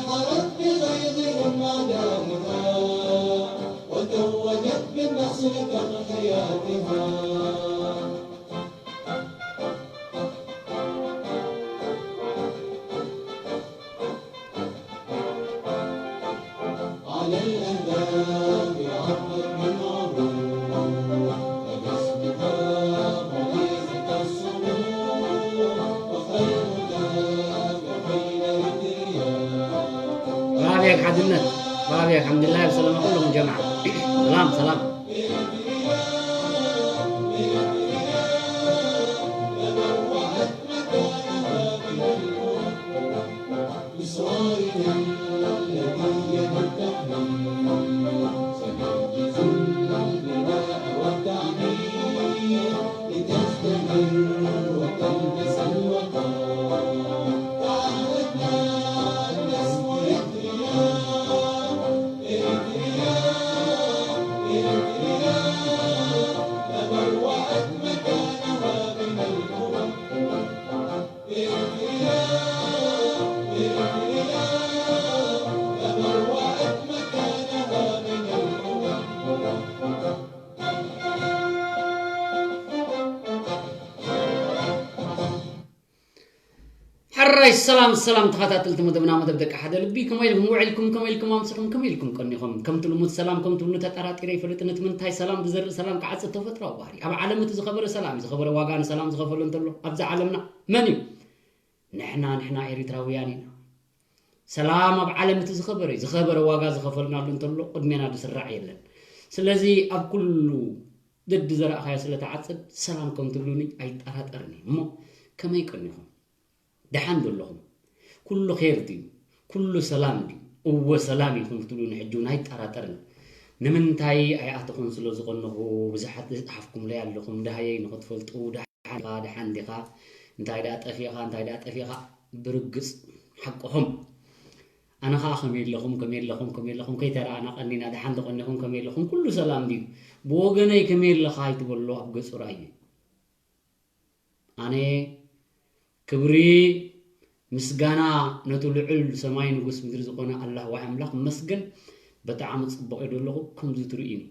حارت بغيظهم أعداؤها، وتوجت بالنصر تضحياتها. على الأهداف عبر من عبور، فباسمها غرزت الصخور، وخيرها كفينا للدنيا. برافو يا حدنت، برافو يا الحمد لله بسلامة كلهم جماعة. سلام، سلام. ሕራይ ሰላም ሰላም ተኸታተልቲ መደብና፣ መደብ ደቂ ሓደ ልቢ፣ ከመይ ኢልኩም ውዒልኩም? ከመይ ኢልኩም ኣምሲኹም? ከመይ ኢልኩም ቀኒኹም? ከምቲ ልሙድ ሰላም ከም ትብሉ ተጠራጢረ ይፈልጥን፣ እቲ ምንታይ ሰላም ዝዘርእ ሰላም ክዓጽድ ተፈጥሮኣዊ ባህሪ። ኣብ ዓለም እቲ ዝኸበረ ሰላም እዩ። ዝኸበረ ዋጋ ንሰላም ዝኸፈሉ እንተሎ ኣብዚ ዓለምና መን እዩ? ንሕና፣ ንሕና ኤሪትራውያን ኢና። ሰላም ኣብ ዓለም እቲ ዝኸበረ እዩ። ዝኸበረ ዋጋ ዝኸፈልናሉ እንተሎ ቅድሜና ዝስራዕ የለን። ስለዚ ኣብ ኩሉ ደዲ ዘራእኻዮ ስለ ትዓጽድ ሰላም ከም ትብሉኒ ኣይጠራጠርን እየ። እሞ ከመይ ቀኒኹም? ደሓን ዶ ኣለኹም? ኩሉ ኼር ድዩ? ኩሉ ሰላም ድዩ? እወ ሰላም እዩ ከም ትብሉኒ ሕጂ እውን ኣይጠራጠርን። ንምንታይ ኣይኣተኹን ስለ ዝቐነኹ ብዙሓት ዝጸሓፍኩምለይ ኣለኹም። ደሃየይ ንኽትፈልጡ ደሓን ዲኻ? ደሓን ዲኻ? እንታይ ደኣ ጠፊእኻ? እንታይ ደኣ ጠፊእኻ? ብርግጽ ሓቅኹም። ኣነ ኸኣ ከመይ ኣለኹም? ከመይ ኣለኹም? ከመይ ኣለኹም? ከይተረኣና ቀኒና ደሓን ዶ ቀኒኹም? ከመይ ኣለኹም? ኩሉ ሰላም ድዩ? ብወገነይ ከመይ ኣለኻ ኣይትበሎ ኣብ ገጹ ርኣዮ። ኣነ ክብሪ ምስጋና ነቱ ልዑል ሰማይ ንጉስ ምድሪ ዝኾነ ኣላህ ዋይ ኣምላኽ ይመስገን። ብጣዕሚ ጽቡቕ እየ ዘለኹ። ከምዚ ትርእዩኒ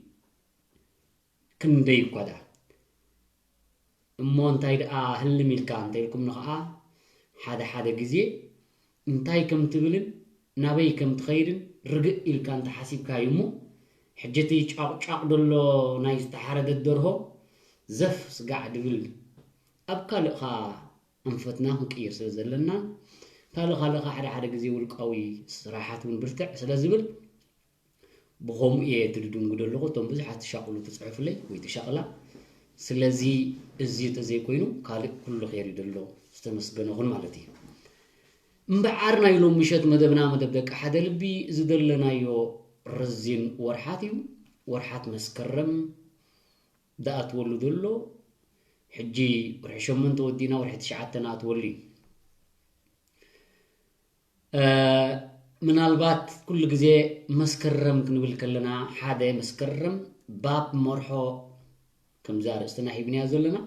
ክንደይ እኳ ደኣ እሞ እንታይ ደኣ ህልም ኢልካ እንተ ኢልኩምኒ ኸኣ ሓደ ሓደ ግዜ እንታይ ከም ትብልን ናበይ ከም ትኸይድን ርግእ ኢልካ እንተ ሓሲብካ እዩ እሞ፣ ሕጂ እቲ ጫቕጫቕ ደሎ ናይ ዝተሓረደት ደርሆ ዘፍ ስጋዕ ድብል ኣብ ካልእ ኸኣ ኣንፈትና ክንቅይር ስለ ዘለና፣ ካልእ ካልእ ኸኣ ሓደ ሓደ ግዜ ውልቃዊ ስራሓት እውን ብርትዕ ስለ ዝብል፣ ብኸምኡ እየ እቲ ድድንጉ ዘለኹ። እቶም ብዙሓት ትሻቕሉ ትጽሕፉለይ ወይ ትሻቕላ። ስለዚ እዚ እንተዘይኮይኑ ካልእ ኩሉ ኸይሩ ዘሎ ዝተመስገነ ኹን ማለት እዩ። እምበዓር ናይ ሎም ምሸት መደብና መደብ ደቂ ሓደ ልቢ ዝደለናዮ ረዚን ወርሓት እዩ። ወርሓት መስከረም ዝኣትወሉ ዘሎ፣ ሕጂ ወርሒ ሸሞንተ ወዲእና ወርሒ ትሽዓተ ንኣትወሉ እዩ። እ፣ ምናልባት ኩሉ ግዜ መስከረም ክንብል ከለና ሓደ መስከረም ባብ መርሖ ከምዚ ኣርእስትና ሂብናዮ ዘለና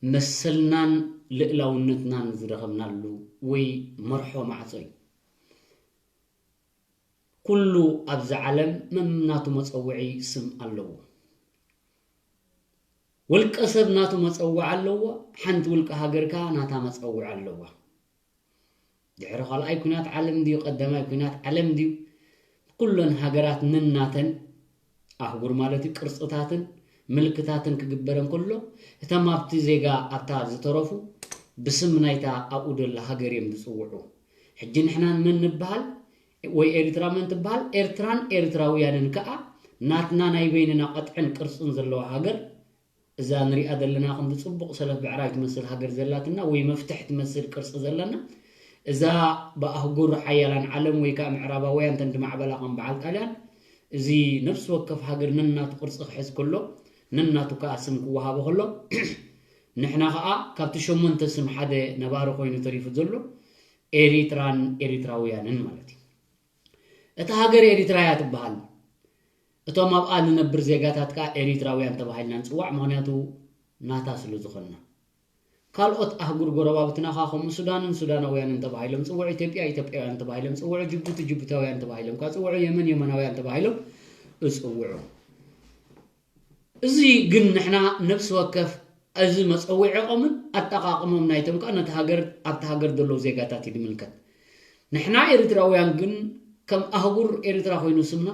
መሰልናን ልእላውነትናን ዝረኸብናሉ ወይ መርሖ ማዕጾ እዩ። ኩሉ ኣብዚ ዓለም መም ናቱ መጸውዒ ስም ኣለዎ። ውልቀ ሰብ ናቱ መጸውዒ ኣለዎ። ሓንቲ ውልቀ ሃገር ከኣ ናታ መጸውዒ ኣለዋ። ድሕሪ ካልኣይ ኩናት ዓለም ድዩ ቀዳማይ ኩናት ዓለም ድዩ፣ ኩለን ሃገራት ነናተን ኣህጉር ማለት እዩ ቅርጽታትን ምልክታትን ክግበረን ከሎ፣ እተን ኣብቲ ዜጋ ኣብታ ዝተረፉ ብስም ናይታ ኣብኡ ደላ ሃገር እዮም ዝጽውዑ። ሕጂ ንሕና መን ንበሃል ወይ ኤርትራ መን ትበሃል? ኤርትራን ኤርትራውያንን ከኣ ናትና ናይ በይንና ቅጥዕን ቅርጽን ዘለዋ ሃገር፣ እዛ ንሪኣ ዘለና ክንዲ ጽቡቕ ሰለፍ ብዕራይ ትመስል ሃገር ዘላትና ወይ መፍትሕ ትመስል ቅርጺ ዘለና፣ እዛ ብኣህጉር ሓያላን ዓለም ወይ ከኣ ምዕራባውያን ተን ዝማዕበላ ከም በዓል ጣልያን፣ እዚ ነፍሲ ወከፍ ሃገር ነናቱ ቅርጺ ክሕዝ ከሎ፣ ነናቱ ከኣ ስም ክወሃቦ ከሎ፣ ንሕና ከኣ ካብቲ ሸሞንተ ስም ሓደ ነባሪ ኮይኑ ተሪፉ ዘሎ ኤሪትራን ኤሪትራውያንን ማለት እዩ። እታ ሃገር ኤሪትራ እያ ትበሃል። እቶም ኣብኣ ንነብር ዜጋታት ከኣ ኤሪትራውያን ተባሂልና ንጽዋዕ፣ ምኽንያቱ ናታ ስለ ዝኾንና። ካልኦት ኣህጉር ጎረባብትና ኸዓ ከምኡ ሱዳንን ሱዳናውያንን ተባሂሎም ጽውዑ፣ ኢትዮጵያ ኢትዮጵያውያን ተባሂሎም ጽውዑ፣ ጅቡቲ ጅቡታውያን ተባሂሎም ከዓ ጽውዑ፣ የመን የመናውያን ተባሂሎም እጽውዑ። እዚ ግን ንሕና ነፍሲ ወከፍ እዚ መጸውዒኦምን ኣጠቓቕሞም ናይቶም ከዓ ነቲ ሃገር ኣብቲ ሃገር ዘለዉ ዜጋታት እዩ ዝምልከት። ንሕና ኤርትራውያን ግን ከም ኣህጉር ኤርትራ ኮይኑ ስምና፣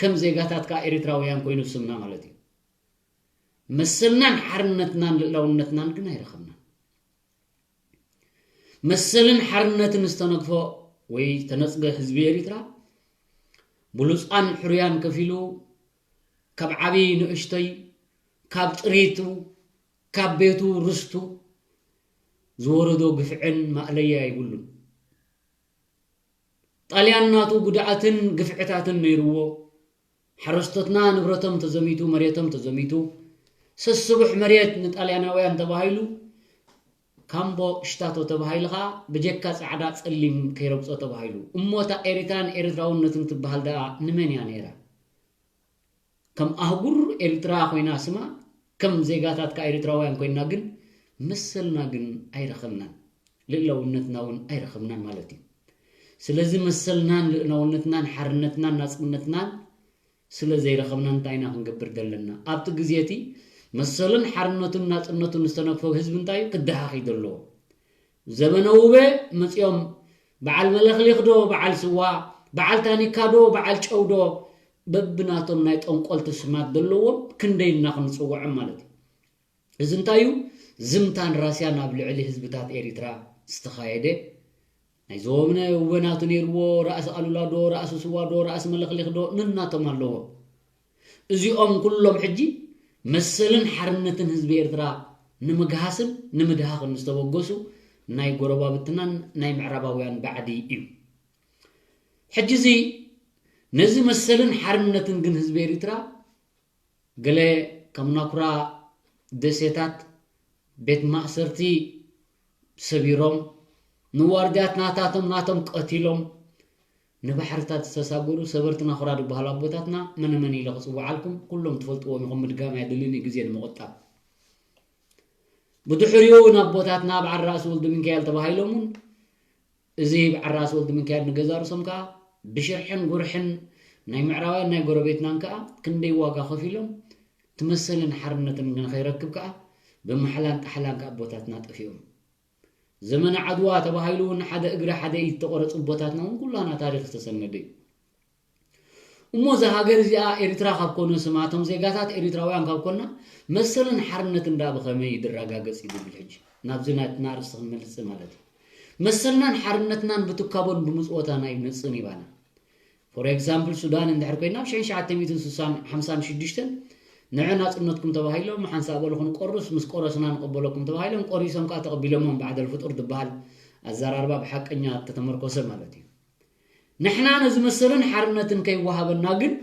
ከም ዜጋታት ከዓ ኤርትራውያን ኮይኑ ስምና ማለት እዩ። መሰልናን ሓርነትናን ልእላውነትናን ግን ኣይረኸብናን። መሰልን ሓርነትን ዝተነግፎ ወይ ዝተነጽገ ህዝቢ ኤሪትራ ብሉጻን ሕሩያን ከፊሉ ካብ ዓቢ ንእሽቶይ ካብ ጥሪቱ ካብ ቤቱ ርስቱ ዝወረዶ ግፍዕን ማእለያ ይብሉን። ጣልያን ናቱ ጉድኣትን ግፍዕታትን ነይርዎ። ሓረስቶትና ንብረቶም ተዘሚቱ፣ መሬቶም ተዘሚቱ፣ ሰስቡሕ መሬት ንጣልያናውያን ተባሂሉ፣ ካምቦ ሽታቶ ተባሂሉ ኸዓ ብጀካ ጻዕዳ ጸሊም ከይረግጾ ተባሂሉ። እሞ እታ ኤሪትራን ኤርትራውነትን ትበሃል ደኣ ንመን እያ ነይራ? ከም ኣህጉር ኤርትራ ኮይና ስማ፣ ከም ዜጋታት ከኣ ኤርትራውያን ኮይና ግን መሰልና ግን ኣይረኸብናን፣ ልእላውነትና እውን ኣይረኸብናን ማለት እዩ። ስለዚ መሰልናን ልእላውነትናን ሓርነትናን ናጽነትናን ስለ ዘይረኸብና እንታይ ኢና ክንገብር ዘለና? ኣብቲ ግዜ እቲ መሰሉን ሓርነቱን ናጽነቱን ዝተነክፎ ህዝቢ እንታይ እዩ ክደሃኽ እዩ ዘለዎ? ዘበነ ውበ መጺኦም በዓል መለኽሊኽ ዶ በዓል ስዋ፣ በዓል ታኒካ ዶ በዓል ጨው ዶ፣ በብናቶም ናይ ጠንቆልቲ ስማት ዘለዎም ክንደይ ኢልና ክንጽውዖም ማለት እዩ። እዚ እንታይ እዩ? ዝምታን ራስያን ኣብ ልዕሊ ህዝብታት ኤሪትራ ዝተኻየደ ናይ ዘበነ ውበ ናቱ ነይርዎ፣ ራእሲ ኣሉላ ዶ፣ ራእሲ ስዋ ዶ፣ ራእሲ መለኽሊኽ ዶ፣ ነናቶም ኣለዎም። እዚኦም ኩሎም ሕጂ መሰልን ሓርነትን ህዝቢ ኤርትራ ንምግሃስን ንምድሃኽን ዝተበገሱ ናይ ጎረባብትናን ናይ ምዕራባውያን ባዕዲ እዩ። ሕጂ እዚ ነዚ መሰልን ሓርነትን ግን ህዝቢ ኤርትራ ገለ ከም ናኩራ ደሴታት ቤት ማእሰርቲ ሰቢሮም፣ ንዋርድያት ናታቶም ናቶም ቀቲሎም፣ ንባሕርታት ዝተሳገሩ ሰበርቲ ናኹራ ዝበሃሉ ኣቦታትና መነ መን ኢለ ክጽውዓልኩም ኩሎም ትፈልጥዎም ኢኹም፣ ምድጋም ኣየድልን እዩ ግዜ ንምቑጣብ። ብድሕሪኡ እውን ኣቦታትና በዓል ራእሲ ወልደ ሚካኤል ተባሂሎም እውን እዚ በዓል ራእሲ ወልደ ሚካኤል ንገዛ ርእሶም ከኣ ብሽርሕን ጉርሕን ናይ ምዕራባውያን ናይ ጎረቤትናን ከኣ ክንደይ ዋጋ ከፊሎም ትመሰልን ሓርነትን ንኸይረክብ ከኣ ብማሕላን ጣሕላን ከኣ ኣቦታትና ጠፊኦም። ዘመነ ዓድዋ ተባሂሉ እውን ሓደ እግሪ ሓደ ኢድ ተቆረጹ ኣቦታትና እውን ኩላና ታሪኽ ዝተሰነደ እዩ። እሞ እዛ ሃገር እዚኣ ኤርትራ ካብ ኮነ ስማ እቶም ዜጋታት ኤርትራውያን ካብ ኮና መሰልን ሓርነትን ዳ ብኸመይ ይድረጋገጽ እዩ ዝብል ሕጂ ናብዚ ናትና ርእሲ ክንመልስ ማለት እዩ። መሰልናን ሓርነትናን ብትካቦን ብምጽወታን ኣይመጽእን ይባና። ፎር ኤግዛምፕል ሱዳን እንድሕር ኮይና ኣብ ሽሕን ትሽዓተ ሚእትን ስሳን ሓምሳን ሽዱሽተን ንዕ ናጽነትኩም ተባሂሎም ሓንሳእ በሉ ክንቆርስ ምስ ቆረስና ንቐበለኩም ተባሂሎም ቆሪሶም ከዓ ተቐቢሎሞም ባዕደል ፍጡር ዝበሃል ኣዘራርባ ብሓቀኛ ተተመርኮሰ ማለት እዩ። ንሕና ነዚ መሰልን ሓርነትን ከይወሃበና ግን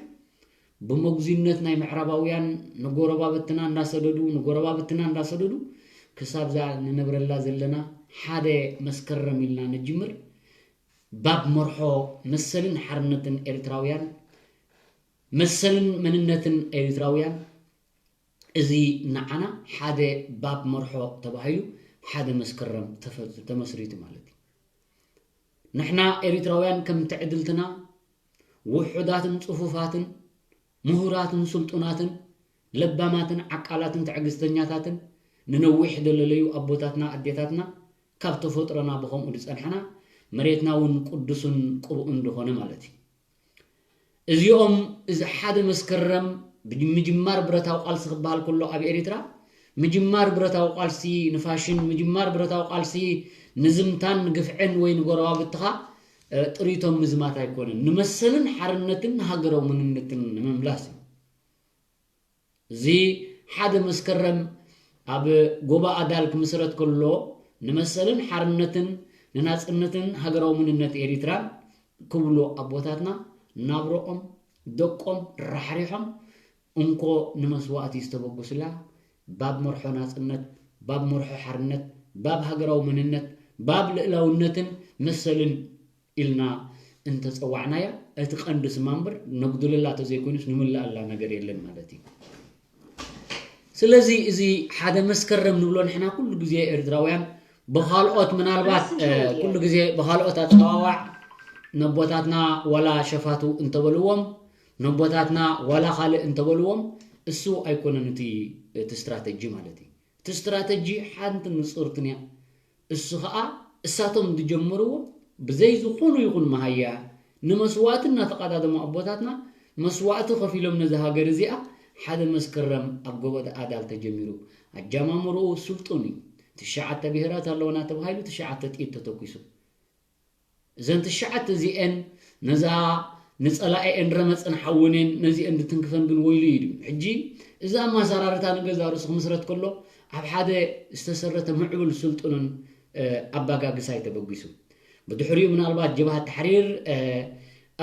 ብመጉዚነት ናይ ምዕራባውያን ንጎረባብትና እንዳሰደዱ ንጎረባብትና እንዳሰደዱ ክሳብዛ ንነብረላ ዘለና ሓደ መስከረም ኢልና ንጅምር። ባብ መርሖ መሰልን ሓርነትን ኤርትራውያን መሰልን መንነትን ኤርትራውያን እዚ ንዓና ሓደ ባብ መርሖ ተባሂሉ ሓደ መስከረም ተፈ- ተመስሪቱ ማለት እዩ። ንሕና ኤሪትራውያን ከም ትዕድልትና ውሑዳትን ጽፉፋትን ምሁራትን ስልጡናትን ለባማትን ዓቃላትን ትዕግስተኛታትን ንነዊሕ ዘለለዩ ኣቦታትና ኣዴታትና ካብ ተፈጥሮና ብኸምኡ ዝጸንሐና መሬትና እውን ቅዱስን ቅቡእን ዝኾነ ማለት እዩ። እዚኦም እዚ ሓደ መስከረም ምጅማር ብረታዊ ቃልሲ ክበሃል ከሎ ኣብ ኤሪትራ ምጅማር ብረታዊ ቃልሲ ንፋሽን ምጅማር ብረታዊ ቃልሲ ንዝምታን ንግፍዕን ወይ ንጎረባብትኻ ጥሪቶም ምዝማት ኣይኮነን፣ ንመሰልን ሓርነትን ንሃገራዊ መንነትን ንምምላስ እዩ። እዚ ሓደ መስከረም ኣብ ጎባ ኣዳል ክምስረት ከሎ ንመሰልን ሓርነትን ንናጽነትን ሃገራዊ መንነት ኤሪትራን ክብሉ ኣቦታትና ናብረኦም ደቆም ራሕሪሖም እንኮ ንመስዋእቲ ዝተበገሱላ ባብ መርሖ ናጽነት፣ ባብ መርሖ ሓርነት፣ ባብ ሃገራዊ መንነት፣ ባብ ልእላውነትን መሰልን ኢልና እንተጸዋዕናያ እቲ ቀንዲ ስማ እምበር ነጉድለላ ተዘይኮይኑስ ንምላኣላ ነገር የለን ማለት እዩ። ስለዚ እዚ ሓደ መስከረም ንብሎ ንሕና ኩሉ ግዜ ኤርትራውያን ብኻልኦት ምናልባት ኩሉ ግዜ ብኻልኦት ኣጸዋዋዕ ነቦታትና ዋላ ሸፋቱ እንተበልዎም ነቦታትና ዋላ ካልእ እንተበልዎም እሱ ኣይኮነን እቲ እቲ ስትራተጂ ማለት እዩ። እቲ ስትራተጂ ሓንቲ ንጹርትን እያ። እሱ ኸኣ እሳቶም ዝጀመርዎ ብዘይ ዝኾኑ ይኹን መሃያ ንመስዋእቲ እናተቐዳደሙ ኣቦታትና መስዋእቲ ከፊሎም ነዚ ሃገር እዚኣ ሓደ መስከረም ኣብ ጎቦ ኣዳል ተጀሚሩ። ኣጀማምርኡ ስልጡን እዩ። ትሽዓተ ብሄራት ኣለውና ተባሂሉ ትሽዓተ ጥይት ተተኩሱ። እዘን ትሽዓተ እዚኤን ነዛ ንጸላኤን ረመጽን ሓውኔን ነዚኤን ዝትንክፈን ግን ወይሉ እዩ ድዩ? ሕጂ እዚ ኣማሰራርታ ንገዛ ርእሱ ክምስረት ከሎ ኣብ ሓደ ዝተሰረተ ምዕቡል ስልጡንን ኣባጋግሳይ ተበጊሱ። ብድሕሪኡ ምናልባት ጀብሃት ተሕሪር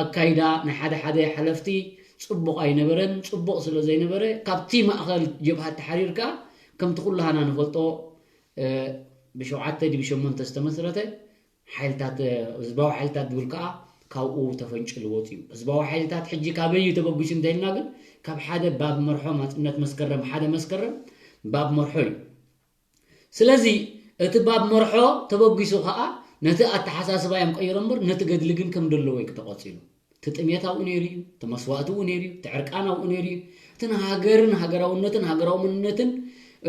ኣካይዳ ናይ ሓደ ሓደ ሓለፍቲ ጽቡቕ ኣይነበረን። ጽቡቕ ስለ ዘይነበረ ካብቲ ማእኸል ጀብሃት ተሕሪር ከኣ ከምቲ ኩላህና ንፈልጦ ብሸውዓተ ድዩ ብሸሞንተ ዝተመስረተ ሓይልታት ህዝባዊ ሓይልታት ዝብል ከዓ ካብኡ ተፈንጭሉ ወፂኡ። ህዝባዊ ሓይልታት ሕጂ ካበይ እዩ ተበጊሱ እንተኢልና ግን ካብ ሓደ ባብ መርሖ ማፅነት መስከረም ሓደ መስከረም ባብ መርሖ እዩ። ስለዚ እቲ ባብ መርሖ ተበጊሱ ከዓ ነቲ ኣተሓሳስባ እዮም ቀይሮ እምበር ነቲ ገድሊ ግን ከም ደለዎ እዩ ተቆፂሉ። እቲ ጥሜት ኣብኡ ነይሩ እዩ፣ እቲ መስዋእቲ ኣብኡ ነይሩ እዩ፣ እቲ ዕርቃን ኣብኡ ነይሩ እዩ። እቲ ንሃገርን ሃገራውነትን ሃገራዊ መንነትን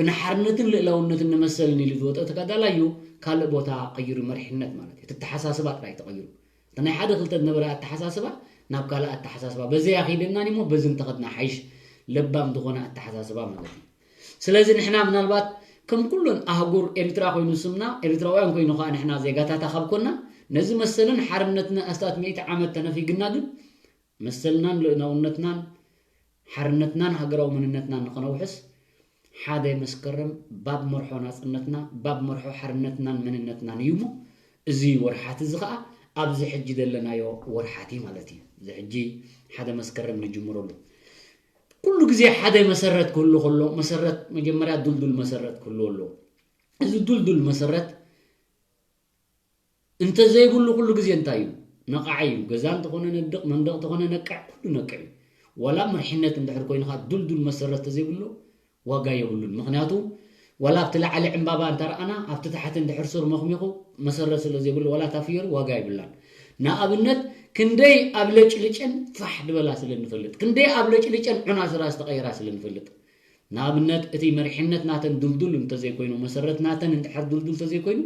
ንሓርነትን ልእላውነትን ንመሰልን ኢሉ ዝወፀ ተጋዳላይ እዩ ካልእ ቦታ ቀይሩ መሪሕነት ማለት እዩ። እቲ ኣተሓሳስባ ጥራይ ተቐይሩ። እቲ ናይ ሓደ ክልተ ዝነበረ ኣተሓሳስባ ናብ ካልእ ኣተሓሳስባ በዘይ ኣኺደናን እሞ በዚ እንተኸድና ሓይሽ ለባም ዝኾነ ኣተሓሳስባ ማለት እዩ። ስለዚ ንሕና ምናልባት ከም ኩሉን ኣህጉር ኤርትራ ኮይኑ ስምና ኤርትራውያን ኮይኑ ከዓ ንሕና ዜጋታታ ካብ ኮና ነዚ መሰልን ሓርነትን ኣስታት ሚእቲ ዓመት ተነፊግና ግን መሰልናን ልእላውነትናን ሓርነትናን ሃገራዊ መንነትናን ንኸነውሕስ ሓደ መስከረም ባብ መርሖ ናፅነትና ባብ መርሖ ሓርነትናን መንነትናን እዩ እሞ እዚ ወርሓት እዚ ከዓ ኣብዚ ሕጂ ዘለናዮ ወርሓት እዩ ማለት እዩ። እዚ ሕጂ ሓደ መስከረም ንጅምረሉ። ኩሉ ግዜ ሓደ መሰረት ክህሉ ከሎ መሰረት መጀመርያ ዱልዱል መሰረት ክህሉ ኣሎ። እዚ ዱልዱል መሰረት እንተዘይብሉ ኩሉ ግዜ እንታይ እዩ? ነቓዕ እዩ። ገዛ እንተኾነ ነድቕ፣ መንደቕ እንተኾነ ነቅዕ፣ ኩሉ ነቅዕ እዩ። ዋላ መሪሕነት እንድሕር ኮይኑ ከዓ ዱልዱል መሰረት ተዘይብሉ ዋጋ የብሉን። ምኽንያቱ ዋላ ኣብቲ ላዕሊ ዕምባባ እንተረኣና ኣብቲ ታሕቲ እንድሕር ሱር መኽሚኹ መሰረት ስለ ዘይብሉ ዋላ እታ ፍዮሪ ዋጋ የብላን። ንኣብነት ክንደይ ኣብ ለጭልጨን ፋሕ ድበላ ስለ ንፈልጥ፣ ክንደይ ኣብ ለጭልጨን ዑና ስራ ዝተቐየራ ስለ ንፈልጥ፣ ንኣብነት እቲ መሪሕነት ናተን ድልዱል እንተዘይኮይኑ፣ መሰረት ናተን እንድሕር ድልዱል እንተዘይኮይኑ፣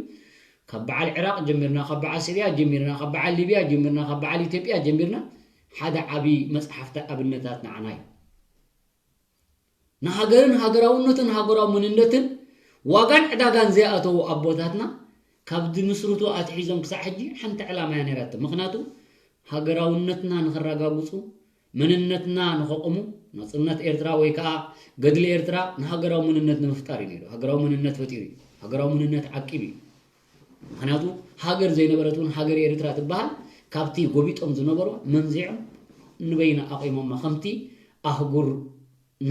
ካብ በዓል ዕራቕ ጀሚርና፣ ካብ በዓል ሲርያ ጀሚርና፣ ካብ በዓል ሊብያ ጀሚርና፣ ካብ በዓል ኢትዮጵያ ጀሚርና ሓደ ዓብዪ መፅሓፍቲ ኣብነታት ንዓና እዩ። ንሃገርን ሃገራውነትን ሃገራዊ መንነትን ዋጋን ዕዳጋን ዘይኣተዉ ኣቦታትና ካብ ዝምስርቱ ኣትሒዞም ክሳዕ ሕጂ ሓንቲ ዕላማ እያ ነይራቶም። ምኽንያቱ ሃገራውነትና ንኸረጋግፁ መንነትና ንኸቑሙ ናፅነት ኤርትራ ወይ ከዓ ገድሊ ኤርትራ ንሃገራዊ መንነት ንምፍጣር እዩ ነይሩ። ሃገራዊ መንነት ፈጢሩ እዩ። ሃገራዊ መንነት ዓቂቡ እዩ። ምኽንያቱ ሃገር ዘይነበረት እውን ሃገር ኤርትራ ትበሃል ካብቲ ጎቢጦም ዝነበሩ መንዚዖም ንበይና ኣቑሞማ ከምቲ ኣህጉር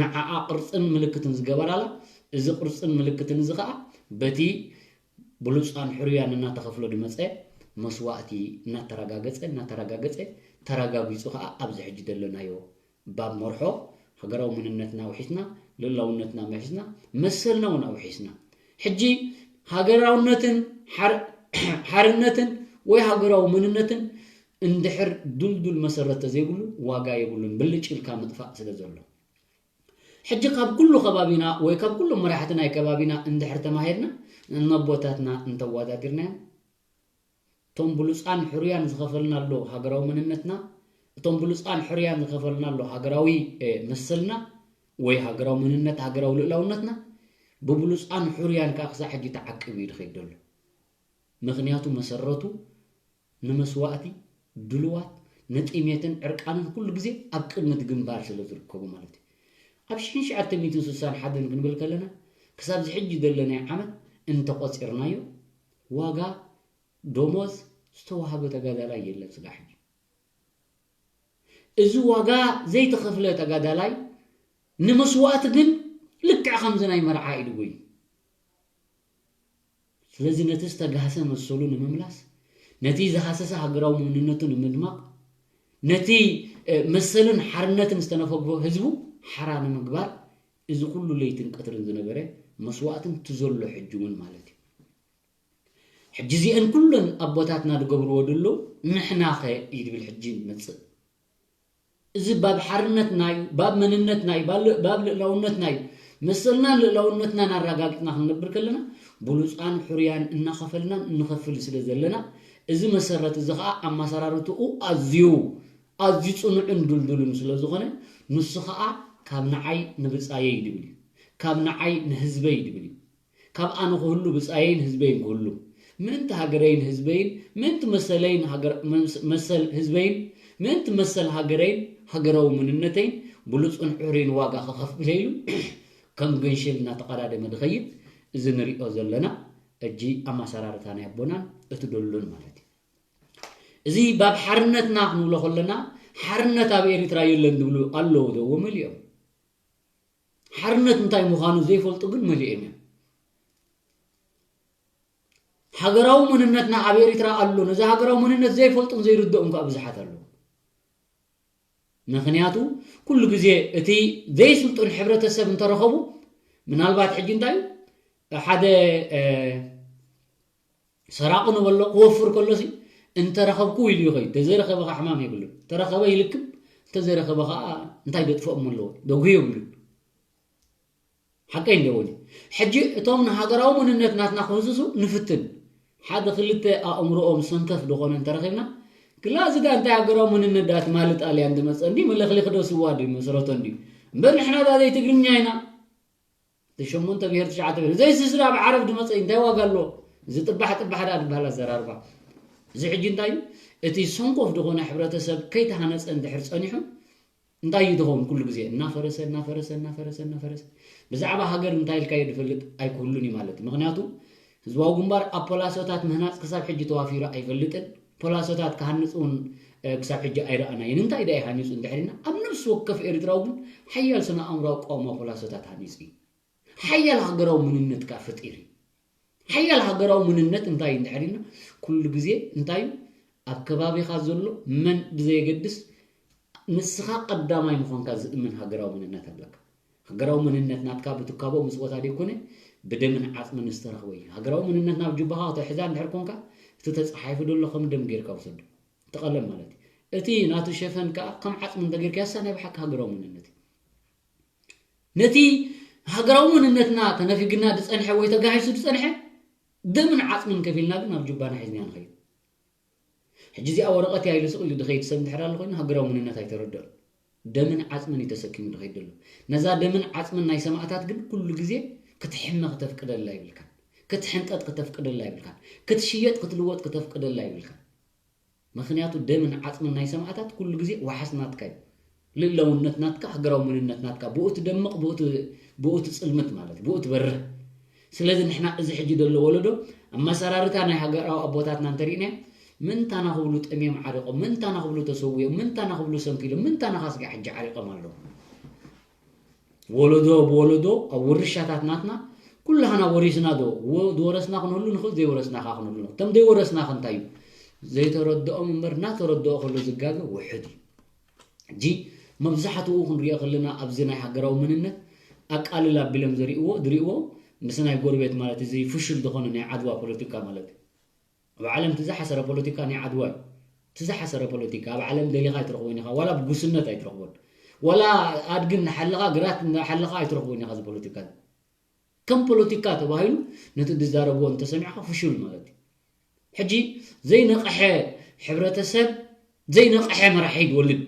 ንዓኣ ቅርፅን ምልክትን ዝገበራላ እዚ ቅርፅን ምልክትን እዚ ከዓ በቲ ብሉፃን ሕሩያን እናተኸፍሎ ዝመፀ መስዋእቲ እናተረጋገፀ እናተረጋገፀ ተረጋጊፁ ከዓ ኣብዚ ሕጂ ዘለናዮ ባብ መርሖ ሃገራዊ መንነትና ኣውሒስና ልእላውነትና ኣውሒስና መሰልና እውን ኣውሒስና ሕጂ ሃገራውነትን ሓርነትን ወይ ሃገራዊ መንነትን እንድሕር ዱልዱል መሰረት ተዘይብሉ ዋጋ የብሉን ብልጭ ኢልካ ምጥፋእ ስለ ዘሎ ሕጂ ካብ ኩሉ ከባቢና ወይ ካብ ኩሎም መራሕቲ ናይ ከባቢና እንድሕር ተማሂርና ነቦታትና እንተወዳዲርናዮም እቶም ብሉፃን ሕሩያን ዝኸፈልናሎ ሃገራዊ መንነትና እቶም ብሉፃን ሕሩያን ዝኸፈልናሎ ሃገራዊ መሰልና ወይ ሃገራዊ መንነት ሃገራዊ ልእላውነትና ብብሉፃን ሕሩያን ከዓ ክሳዕ ሕጂ ተዓቂቡ እዩ ዝኸይድ ዘሎ ምኽንያቱ መሰረቱ ንመስዋእቲ ድልዋት ንጥሜትን ዕርቃንን ኩሉ ግዜ ኣብ ቅድሚ እቲ ግንባር ስለ ዝርከቡ ማለት እዩ። ኣብ ሽሕን ትሽዓተ ሚእትን ስሳን ሓደን ክንብል ከለና ክሳብ ዝሕጂ ዘለናዮ ዓመት እንተቆፂርናዮ ዋጋ ደሞዝ ዝተዋህበ ተጋዳላይ የለን ስጋዕ ሕጂ። እዚ ዋጋ ዘይተኸፍለ ተጋዳላይ ንመስዋእቲ ግን ልክዕ ከምዚ ናይ መርዓ ኢሉ እዩ። ስለዚ ነቲ ዝተጋህሰ መሰሉ ንምምላስ፣ ነቲ ዝሃሰሰ ሃገራዊ መንነቱ ንምድማቕ፣ ነቲ መሰልን ሓርነትን ዝተነፈጎ ህዝቡ ሓራ ንምግባር እዚ ኩሉ ለይትን ቀትርን ዝነበረ መስዋእትን ትዘሎ ሕጂ እውን ማለት እዩ። ሕጂ እዚአን ኩለን ኣቦታትና ዝገብርዎ ዘለዉ ንሕናኸ እዩ ዝብል ሕጂ ንመጽእ። እዚ ባብ ሓርነትና እዩ፣ ባብ መንነትና እዩ፣ ባብ ል- ባብ ልእላውነትና እዩ። መሰልናን ልእላውነትናን ኣረጋጊጽና ክንነብር ከለና ብሉጻን ሕሩያን እናኸፈልናን እንኸፍል ስለ ዘለና እዚ መሰረት እዚ ኸዓ ኣመሰራርትኡ ኣዝዩ ኣዝዩ ጽኑዕን ድልዱልን ስለ ዝኾነ ንሱ ኸዓ ካብ ንዓይ ንብጻየይ ድብል እዩ። ካብ ንዓይ ንህዝበይ ድብል እዩ። ካብ ኣነ ክህሉ ብጻየይን ህዝበይን ክህሉ ምእንቲ ሃገረይን ህዝበይን ምእንቲ መሰለይን ሃገር መስ- መሰል ህዝበይን ምእንቲ መሰል ሃገረይን ሃገራዊ መንነተይን ብሉጽን ዕሩይን ዋጋ ክኸፍል ኢሉ ከም ገንሽል እናተቐዳደመ ዝኸይድ እዚ ንሪኦ ዘለና እጂ ኣመሰራርታ ናይ ኣቦናን እቲ ደሉን ማለት እዩ። እዚ ባብ ሓርነትና ክንብሎ ከለና ሓርነት ኣብ ኤሪትራ የለን ዝብሉ ኣለዉ ዶ? ወመሊኦም ሓርነት እንታይ ምዃኑ ዘይፈልጡ ግን መሊኦም እዮም። ሃገራዊ መንነትና ኣብ ኤሪትራ ኣሎ። ነዚ ሃገራዊ መንነት ዘይፈልጡን ዘይርድኦም ከዓ ብዙሓት ኣለዉ። ምኽንያቱ ኩሉ ግዜ እቲ ዘይስልጡን ሕብረተሰብ እንተረኸቡ ምናልባት ሕጂ እንታይ ሓደ ሰራቑ ንበሎ ክወፍር ከሎሲ እንተረኸብኩ ኢሉ ይኸይድ። ተዘይረኸበ ከዓ ሕማም የብሉን። ተረኸበ ይልክም፣ እንተዘይረኸበ ከዓ እንታይ ደጥፍኦም ኣለዎ? ደጉ የብሉን። ሓቀይ እንደወኒ ሕጂ እቶም ንሃገራዊ መንነት ናትና ክህዝዙ ንፍትን ሓደ ክልተ ኣእምሮኦም ሰንከፍ ዝኾነ እንተረኺብና ግላ እዚ ዳ እንታይ ሃገራዊ መንነት ዳ ትማሊ ጣልያን ዝመፀ እንዲ መለኽሊኽ ዶ ስዋ ዲ መሰረቶ እንዲ እምበር ንሕና ዳ ዘይትግርኛ ኢና እቲ ሸሞንተ ብሄር ትሽዓተ ብሄር ዘይስስዳ ኣብ ዓረብ ዝመፀ እንታይ ዋጋ ኣለዎ እዚ ጥባሕ ጥባሕ ዳ ዝበሃል ኣዘራርባ እዚ ሕጂ እንታይ እዩ እቲ ሰንኮፍ ዝኾነ ሕብረተሰብ ከይተሃነፀ እንድሕር ፀኒሑ እንታይ እዩ ዝኸውን ኩሉ ግዜ እናፈረሰ እናፈረሰ እናፈረሰ እናፈረሰ ብዛዕባ ሃገር እንታይ ኢልካዮ ዝፈልጥ ኣይክህሉን እዩ ማለት እዩ ምክንያቱ ህዝባዊ ግንባር ኣብ ፖላሶታት ምህናፅ ክሳብ ሕጂ ተዋፊሩ ኣይፈልጥን ፖላሶታት ክሃንፅ እውን ክሳብ ሕጂ ኣይረኣናየን እንታይ ዳ ይሃኒፁ እንድሕሪና ኣብ ነብሲ ወከፍ ኤርትራዊ ግን ሓያል ስነ ኣእምራዊ ቃውማ ፖላሶታት ሃኒፁ እዩ ሓያል ሃገራዊ መንነት ከዓ ፈጢሩ እዩ ሓያል ሃገራዊ መንነት እንታይ እዩ እንድሕር ኢልና ኩሉ ግዜ እንታይ እዩ ኣብ ከባቢኻ ዘሎ መን ብዘየገድስ ንስኻ ቀዳማይ ምዃንካ ዝእምን ሃገራዊ መንነት ኣለካ። ሃገራዊ መንነት ናትካ ብትካቦ ምጽወታ ደይኮነ ብደምን ዓጽምን ዝተረኽበ እዩ። ሃገራዊ መንነት ናብ ጁባኻ ከተሕዛ እንድሕር ኮንካ እቲ ተጻሒፉ ዘሎ ከም ደም ጌርካ ውሰዶ። እቲ ቀለም ማለት እዩ። እቲ ናቱ ሸፈን ከኣ ከም ዓጽሚ እንተጌርካዮ እሳ ናይ ብሓቂ ሃገራዊ መንነት እዩ። ነቲ ሃገራዊ መንነትና ተነፊግና ዝጸንሐ ወይ ተጋሂሱ ዝጸንሐ ደምን ዓጽምን ከፊልና ግን ናብ ጁባና ሒዝናዮ ንኸይድ። ሕጂ እዚኣ ወረቐት እያ ኢሉ ስቕ ኢሉ ዝኸይድ ሰብ እንድሕር ኣሎ ኮይኑ ሃገራዊ መንነት ኣይተረድኦን። ደምን ዓጽምን እዩ ተሰኪሙ ዝኸይድ ዘሎ። ነዛ ደምን ዓጽምን ናይ ሰማእታት ግን ኩሉ ግዜ ክትሕመ ክተፍቅደላ ይብልካን። ክትሕንጠጥ ክተፍቅደላ ይብልካን። ክትሽየጥ ክትልወጥ ክተፍቅደላ ይብልካን። ምኽንያቱ ደምን ዓጽምን ናይ ሰማእታት ኩሉ ግዜ ዋሕስ ናትካ እዩ። ልእላውነት ናትካ፣ ሃገራዊ መንነት ናትካ፣ ብኡ ትደምቕ፣ ብኡ ት- ብኡ ትጽልምት ማለት እዩ፣ ብኡ ትበርህ። ስለዚ ንሕና እዚ ሕጂ ዘሎ ወለዶ ኣመሰራርታ ናይ ሃገራዊ ኣቦታትና እንተሪእናዮ ምንታና ክብሉ ጠምዮም ዓሪቖም፣ ምንታና ክብሉ ተሰዊኦም፣ ምንታና ክብሉ ሰንኪሎም፣ ምንታና ካስጋ ሕጂ ዓሪቖም ኣለዉ። ወለዶ ብወለዶ ኣብ ውርሻታት ናትና ኩላህና ወሪስና ዶ ወ- ዝወረስና ክንህሉ ንኽእል ዘይወረስና ከዓ ክንህሉ ንኽእል እቶም ዘይወረስና ከ እንታይ እዩ ዘይተረድኦም እምበር እናተረድኦ ከሎ ዝጋገ ውሕድ እዩ ሕጂ መብዛሕትኡ ክንሪኦ ከለና ኣብዚ ናይ ሃገራዊ መንነት ኣቃልል ኣቢሎም ዘሪእዎ ዝሪእዎ ምስ ናይ ጎረቤት ማለት እዚ ፍሹል ዝኾነ ናይ ዓድዋ ፖለቲካ ማለት እዩ ኣብ ዓለም እቲ ዝሓሰረ ፖለቲካ ናይ ዓድዋ እዩ። እቲ ዝሓሰረ ፖለቲካ ኣብ ዓለም ደሊኻ ኣይትረኽቦን ኢኻ። ዋላ ብጉስነት ኣይትረኽቦን። ዋላ ኣድጊ እናሓለኻ ግራት እናሓለኻ ኣይትረኽቦን ኢኻ እዚ ፖለቲካ እዚ። ከም ፖለቲካ ተባሂሉ ነቲ ዝዛረብዎ እንተሰሚዕኻ ፍሹል ማለት እዩ። ሕጂ ዘይነቕሐ ሕብረተሰብ ዘይነቕሐ መራሒ ይወልድ።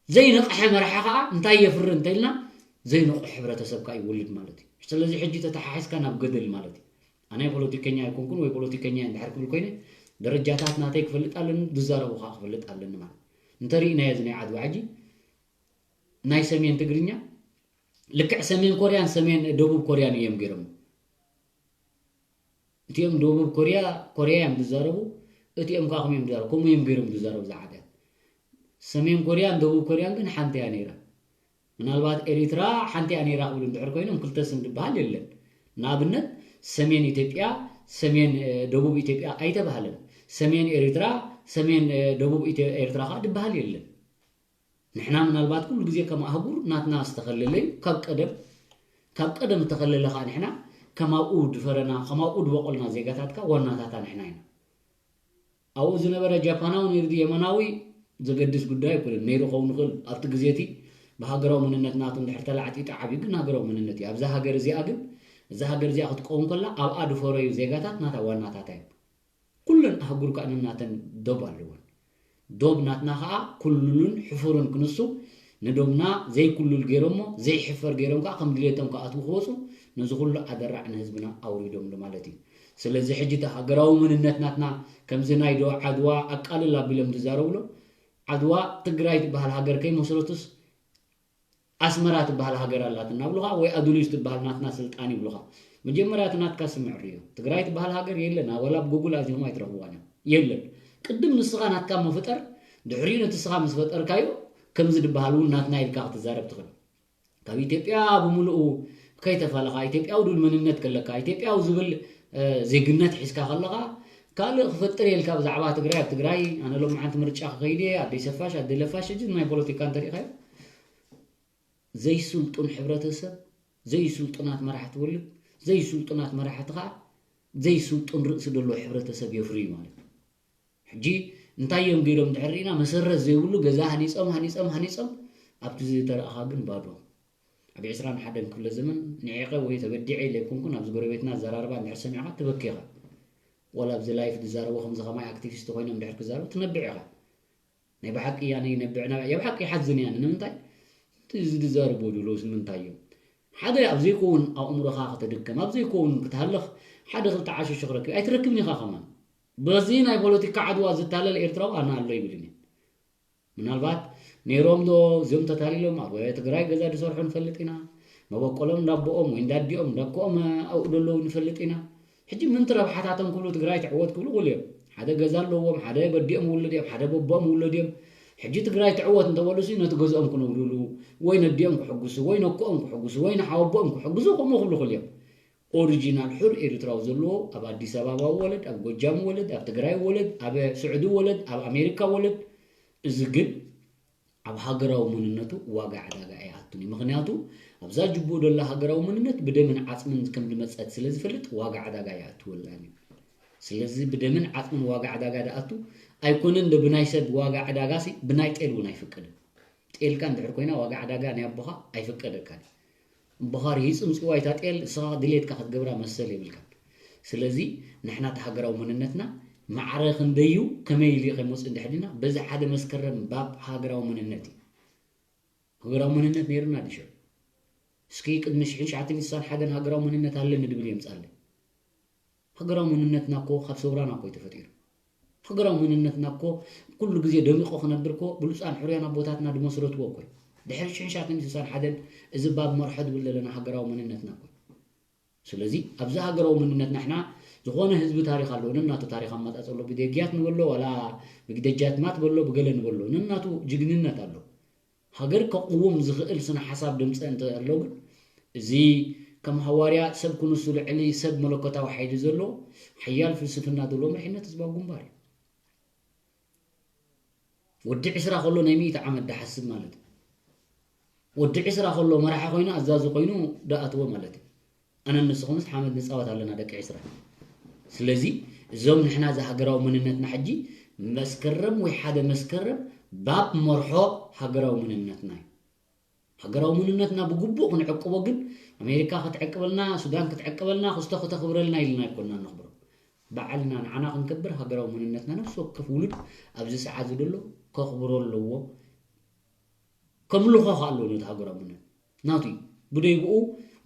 ዘይነቕሐ መራሒ ከዓ እንታይ የፍሪ እንተኢልና ዘይነቕሑ ሕብረተሰብ ከዓ ይወልድ ማለት እዩ። ስለዚ ሕጂ ተተሓሒዝካ ናብ ገደል ማለት እዩ። ኣነ ፖለቲከኛ ኣይኮንኩን ወይ ፖለቲከኛ እንድሕር ክብል ኮይነ ደረጃታት ናተይ ክፈልጥ ኣለኒ ዝዛረቡ ከዓ ክፈልጥ ኣለኒ ማለት እንተሪእናዮ እዚ ናይ ዓድዋ ሕጂ ናይ ሰሜን ትግርኛ ልክዕ ሰሜን ኮርያን ሰሜን ደቡብ ኮርያን እዮም ገይሮም እቲኦም ደቡብ ኮርያ ኮርያ እዮም ዝዛረቡ እቲኦም ከዓ ከምኡ እዮም ዝዛረቡ ከምኡ እዮም ገይሮም ዝዛረቡ ዝዓድያ ሰሜን ኮርያን ደቡብ ኮርያን ግን ሓንቲ እያ ነይራ ምናልባት ኤሪትራ ሓንቲ እያ ነይራ ክብሉ እንድሕር ኮይኖም ክልተ ስም ዝበሃል የለን ንኣብነት ሰሜን ኢትዮጵያ ሰሜን ደቡብ ኢትዮጵያ ኣይተባህለን ሰሜን ኤሪትራ ሰሜን ደቡብ ኤርትራ ከዓ ዝበሃል የለን ንሕና ምናልባት ኩሉ ግዜ ከም ኣህጉር ናትና ዝተኸለለ እዩ። ካብ ቀደም ካብ ቀደም ዝተኸለለ ከዓ ንሕና ከም ኣብኡ ድፈረና ከም ኣብኡ ድበቆልና ዜጋታትካ ዋናታታ ንሕና ኢና። ኣብኡ ዝነበረ ጃፓናዊ ነይሩ ድዩ የመናዊ ዘገድስ ጉዳይ ኣይኮነን። ነይሩ ክኸውን ይኽእል ኣብቲ ግዜ እቲ ብሃገራዊ መንነት ናቱ እንድሕር ተላዕጢጡ ዓብዩ ግን ሃገራዊ መንነት እዩ። ኣብዛ ሃገር እዚኣ ግን እዛ ሃገር እዚኣ ክትቀውም ከላ ኣብኣ ድፈረዩ ዜጋታት ናታ ዋናታታ እዮም። ኩለን ኣህጉር ከዓ ነናተን ዶብ ኣለወን። ዶብ ናትና ከዓ ክልሉን ሕፉርን ክንሱ ንዶብና ዘይክልል ገይሮሞ ዘይሕፈር ገይሮም ከዓ ከም ድሌቶም ክኣትዉ ክወፁ ነዚ ኩሉ ኣደራዕ ንህዝብና ኣውሪዶምሉ ማለት እዩ። ስለዚ ሕጂ እቲ ሃገራዊ መንነት ናትና ከምዚ ናይ ዶ ዓድዋ ኣቃልል ኣቢሎም ዝዛረብሎ ዓድዋ ትግራይ ትበሃል ሃገር ከይመስረቱስ ኣስመራ ትበሃል ሃገር ኣላትና ብሉኻ ወይ ኣዱሊስ ትበሃል ናትና ስልጣን ይብሉኻ። መጀመርያ እቲ ናትካ ስምዕ ርዮ። ትግራይ ትበሃል ሃገር የለና ወላ ኣብ ጉግል ኣዚኹም ኣይትረኽብዋን እዮም። የለን። ቅድም ንስኻ ናትካ ምፍጠር ድሕሪኡ ነቲ ስኻ ምስ ፈጠርካዮ ከምዚ ድበሃል እውን ናትና ኢልካ ክትዛረብ ትኽእል። ካብ ኢትዮጵያ ብምሉኡ ከይተፈለኻ ኢትዮጵያዊ ድብል መንነት ከለካ ኢትዮጵያዊ ዝብል ዜግነት ሒዝካ ከለኻ ካልእ ክፈጥር የልካ ብዛዕባ ትግራይ ኣብ ትግራይ ኣነ ሎም ሓንቲ ምርጫ ክኸይድ እየ ኣደይ ሰፋሽ ኣደይ ለፋሽ እጅ ናይ ፖለቲካ እንተሪእኻዮ ዘይስልጡን ሕብረተሰብ ዘይስልጡናት መራሕቲ ትወልድ ዘይስልጡናት መራሕቲ ከዓ ዘይስልጡን ርእሲ ዘለዎ ሕብረተሰብ የፍርዩ ማለት እዩ። ሕጂ እንታይ እዮም ገይሮም ድሕር ርኢና መሰረት ዘይብሉ ገዛ ሃኒፆም ሃኒፆም ሃኒፆም ኣብቲ ዝተረእኻ ግን ባዶ። ኣብ ዕስራን ሓደን ክፍለ ዘመን ንዒቐ ወይ ተበዲዐ ኢለ ኣይኮንኩን ኣብዚ ጎረቤትና ኣዘራርባ እንድሕር ሰሚዕኻ ትበኪኻ። ወላ ኣብዚ ላይፍ ዝዛረቡ ከምዚ ከማይ ኣክቲቪስት ኮይኖም ድሕር ክዛረቡ ትነብዕ ኢኻ። ናይ ብሓቂ እያ ነይነብዕ ናይ ብሓቂ ይሓዝን እያ ንምንታይ እዚ ዝዛረቦ ድሎስ ንምንታይ እዮም ሓደ ኣብ ዘይከውን ኣእምሮኻ ከተድከም ኣብ ዘይከውን ክትሃልኽ ሓደ ክልተ ዓሸሹ ክረክብ ኣይትረክብን ኢኻ ከማን በዚ ናይ ፖለቲካ ዓድዋ ዝታለል ኤርትራዊ ኣነ ኣሎ ይብልን እየ ምናልባት ነይሮም ዶ እዚኦም ተታሊሎም ኣብ ትግራይ ገዛ ዝሰርሑ ንፈልጥ ኢና መበቆሎም እንዳቦኦም ወይ እንዳዲኦም እንዳኮኦም ኣብኡ ደለዉ ንፈልጥ ኢና ሕጂ ምንቲ ረብሓታቶም ክብሉ ትግራይ ትዕወት ክብሉ ክእሉ እዮም ሓደ ገዛ ኣለዎም ሓደ በዲኦም ውሉድ እዮም ሓደ በቦኦም ውሉድ እዮም ሕጂ ትግራይ ትዕወት እንተበሉሲ ነቲ ገዝኦም ክነብሩሉ ወይ ነዲኦም ክሕጉሱ ወይ ነኮኦም ክሕጉሱ ወይ ንሓወቦኦም ክሕግዙ ከምኡ ክብሉ ክእሉ እዮም ኦሪጂናል ሑር ኤርትራዊ ዘለዎ ኣብ ኣዲስ ኣበባ ወለድ ኣብ ጎጃም ወለድ ኣብ ትግራይ ወለድ ኣብ ስዑዲ ወለድ ኣብ ኣሜሪካ ወለድ እዚ ግን ኣብ ሃገራዊ መንነቱ ዋጋ ዕዳጋ ኣይኣቱን እዩ። ምኽንያቱ ኣብዛ ጅቡኡ ደላ ሃገራዊ መንነት ብደምን ዓፅምን ከም ዝመፀት ስለ ዝፈልጥ ዋጋ ዕዳጋ ኣይኣትወላን እዩ። ስለዚ ብደምን ዓፅምን ዋጋ ዕዳጋ ድኣቱ ኣይኮነን ዶ ብናይ ሰብ ዋጋ ዕዳጋ ሲ ብናይ ጤል እውን ኣይፍቀድን። ጤልካ እንድሕር ኮይና ዋጋ ዕዳጋ ናይ ኣቦኻ ኣይፍቀደካን እዩ። እምበኻር ይፅምፅዋ ይታ ጤል እስኻ ድሌትካ ክትገብራ መሰል የብልካን። ስለዚ ንሕና እቲ ሃገራዊ መንነትና ማዕረ ክንደዩ ከመይ ኢሉ ከይመፅእ እንድሕር ዲና በዚ ሓደ መስከረም ባብ ሃገራዊ መንነት እዩ። ሃገራዊ መንነት ነይርና ድሽዑ እስኪ ቅድሚ ሽሕን ሽዓተን ሚእትን ሓደን ሃገራዊ መንነት ኣለኒ ድብል የምፃለይ። ሃገራዊ መንነትና እኮ ካብ ሰውራና እኮ እዩ ተፈጢሩ። ሃገራዊ መንነትና እኮ ኩሉ ግዜ ደሚቆ ክነብር እኮ ብሉፃን ሕሩያን ኣቦታትና ዝመስረትዎ እኮ እዩ። ድሕሪ ሽሕን ሽዓተን ሚእትን ሓደን እዚ ባብ መርሖ ዝብል ዘለና ሃገራዊ መንነትና እኮ እዩ። ስለዚ ኣብዚ ሃገራዊ መንነትና ሕና ዝኾነ ህዝቢ ታሪክ ኣለዎ ነናቱ ታሪክ ኣመፃፀሎ ብደጊያት ንበሎ ዋላ ብግደጃትማት በሎ ብገለ ንበሎ ነናቱ ጅግንነት ኣሎ። ሃገር ከቕውም ዝኽእል ስነ ሓሳብ ድምፀ እንተሎ ግን እዚ ከም ሃዋርያ ሰብ ክንሱ ልዕሊ ሰብ መለኮታዊ ሓይሊ ዘሎ ሓያል ፍልስፍና ዘለዎ መሪሕነት ህዝባዊ ግንባር እዩ። ወዲ ዕስራ ከሎ ናይ ሚእቲ ዓመት ድሓስብ ማለት እዩ። ወዲ ዕስራ ከሎ መራሒ ኮይኑ ኣዛዚ ኮይኑ ድኣትዎ ማለት እዩ። ኣነ ንስኹምስ ሓመድ ንፃወት ኣለና ደቂ ዕስራ። ስለዚ እዞም ንሕና እዚ ሃገራዊ መንነትና ሕጂ መስከረም ወይ ሓደ መስከረም ባብ መርሖ ሃገራዊ መንነትና እዩ። ሃገራዊ መንነትና ብግቡእ ክንዕቅቦ ግን ኣሜሪካ ክትዕቅበልና፣ ሱዳን ክትዕቅበልና፣ ክስቶ ክተኽብረልና ኢልና ኣይኮንና ነኽብሮ። ባዕልና ንዓና ክንከብር ሃገራዊ መንነትና ነፍሲ ወከፍ ውሉድ ኣብዚ ሰዓት ዝደሎ ከኽብሮ ኣለዎ። ከምልኾ ከ ኣለዎ ነቲ ሃገራዊ መንነት ናቱ እዩ። ብደይ ብኡ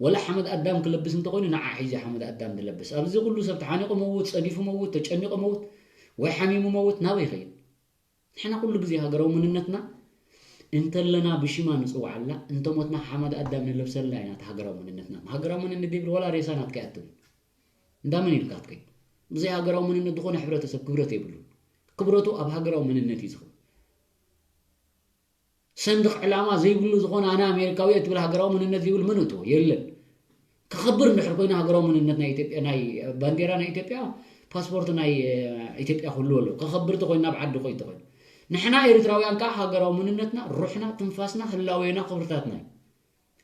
ወላ ሓመድ ኣዳም ክለብስ እንተኾይኑ ንዓ ሒዚ ሓመድ ኣዳም ንለብስ። ኣብዚ ኩሉ ሰብ ተሓኒቑ መውት፣ ጸዲፉ መውት፣ ተጨኒቑ መውት ወይ ሓሚሙ መውት ናበይ ይኸይድ? ንሕና ኩሉ ግዜ ሃገራዊ መንነትና እንተለና ብሽማ ንፅውዓላ እንተሞትና ሓመድ ኣዳም ንለብሰላ ኢና እቲ ሃገራዊ መንነትና ሃገራዊ መንነት ዘይብል ዋላ ሬሳ ናትካ ያትብል እንዳመን ኢልካ ትከይድ ብዘይ ሃገራዊ መንነት ዝኾነ ሕብረተሰብ ክብረት የብሉን ክብረቱ ኣብ ሃገራዊ መንነት እዩ ዝኽብ ሰንድቕ ዕላማ ዘይብሉ ዝኾነ ኣነ ኣሜሪካዊ እየ ትብል ሃገራዊ መንነት ዘይብል መን እትዎ የለን ክኸብር እንድሕር ኮይኑ ሃገራዊ መንነት ናይ ኢትዮጵያ ናይ ባንዴራ ናይ ኢትዮጵያ ፓስፖርት ናይ ኢትዮጵያ ክህልዎ ኣለዎ። ከኸብር ተኮይኑ ናብ ዓዲ ኮይ ተኮይኑ ንሕና ኤርትራውያን ከዓ ሃገራዊ መንነትና ሩሕና፣ ትንፋስና፣ ህላዌና፣ ክብርታትና እዩ።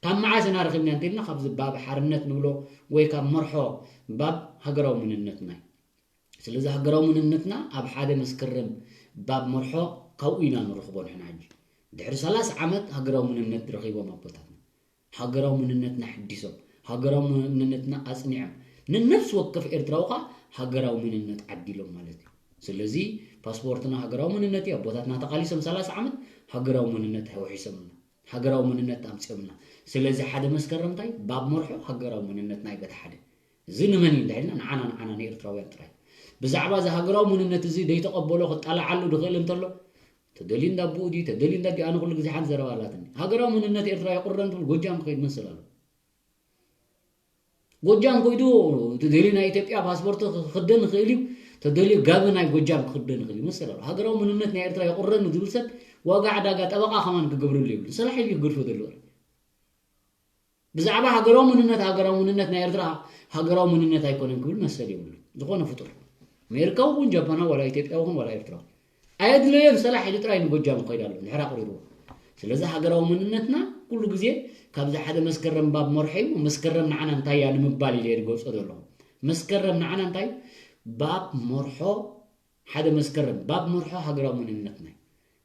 ካብ መዓስ ኢና ረኺብና እንተልና፣ ካብዚ ባብ ሓርነት ንብሎ ወይ ካብ መርሖ ባብ ሃገራዊ መንነትና እዩ። ስለዚ ሃገራዊ መንነትና ኣብ ሓደ መስከረም ባብ መርሖ ካብኡ ኢና ንረኽቦ ንሕና ሕጂ። ድሕሪ ሰላሳ ዓመት ሃገራዊ መንነት ረኺቦም ኣቦታትና። ሃገራዊ መንነትና ሕዲሶም፣ ሃገራዊ መንነትና ኣጽኒዖም፣ ንነፍሲ ወከፍ ኤርትራዊ ኸኣ ሃገራዊ መንነት ዓዲሎም ማለት እዩ። ስለዚ ፓስፖርትና ሃገራዊ መንነት እዩ። ኣቦታትና ተቓሊሶም ሰላሳ ዓመት ሃገራዊ መንነት ኣውሒሶምና፣ ሃገራዊ መንነት ኣምጺኦምና። ስለዚ ሓደ መስከረም እንታይ ባብ መርሖ ሃገራዊ መንነትና እዩ በቲ ሓደ። እዚ ንመን እዩ እንድሕልና ንዓና ንዓና ንኤርትራውያን ጥራይ። ብዛዕባ እዚ ሃገራዊ መንነት እዚ ደይተቐበሎ ክጣላዓሉ ድኽእል እንተሎ ተደልዩ እንዳ ብኡ ድዩ ተደልዩ እንዳ ድዩ ኣነ ኩሉ ግዜ ሓንቲ ዘረባ ኣላትኒ። ሃገራዊ መንነት ኤርትራ የቑረን ትብል ጎጃም ክኸይድ መስል ኣሎ። ጎጃም ኮይዱ ተደልዩ ናይ ኢትዮጵያ ፓስፖርት ክኽደን ይኽእል እዩ። ተደልዩ ጋቢ ናይ ጎጃም ክኽደን ይኽእል እዩ መስል ኣሎ። ሃገራዊ መንነት ናይ ኤርትራ የቑረን ዝብል ሰብ ዋጋ ዕዳጋ ጠበቓ ከማን ክገብረሉ የብሉ። ሰላሕ ኢሉ ክገድፎ ዘለዎ። ብዛዕባ ሃገራዊ መንነት ሃገራዊ መንነት ናይ ኤርትራ ሃገራዊ መንነት ኣይኮነን ክብል መሰል የብሉ። ዝኾነ ፍጡር ኣሜሪካዊ ኹን ጃፓናዊ ዋላ ኢትዮጵያዊ ኹን ዋላ ኤርትራዊ ኣየድለዮን። ሰላሕ ኢሉ ጥራይ ንጎጃም ክኸይድ ኣሎ ንድሕር ኣቑሪርዎ። ስለዚ ሃገራዊ መንነትና ኩሉ ግዜ ካብዚ ሓደ መስከረም ባብ መርሖ እዩ። መስከረም ንዓና እንታይ እያ ንምባል ኢለ ዝገልጾ ዘለኹ። መስከረም ንዓና እንታይ ባብ መርሖ ሓደ መስከረም ባብ መርሖ ሃገራዊ መንነትና እዩ።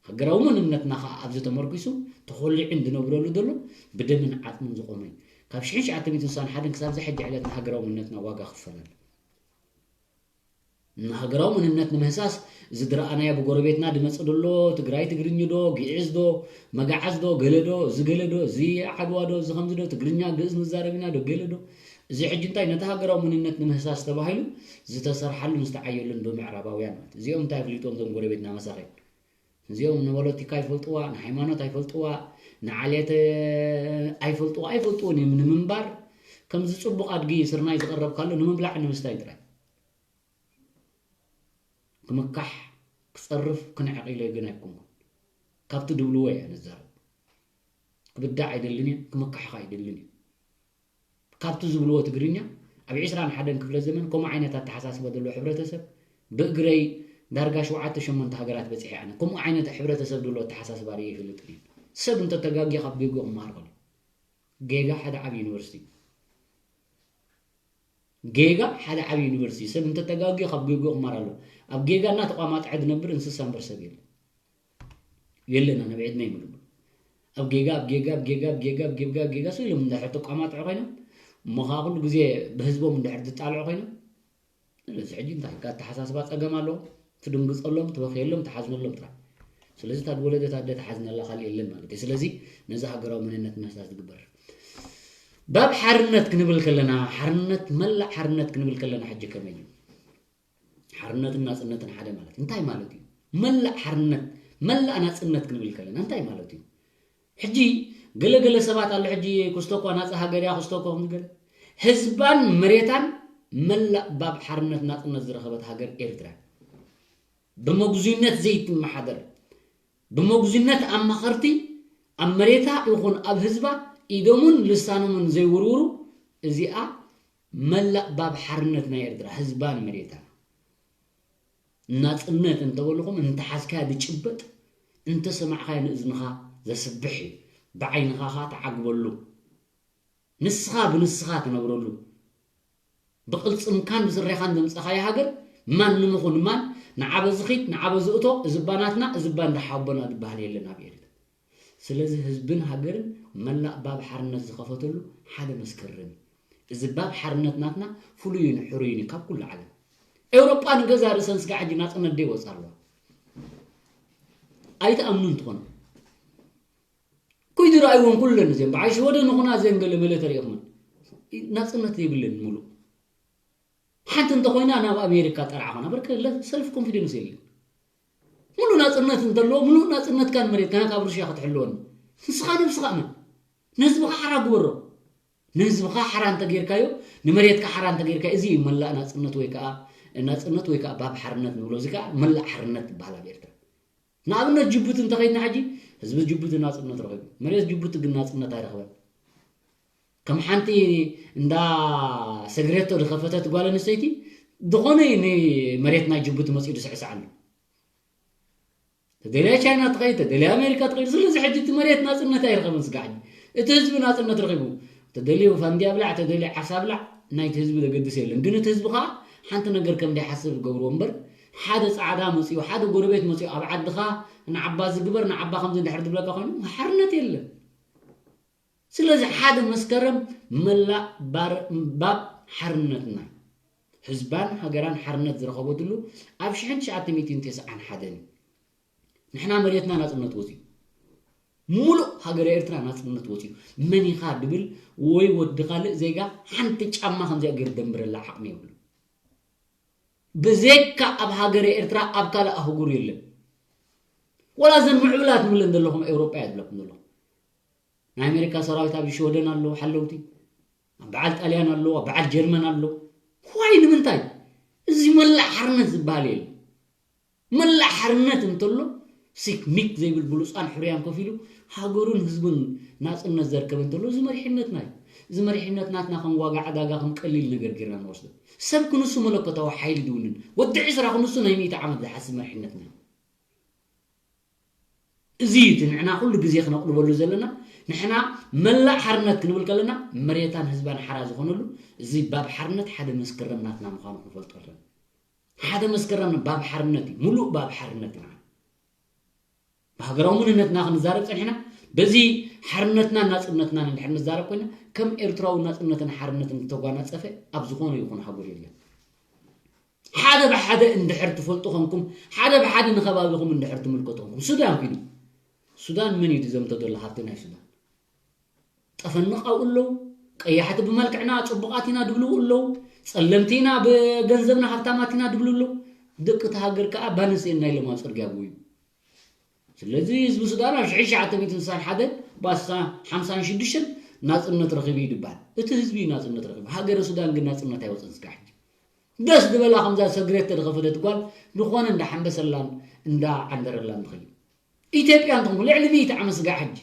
ሃገራዊ መንነትና ከዓ ኣብዚ ተመርኪሱ ተኾሊዑ እንድነብረሉ ዘሎ ብደምን ዓፅምን ዝቆመ እዩ። ካብ ሽሕን ትሽዓተ ሚእትን ስሳን ሓደን ክሳብ እዚ ሕጂ ዕለት ንሃገራዊ መንነትና ዋጋ ክፈለሉ ንሃገራዊ መንነት ንምህሳስ እዚ ድረኣናዮ ብጎረቤትና ድመፅ ደሎ ትግራይ ትግርኝ ዶ ግዕዝ ዶ መጋዓዝ ዶ ገለ ዶ እዚ ገለ ዶ እዚ ዓድዋ ዶ እዚ ከምዚ ዶ ትግርኛ ግእዝ ንዛረብ ኢና ዶ ገለ ዶ እዚ ሕጂ እንታይ ነቲ ሃገራዊ መንነት ንምህሳስ ተባሂሉ ዝተሰርሓሉን ዝተዓየሉን ብምዕራባውያን ማለት እዚኦም እንታይ ኣፍሊጦም እዞም ጎረቤትና መሳኺን እዚኦም ንፖለቲካ ኣይፈልጥዋ ንሃይማኖት ኣይፈልጥዋ ንዓሌት ኣይፈልጥዋ ኣይፈልጥዎን እዮም ንምንባር ከምዚ ፅቡቕ ኣድጊ ስርናይ ዝቐረብካሉ ንምብላዕ ንምስታይ ጥራይ ክምካሕ ክፀርፍ ክንዕቕ ኢለ ግን ኣይኮንኩን ካብቲ ድብልዎ እየ ንዛረብ ክብዳዕ ኣይደልን እየ ክምካሕኻ ኣይደልን እየ ካብቲ ዝብልዎ ትግርኛ ኣብ ዕስራን ሓደን ክፍለ ዘመን ከምኡ ዓይነት ኣተሓሳስባ ዘለዎ ሕብረተሰብ ብእግረይ ዳርጋ ሸውዓተ ሸሞንተ ሃገራት በፂሐ ኣነ ከምኡ ዓይነት ሕብረተሰብ ድሎ ኣተሓሳስባ ርየ ይፈልጥን እየ ሰብ እንተተጋጊ ካብ ጌጎ ክመሃር ከሎ ጌጋ ሓደ ዓብ ዩኒቨርሲቲ ጌጋ ሓደ ዓብ ዩኒቨርሲቲ ሰብ እንተተጋጊ ካብ ጌጎ ክመሃር ኣሎ ኣብ ጌጋ እና ተቋማጥዐ ዝነብር እንስሳ እምበር ሰብ የለ የለን ኣነ ብዕድመ ይምልኩ ኣብ ጌጋ ኣብ ጌጋ ኣብ ጌጋ ኣብ ጌጋ ኣብ ጌጋ ኣብ ጌጋ ስኢሎም እንድሕር ተቋማጥዑ ኮይኖም እሞ ከዓ ኩሉ ግዜ ብህዝቦም እንድሕር ዝጣልዑ ኮይኖም ስለዚ ሕጂ እንታይ ኣተሓሳስባ ፀገም ኣለዎም ትድንግፀሎም ትበኽየሎም ትሓዝነሎም ጥራሕ ስለዚ እታ ወለደት ኣደ ትሓዝነላ ካልእ የለን ማለት እዩ ስለዚ ነዚ ሃገራዊ መንነት ምህሳስ ዝግበር ባብ ሓርነት ክንብል ከለና ሓርነት መላእ ሓርነት ክንብል ከለና ሕጂ ከመይ እዩ ሓርነትን ናፅነትን ሓደ ማለት እንታይ ማለት እዩ? መላእ ሓርነት መላእ ናፅነት ክንብል ከለና እንታይ ማለት እዩ? ሕጂ ገለገለ ሰባት ኣሎ ሕጂ ክስቶ እኳ ናፃ ሃገር እያ ክስቶ እኳ ከምዝገለ ህዝባን መሬታን መላእ ባብ ሓርነት ናፅነት ዝረኸበት ሃገር ኤርትራ ብመጉዙይነት ዘይትመሓደር ብመጉዝነት ኣማኸርቲ ኣብ መሬታ ይኹን ኣብ ህዝባ ኢዶምን ልሳኖምን ዘይውርውሩ እዚኣ መላእ ባብ ሓርነት ናይ ኤርትራ ህዝባን መሬታ ናፅነት እንተበልኹም እንተሓዝካያ ዝጭበጥ እንተሰማዕካያ ንእዝንኻ ዘስብሕ እዩ ብዓይንኻ ኸዓ ተዓግበሉ ንስኻ ብንስኻ ትነብረሉ ብቕልጽምካን ብስሬኻን ዘምጸኻያ ሃገር ማን ንምኹን ማን ንዓበዚ ኺድ ንዓበዚ እቶ እዚ ባናትና እዚ ባንዳ ሓቦና ዝበሃል የለን ኣብ ኤርትራ ስለዚ ህዝብን ሃገርን መላእ ባብ ሓርነት ዝኸፈተሉ ሓደ መስከረም እዩ እዚ ባብ ሓርነት ናትና ፍሉይን ሕሩይን እዩ ካብ ኩሉ ዓለም ኤውሮጳ ንገዛ ርእሰን ስጋ ሕጂ ናጽነት ደይ ወጻ ኣለዋ ኣይተኣምኑን ትኾኑ ኩይ ዝረኣይዎም ኩለን እዚኦም በዓል ሽወደን ኹና እዚአን ገለ መለ ተሪእኹመን ናፅነት የብለን ሙሉእ ሓንቲ እንተኮይና ናብ ኣሜሪካ ጠራሕ ኾና በርከ ሰልፍ ኮንፊደንስ የለን ሙሉእ ናፅነት እንተለዎ ሙሉእ ናፅነትካን መሬትካን ካብ ሩሽያ ክትሕልወኒ ንስኻ ነብስኻ እመን ንህዝብኻ ሓራ ግበሮ ንህዝብኻ ሓራ እንተጌርካዮ ንመሬትካ ሓራ እንተጌርካዮ እዚ እዩ መላእ ናፅነት ወይ ከዓ ናፅነት ወይ ከዓ ባብ ሓርነት ንብሎ እዚ ከዓ መላእ ሓርነት ትበሃል ኣብ ኤርትራ ንኣብነት ጅቡቲ እንተኸይድና ሕጂ ህዝቢ ጅቡቲ ናፅነት ረኺቡ መሬት ጅቡቲ ግን ናፅነት ኣይረኸበን ከም ሓንቲ እንዳ ሰግሬቶ ዝኸፈተት ጓል ኣንስተይቲ ዝኾነ መሬት ናይ ጅቡቲ መፂኡ ዝስዕስዕ ኣሎ ተደልያ ቻይና ትኸይድ፣ ተደልያ ኣሜሪካ ትኸይድ። ስለዚ ሕጂ እቲ መሬት ናጽነት ኣይረኸበን ስጋዕ ሕጂ። እቲ ህዝቢ ናጽነት ረኺቡ። ተደልዩ ፋንድያ ብላዕ፣ ተደልዩ ዓሳ ብላዕ፣ ናይቲ ህዝቢ ዘገድስ የለን። ግን እቲ ህዝቢ ኸዓ ሓንቲ ነገር ከም ዘይሓስብ ገብርዎ እምበር፣ ሓደ ጻዕዳ መጺኡ፣ ሓደ ጎረቤት መጺኡ ኣብ ዓድኻ ንዓባ ዝግበር፣ ንዓባ ከምዚ እንድሕር ዝብለካ ኮይኑ፣ ሓርነት የለን። ስለዚ ሓደ መስከረም መላእ ባር-፣ ባብ ሓርነትና፣ ህዝባን ሃገራን ሓርነት ዝረኸበትሉ ኣብ ሽሕን ትሽዓተ ሚእትን ተስዓን ሓደን እዩ። ንሕና መሬትና ናጽነት ወጺኡ፣ ሙሉእ ሃገረ ኤርትራ ናጽነት ወጺኡ፣ መን ኢኻ ድብል ወይ ወዲ ካልእ ዜጋ ሓንቲ ጫማ ከምዚኣ ገይሩ ደንብረላ ዓቕሚ የብሉ። ብዘይካ ኣብ ሃገረ ኤርትራ ኣብ ካልእ ኣህጉር የለን። ወላ እዘን ምዕብላት ንብለን ዘለኹም ኤውሮጳ እየ ዝብለኩም ዘለኹ። ናይ ኣሜሪካ ሰራዊት ኣብ ሽወደን ኣለዉ ሓለውቲ፣ ኣብ በዓል ጣልያን ኣለዉ፣ ኣብ በዓል ጀርመን ኣለዉ። ዋይ ንምንታይ? እዚ መላእ ሓርነት ዝበሃል የለን። መላእ ሓርነት እንተሎ ሲክ ሚክ ዘይብል ብሉፃን ሕሩያን ኮፍ ኢሉ ሃገሩን ህዝቡን ናፅነት ዘርከበ እንተሎ እዚ መሪሕነትና እዩ። እዚ መሪሕነት ናትና ከም ዋጋ ዕዳጋ ከም ቀሊል ነገር ጌርና ንወስዶ። ሰብ ክንሱ መለኮታዊ ሓይሊ ድውንን ወዲ ዕስራ ክንሱ ናይ ሚእቲ ዓመት ዝሓስብ መሪሕነትና እዩ። እዚ እቲ ንሕና ኩሉ ግዜ ክነቕልበሉ ዘለና ንሕና መላእ ሓርነት ክንብል ከለና መሬታን ህዝባን ሓራ ዝኾነሉ እዚ ባብ ሓርነት ሓደ መስከረም ናትና ምዃኑ ክንፈልጦ ኣለና። ሓደ መስከረም ባብ ሓርነት እዩ፣ ሙሉእ ባብ ሓርነት ኢና። ብሃገራዊ መንነትና ክንዛረብ ጸኒሕና፣ በዚ ሓርነትናን ናጽነትናን እንድሕር ንዛረብ ኮይና፣ ከም ኤርትራዊ ናጽነትን ሓርነትን ዝተጓናጸፈ ኣብ ዝኾነ ይኹን ሃገር የለን። ሓደ ብሓደ እንድሕር ትፈልጡ ኮንኩም፣ ሓደ ብሓደ ንኸባቢኹም እንድሕር ትምልከቱ ኮንኩም፣ ሱዳን ኪዱ። ሱዳን መን እዩ ዝዘምቶ ዘሎ ሃብቲ ናይ ሱዳን? ጠፈንቕ ኣብኡ ኣለዉ። ቀያሕቲ ብመልክዕና ጽቡቓት ኢና ድብልዉ ኣለዉ። ጸለምቲ ኢና ብገንዘብና ሃብታማት ኢና ድብሉ ኣለዉ። ደቂ እቲ ሃገር ከኣ ባንስ እዮም ናይ ሎም ኣብ ጽርግያ ጎዩ። ስለዚ ህዝቢ ሱዳን ኣብ ሽሕን ትሽዓተ ሚእትን ስሳን ሓደን ባሳ ሓምሳን ሽዱሽተን ናጽነት ረኺቡ እዩ ድበሃል። እቲ ህዝቢ እዩ ናጽነት ረኺቡ። ሃገረ ሱዳን ግን ናጽነት ኣይወጸን እስካዕ ሕጂ። ደስ ዝበላ ከምዛ ሰግሬት ተደኸፈደት ጓል ዝኾነ እንዳ ሓንበሰላን እንዳ ዓንደረላን ትኸይድ። ኢትዮጵያ እንተኾንኩም ልዕሊ ሚእቲ ዓመት ስጋዕ ሕጂ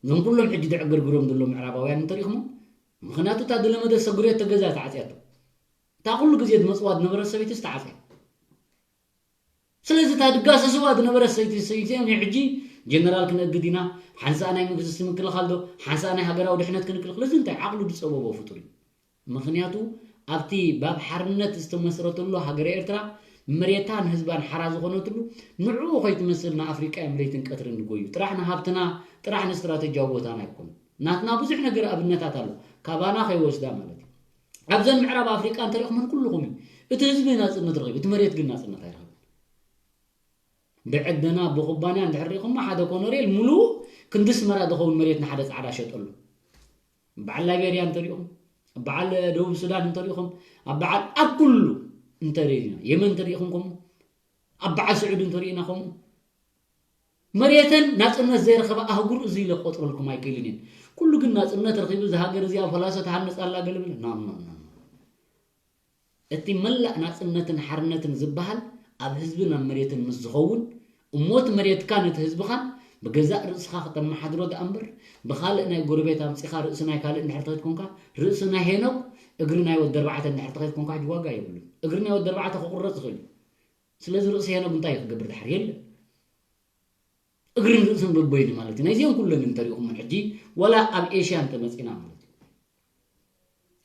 እዞም ኩሎም ሕጂ ድዕግርግሮም ዘለዉ ምዕራባውያን እንተሪእኹሞ፣ ምኽንያቱ እታ ዝለመደ ሰጉሬት ተገዛ ተዓጽያቶ። እታ ኩሉ ግዜ ዝመጽዋ ዝነበረ ሰበይቲ ዝተዓጽያ። ስለዚ እታ ድጋሰስዋ ዝነበረ ሰይቲ ሰይቲ እዮም ሕጂ ጀነራል ክነእግድ ኢና፣ ሓንሳእ ናይ መንግስቲ ምክልኻል ዶ፣ ሓንሳእ ናይ ሃገራዊ ድሕነት ክንክልክል፣ እዚ እንታይ ዓቕሉ ዝጸበቦ ፍጡር እዩ። ምኽንያቱ ኣብቲ ባብ ሓርነት ዝተመስረተሉ ሃገረ ኤርትራ መሬታን ህዝባን ሓራ ዝኾነትሉ ንዕኡ ከይትመስል ንኣፍሪቃ እዮም ለይትን ቀትርን ዝጎዩ። ጥራሕ ንሃብትና፣ ጥራሕ ንስትራተጂያዊ ቦታና ኣይኮኑ። ናትና ብዙሕ ነገር ኣብነታት ኣሎ። ካባና ከይወስዳ ማለት እዩ። ኣብዘን ምዕራብ ኣፍሪቃ እንተሪእኹመን ኩልኹም እዩ። እቲ ህዝቢ ናጽነት ረኺቡ፣ እቲ መሬት ግን ናጽነት ኣይረኸበን። ብዕደና ብኩባንያ እንድሕር ሪኢኹሞ ሓደ ኮኖሬል ሙሉእ ክንዲ ኣስመራ ዝኸውን መሬት ንሓደ ጻዕዳ ሸጠሉ። በዓል ላይቤርያ እንተሪእኹም፣ በዓል ደቡብ ሱዳን እንተሪእኹም፣ ኣብ በዓል ኣብ ኩሉ እንተሪእና፣ የመን እንተሪእኹም ከምኡ፣ ኣብ በዓል ስዑዲ እንተሪእና ከምኡ። መሬተን ናጽነት ዘይረኸባ ኣህጉር እዚ ኢለ ክቆጽረልኩም ኣይክእልን እየን። ኩሉ ግን ናጽነት ረኺቡ፣ እዛ ሃገር እዚኣ ፈላሶ ትሃንጽ ኣላ ገለ ብለ። ኖ፣ ኖ፣ ኖ፣ ኖ። እቲ መላእ ናጽነትን ሓርነትን ዝበሃል ኣብ ህዝብን ኣብ መሬትን ምስ ዝኸውን፣ እሞ እቲ መሬትካን እቲ ህዝብኻን ብገዛእ ርእስኻ ከተመሓድሮ ደኣ እምበር፣ ብኻልእ ናይ ጎረቤት ኣምጺኻ ርእሲ ናይ ካልእ እንድሕር ተኸይድ ኮንካ፣ ርእሲ ናይ ሄኖክ እግሪ ናይ ወዲ ኣርባዕተ እንድሕር ተኸይድ ኮንካ ሕጂ ዋጋ የብሉን። እግሪ ናይ ወዲ ኣርባዕተ ክቑረጽ ይኽእል እዩ። ስለዚ ርእሲ ሄኖክ እንታይ እዩ ክገብር ድሓር? የለን። እግርን ርእስን በበይኑ ማለት እዩ። ናይዚኦም ኩለን እንተሪእኹመን ሕጂ ዋላ ኣብ ኤሽያ እንተመጺና ማለት እዩ።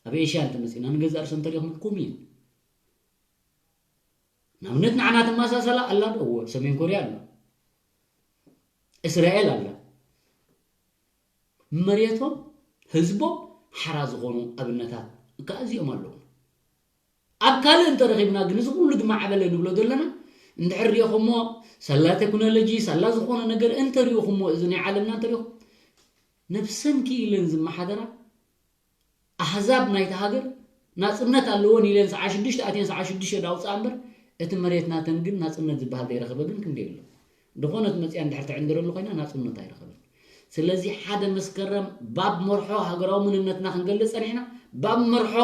ኣብ ኤሽያ እንተመጺና ንገዛእ ርእሰን እንተሪእኹመን ኩም እየን። ንኣብነት ንዓና ትመሳሰላ ኣላ ዶ? እወ፣ ሰሜን ኮርያ ኣላ። እስራኤል ኣላ። መሬቶም፣ ህዝቦም ሓራ ዝኾኑ ኣብነታት እካ እዚኦም ኣለዉ። ኣብ ካልእ እንተረኺብና ግን እዚ ኩሉ ዝማዕበለ ንብሎ ዘለና እንድሕር ሪኢኹሞ ሳላ ቴክኖሎጂ፣ ሳላ ዝኾነ ነገር እንተሪኢኹሞ እዚ ናይ ዓለምና እንተሪኢኹም ነብሰን ክኢለን ዝመሓደራ ኣህዛብ ናይቲ ሃገር ናጽነት ኣለወን ኢለን ሰዓ ሽዱሽተ ኣትየን ሰዓ ሽዱሽተ ዳውፅኣ እምበር እቲ መሬት ናተን ግን ናጽነት ዝበሃል ዘይረኸበ ግን ክንደይ ኣሎ። ዝኾነት መፅያ እንድሕር ትዕንድረሉ ኮይና ናጽነት ኣይረኸበን። ስለዚ ሓደ መስከረም ባብ መርሖ ሃገራዊ መንነትና ክንገልጽ ጸኒሕና፣ ባብ መርሖ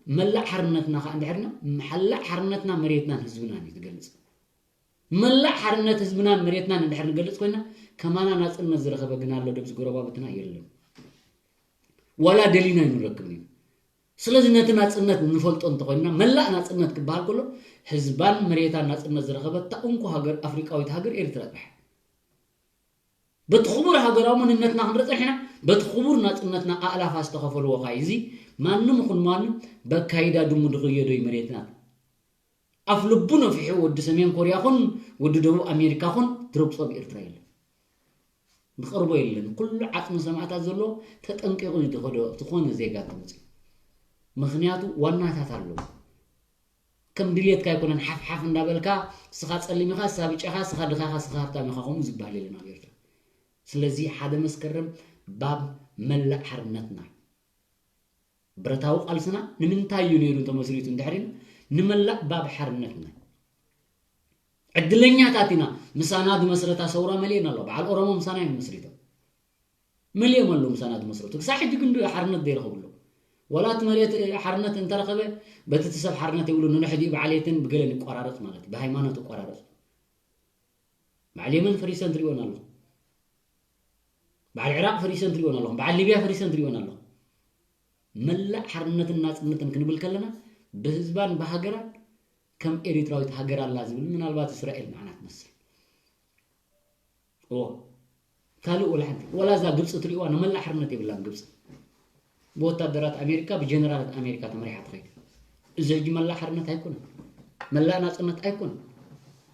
መላእ ሓርነትና ከዓ እንድሕርና፣ መላእ ሓርነትና መሬትናን ህዝብናን እዩ ዝገልጽ። መላእ ሓርነት ህዝብናን መሬትናን እንድሕር ንገልጽ ኮይና፣ ከማና ናጽነት ዝረኸበ ግን ኣሎ ደብዚ ጎረባብትና የለን። ዋላ ደሊና ኣይንረክብን ኢና። ስለዚ ነቲ ናጽነት ንፈልጦ እንተኾይንና፣ መላእ ናጽነት ክበሃል ከሎ ህዝባን መሬታን ናጽነት ዝረኸበታ እንኮ ሃገር፣ ኣፍሪቃዊት ሃገር ኤርትራ ጥራሕ። በቲ ክቡር ሃገራዊ መንነትና ክንርኢ ጸኒሕና፣ በቲ ክቡር ናጽነትና ኣእላፋት ዝተኸፈልዎ ኸኣ እዚ ማንም ይኹን ማንም በካይዳ ድሙ ድቕየዶ እዩ መሬትና። ኣፍ ልቡ ነፊሑ ወዲ ሰሜን ኮርያ ኹን ወዲ ደቡብ ኣሜሪካ ኹን ትረግጾ ኣብ ኤርትራ የለን። ዝቐርቦ የለን። ኩሉ ዓጽሚ ሰማእታት ዘሎ ተጠንቂቑ እዩ ዝኸዶ ዝኾነ ዜጋ እንተመጺኡ። ምኽንያቱ ዋናታት ኣለዉ። ከም ድሌትካ ኣይኮነን ሓፍሓፍ እንዳበልካ ስኻ ጸሊም ኢኻ፣ ስኻ ብጫ ኢኻ፣ ስኻ ድኻ ኢኻ፣ ስኻ ሃብታም ኢኻ ከምኡ ዝበሃል የለን ኣብ ኤርትራ። ስለዚ ሓደ መስከረም ባብ መላእ ሓርነትና እዩ። ብረታዊ ቃልስና ንምንታይ እዩ ነይሩ ተመስሪቱ እንድሕር ኢልና፣ ንመላእ ባብ ሓርነትና እዩ። ዕድለኛታት ኢና። ምሳና ዝመስረታ ሰውራ መሊኤን ኣሎ። በዓል ኦሮሞ ምሳና እዮም መስሪቶም። መሊኦም ኣለዉ ምሳና ዝመስረቱ። ክሳብ ሕጂ ግን ሓርነት ዘይረኸቡ ኣለዉ። ዋላ እቲ መሬት ሓርነት እንተረኸበ፣ በቲ እቲ ሰብ ሓርነት የብሉ፣ ንንሕዲኡ ብዓሌትን ብገለን ይቆራረጽ ማለት እዩ። ብሃይማኖት ይቆራረጽ። በዓል የመን ፈሪሰን ትሪኦን ኣለኹም። በዓል ዕራቕ ፈሪሰን ትሪኦን ኣለኹም። በዓል ሊብያ ፈሪሰን ትሪኦን ኣለኹም። መላእ ሓርነትን ናጽነትን ክንብል ከለና፣ ብህዝባን ብሃገራን ከም ኤሪትራዊት ሃገር ኣላ ዝብል ምናልባት እስራኤል ንዓና ትመስል። እዎ። ካልእ ወላ ሓንቲ። ወላ እዛ ግብጺ ትሪእዋ ንመላእ ሓርነት የብላን ግብጺ። ብወታደራት ኣሜሪካ፣ ብጀነራላት ኣሜሪካ ተመሪሓ ትኸይድ። እዚ ሕጂ መላእ ሓርነት ኣይኮነን። መላእ ናጽነት ኣይኮነን።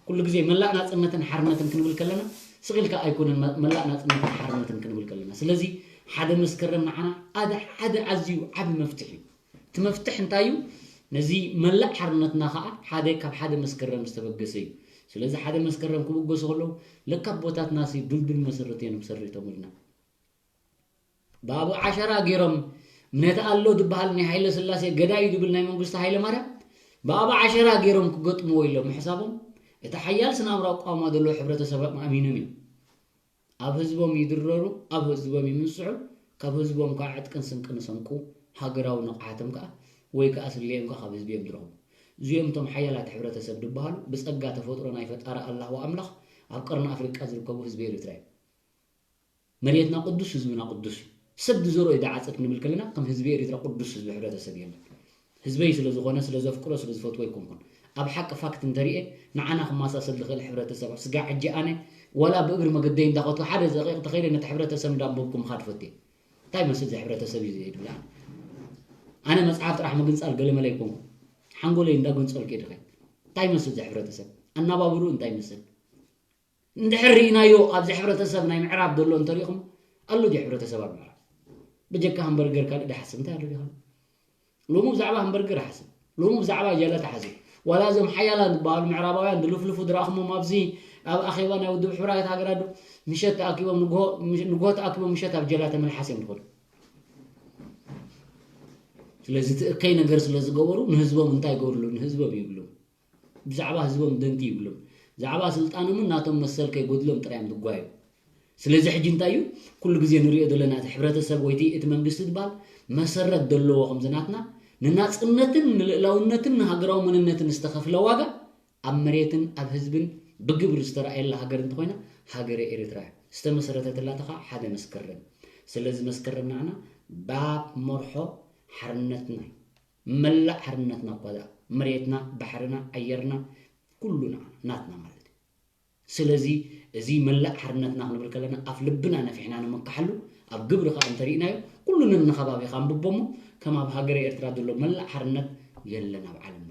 ኩሉ ግዜ መላእ ናጽነትን ሓርነትን ክንብል ከለና፣ ስቕ ኢልካ ኣይኮነን መ-፣ መላእ ናጽነትን ሓርነትን ክንብል ከለና። ስለዚ ሓደ መስከረም ንዓና ኣደ-፣ ሓደ ኣዝዩ ዓቢ መፍትሕ እዩ። እቲ መፍትሕ እንታይ እዩ? ነዚ መላእ ሓርነትና ኸኣ ሓደ ካብ ሓደ መስከረም ዝተበገሰ እዩ። ስለዚ ሓደ መስከረም ክብገሱ ከለዉ፣ ለካ ኣቦታትናሲ ድልዱል መሰረት እዮም ሰሪቶምልና። ብኣቡ ዓሸራ ገይሮም ነቲ ኣሎ ዝበሃል ናይ ሃይለ ስላሴ ገዳይ እዩ ዝብል ናይ መንግስቱ ሃይለ ማርያም ብኣቡ ዓሸራ ገይሮም ክገጥምዎ ኢሎም ምሕሳቦም እቲ ሓያል ስነ ኣእምራዊ ኣቋውማ ዘለዎ ሕብረተሰብ ኣሚኖም እዮም። ኣብ ህዝቦም ይድረሩ፣ ኣብ ህዝቦም ይምንስዑ፣ ካብ ህዝቦም ከዓ ዕጥቅን ስንቅን ይሰንቁ፣ ሃገራዊ ንቕሓቶም ከዓ ወይ ከዓ ስለዮም ከዓ ካብ ህዝቢ እዮም ዝረኽቡ። እዚኦም እቶም ሓያላት ሕብረተሰብ ዝበሃሉ ብጸጋ ተፈጥሮ ናይ ፈጣሪ ኣላህ ወኣምላኽ ኣብ ቀርኒ ኣፍሪቃ ዝርከቡ ህዝቢ ኤሪትራ እዮም። መሬትና ቅዱስ፣ ህዝብና ቅዱስ እዩ። ሰብ ዝዘርኦ እዩ ዝዓጽድ ክንብል ከለና ከም ህዝቢ ኤሪትራ ቅዱስ ህዝቢ ሕብረተሰብ የለን። ህዝበይ ስለ ዝኾነ፣ ስለ ዘፍቅሮ፣ ስለ ዝፈትዎ ኣይኮንኩን። ኣብ ሓቂ ፋክት እንተሪኤ ንዓና ክመሳሰል ዝኽእል ሕብረተሰብ ስጋዕ ሕጂ ኣነ ዋላ ብእግሪ መገደይ እንዳኸድኩ ሓደ ደቂቕ ተኸይደ ነቲ ሕብረተሰብ እንዳንበብኩ ምኻድ ፈትየ። እንታይ መስል እዚ ሕብረተሰብ እዩ ዝብል ኣነ? ኣነ መጽሓፍ ጥራሕ ምግንጻል ገለመለ ኣይኮንኩን። ሓንጎለይ እንዳገንጸልኩ እየ ዝኸይድ። እንታይ መስል እዚ ሕብረተሰብ? ኣናባብርኡ እንታይ መስል? እንድሕር ርኢናዮ ኣብዚ ሕብረተሰብ ናይ ምዕራብ ዘሎ እንተሪኢኹም ኣሎ ድዩ ሕብረተሰብ ኣብ ምዕራብ? ብጀካ ሃምበርገር ካልእ ድሓስብ እንታይ ኣሎ ድዩ? ሎሚ ብዛዕባ ሃምበርገር ሓስብ። ሎሚ ብዛዕባ ጀላታ ሓስብ። ዋላ እዞም ሓያላን ዝበሃሉ ምዕራባውያን ዝልፍልፉ ዝረኣኹሞም ኣብዚ ኣብ ኣኼባ ናይ ውድብ ሕቡራት ሃገራት ዶ ምሸት ተኣኪቦም ንግሆ፣ ምሽ-፣ ንግሆ ተኣኪቦም ምሸት ኣብ ጀላተ መልሓስ እዮም ዝኸዱ። ስለዚ እቲ እከይ ነገር ስለ ዝገበሩ ንህዝቦም እንታይ ይገብርሉ? ንህዝቦም ይብሉ። ብዛዕባ ህዝቦም ደንቲ ይብሉም። ብዛዕባ ስልጣኖምን ናቶም መሰል ከይጎድሎም ጥራይ እዮም ዝጓዩ። ስለዚ ሕጂ እንታይ እዩ? ኩሉ ግዜ ንሪኦ ዘለና እቲ ሕብረተሰብ ወይ እቲ፣ እቲ መንግስቲ ዝበሃል መሰረት ዘለዎ ከምዚ ናትና ንናጽነትን ንልእላውነትን ንሃገራዊ መንነትን ዝተኸፍለ ዋጋ ኣብ መሬትን ኣብ ህዝብን ብግብሪ ዝተረኣየላ ሃገር እንተኾይና ሃገረ ኤርትራ እያ። ዝተመሰረተትላ ተኻ ሓደ መስከረም። ስለዚ መስከረም ንዓና ባብ መርሖ ሓርነትና እዩ። መላእ ሓርነትና እኳ ደኣ መሬትና፣ ባሕርና፣ ኣየርና፣ ኩሉ ንዓና፣ ናትና ማለት እዩ። ስለዚ እዚ መላእ ሓርነትና ክንብል ከለና ኣፍ ልብና ነፊሕና ንምክሓሉ ኣብ ግብሪ ከኣ እንተሪእናዮ ኩሉ ነንኸባቢኻ ኣንብቦ እሞ ከም ኣብ ሃገረ ኤርትራ ዘሎ መላእ ሓርነት የለን ኣብ ዓለምና።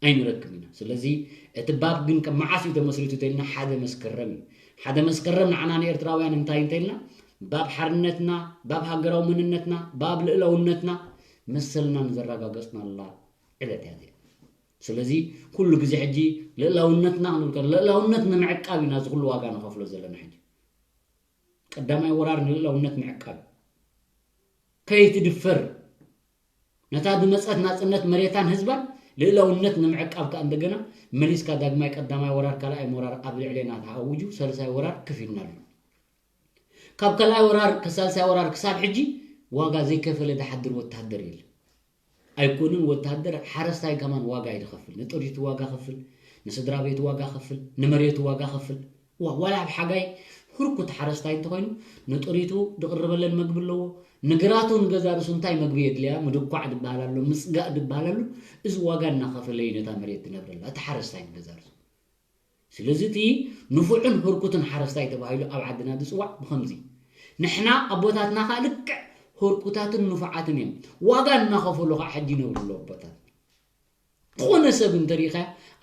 ኣይንረክብ ኢና። ስለዚ እቲ ባብ ግን ከም መዓስ እዩ ተመስሪቱ እንተኢልና ሓደ መስከረም እዩ። ሓደ መስከረም ንዓና ንኤርትራውያን እንታይ እንተኢልና ባብ ሓርነትና፣ ባብ ሃገራዊ መንነትና፣ ባብ ልእላውነትና መሰልና ንዘረጋገጽናላ ዕለት እያ እዚኣ። ስለዚ ኩሉ ግዜ ሕጂ ልእላውነትና ክንብል ከለና ልእላውነት ንምዕቃብ ኢና እዚ ኩሉ ዋጋ ንኸፍሎ ዘለና ሕጂ። ቀዳማይ ወራር ንልእላውነት ምዕቃብ ከይትድፈር ነታ ዝመጸት ናጽነት መሬታን ህዝባን ልእላውነት ንምዕቃብ ከኣ እንደገና መሊስካ ዳግማይ ቀዳማይ ወራር ካልኣይ ወራር ኣብ ልዕሌና ተኣውጁ ሳልሳይ ወራር ክፊልና ኣሎ። ካብ ካልኣይ ወራር ክሳብ ሳልሳይ ወራር ክሳብ ሕጂ ዋጋ ዘይከፈለ ዝሓድር ወታሃደር የለን። ኣይኮንን ወታሃደር ሓረስታይ ከማን ዋጋ እዩ ዝኸፍል። ንጥሪቱ ዋጋ ከፍል፣ ንስድራ ቤቱ ዋጋ ከፍል፣ ንመሬቱ ዋጋ ከፍል። ዋላ ኣብ ሓጋይ ህርኩት ሓረስታይ እንተኾይኑ ንጥሪቱ ዝቕርበለን መግቢ ኣለዎ። ንግራቱ ንገዛ ርእሱ እንታይ መግቢ የድልያ ምድኳዕ ዝበሃል ኣሎ፣ ምፅጋእ ዝበሃል ኣሎ። እዚ ዋጋ እናኸፈለ እዩ ነታ መሬት ዝነብረላ እቲ ሓረስታይ ንገዛ ርእሱ። ስለዚ እቲ ንፉዕን ህርኩትን ሓረስታይ ተባሂሉ ኣብ ዓድና ዝፅዋዕ ብኸምዚ። ንሕና ኣቦታትና ከዓ ልክዕ ህርኩታትን ንፉዓትን እዮም። ዋጋ እናኸፈሉ ከዓ ሕጂ ይነብሩ ኣለዉ ኣቦታት። ዝኾነ ሰብ እንተሪኢኻ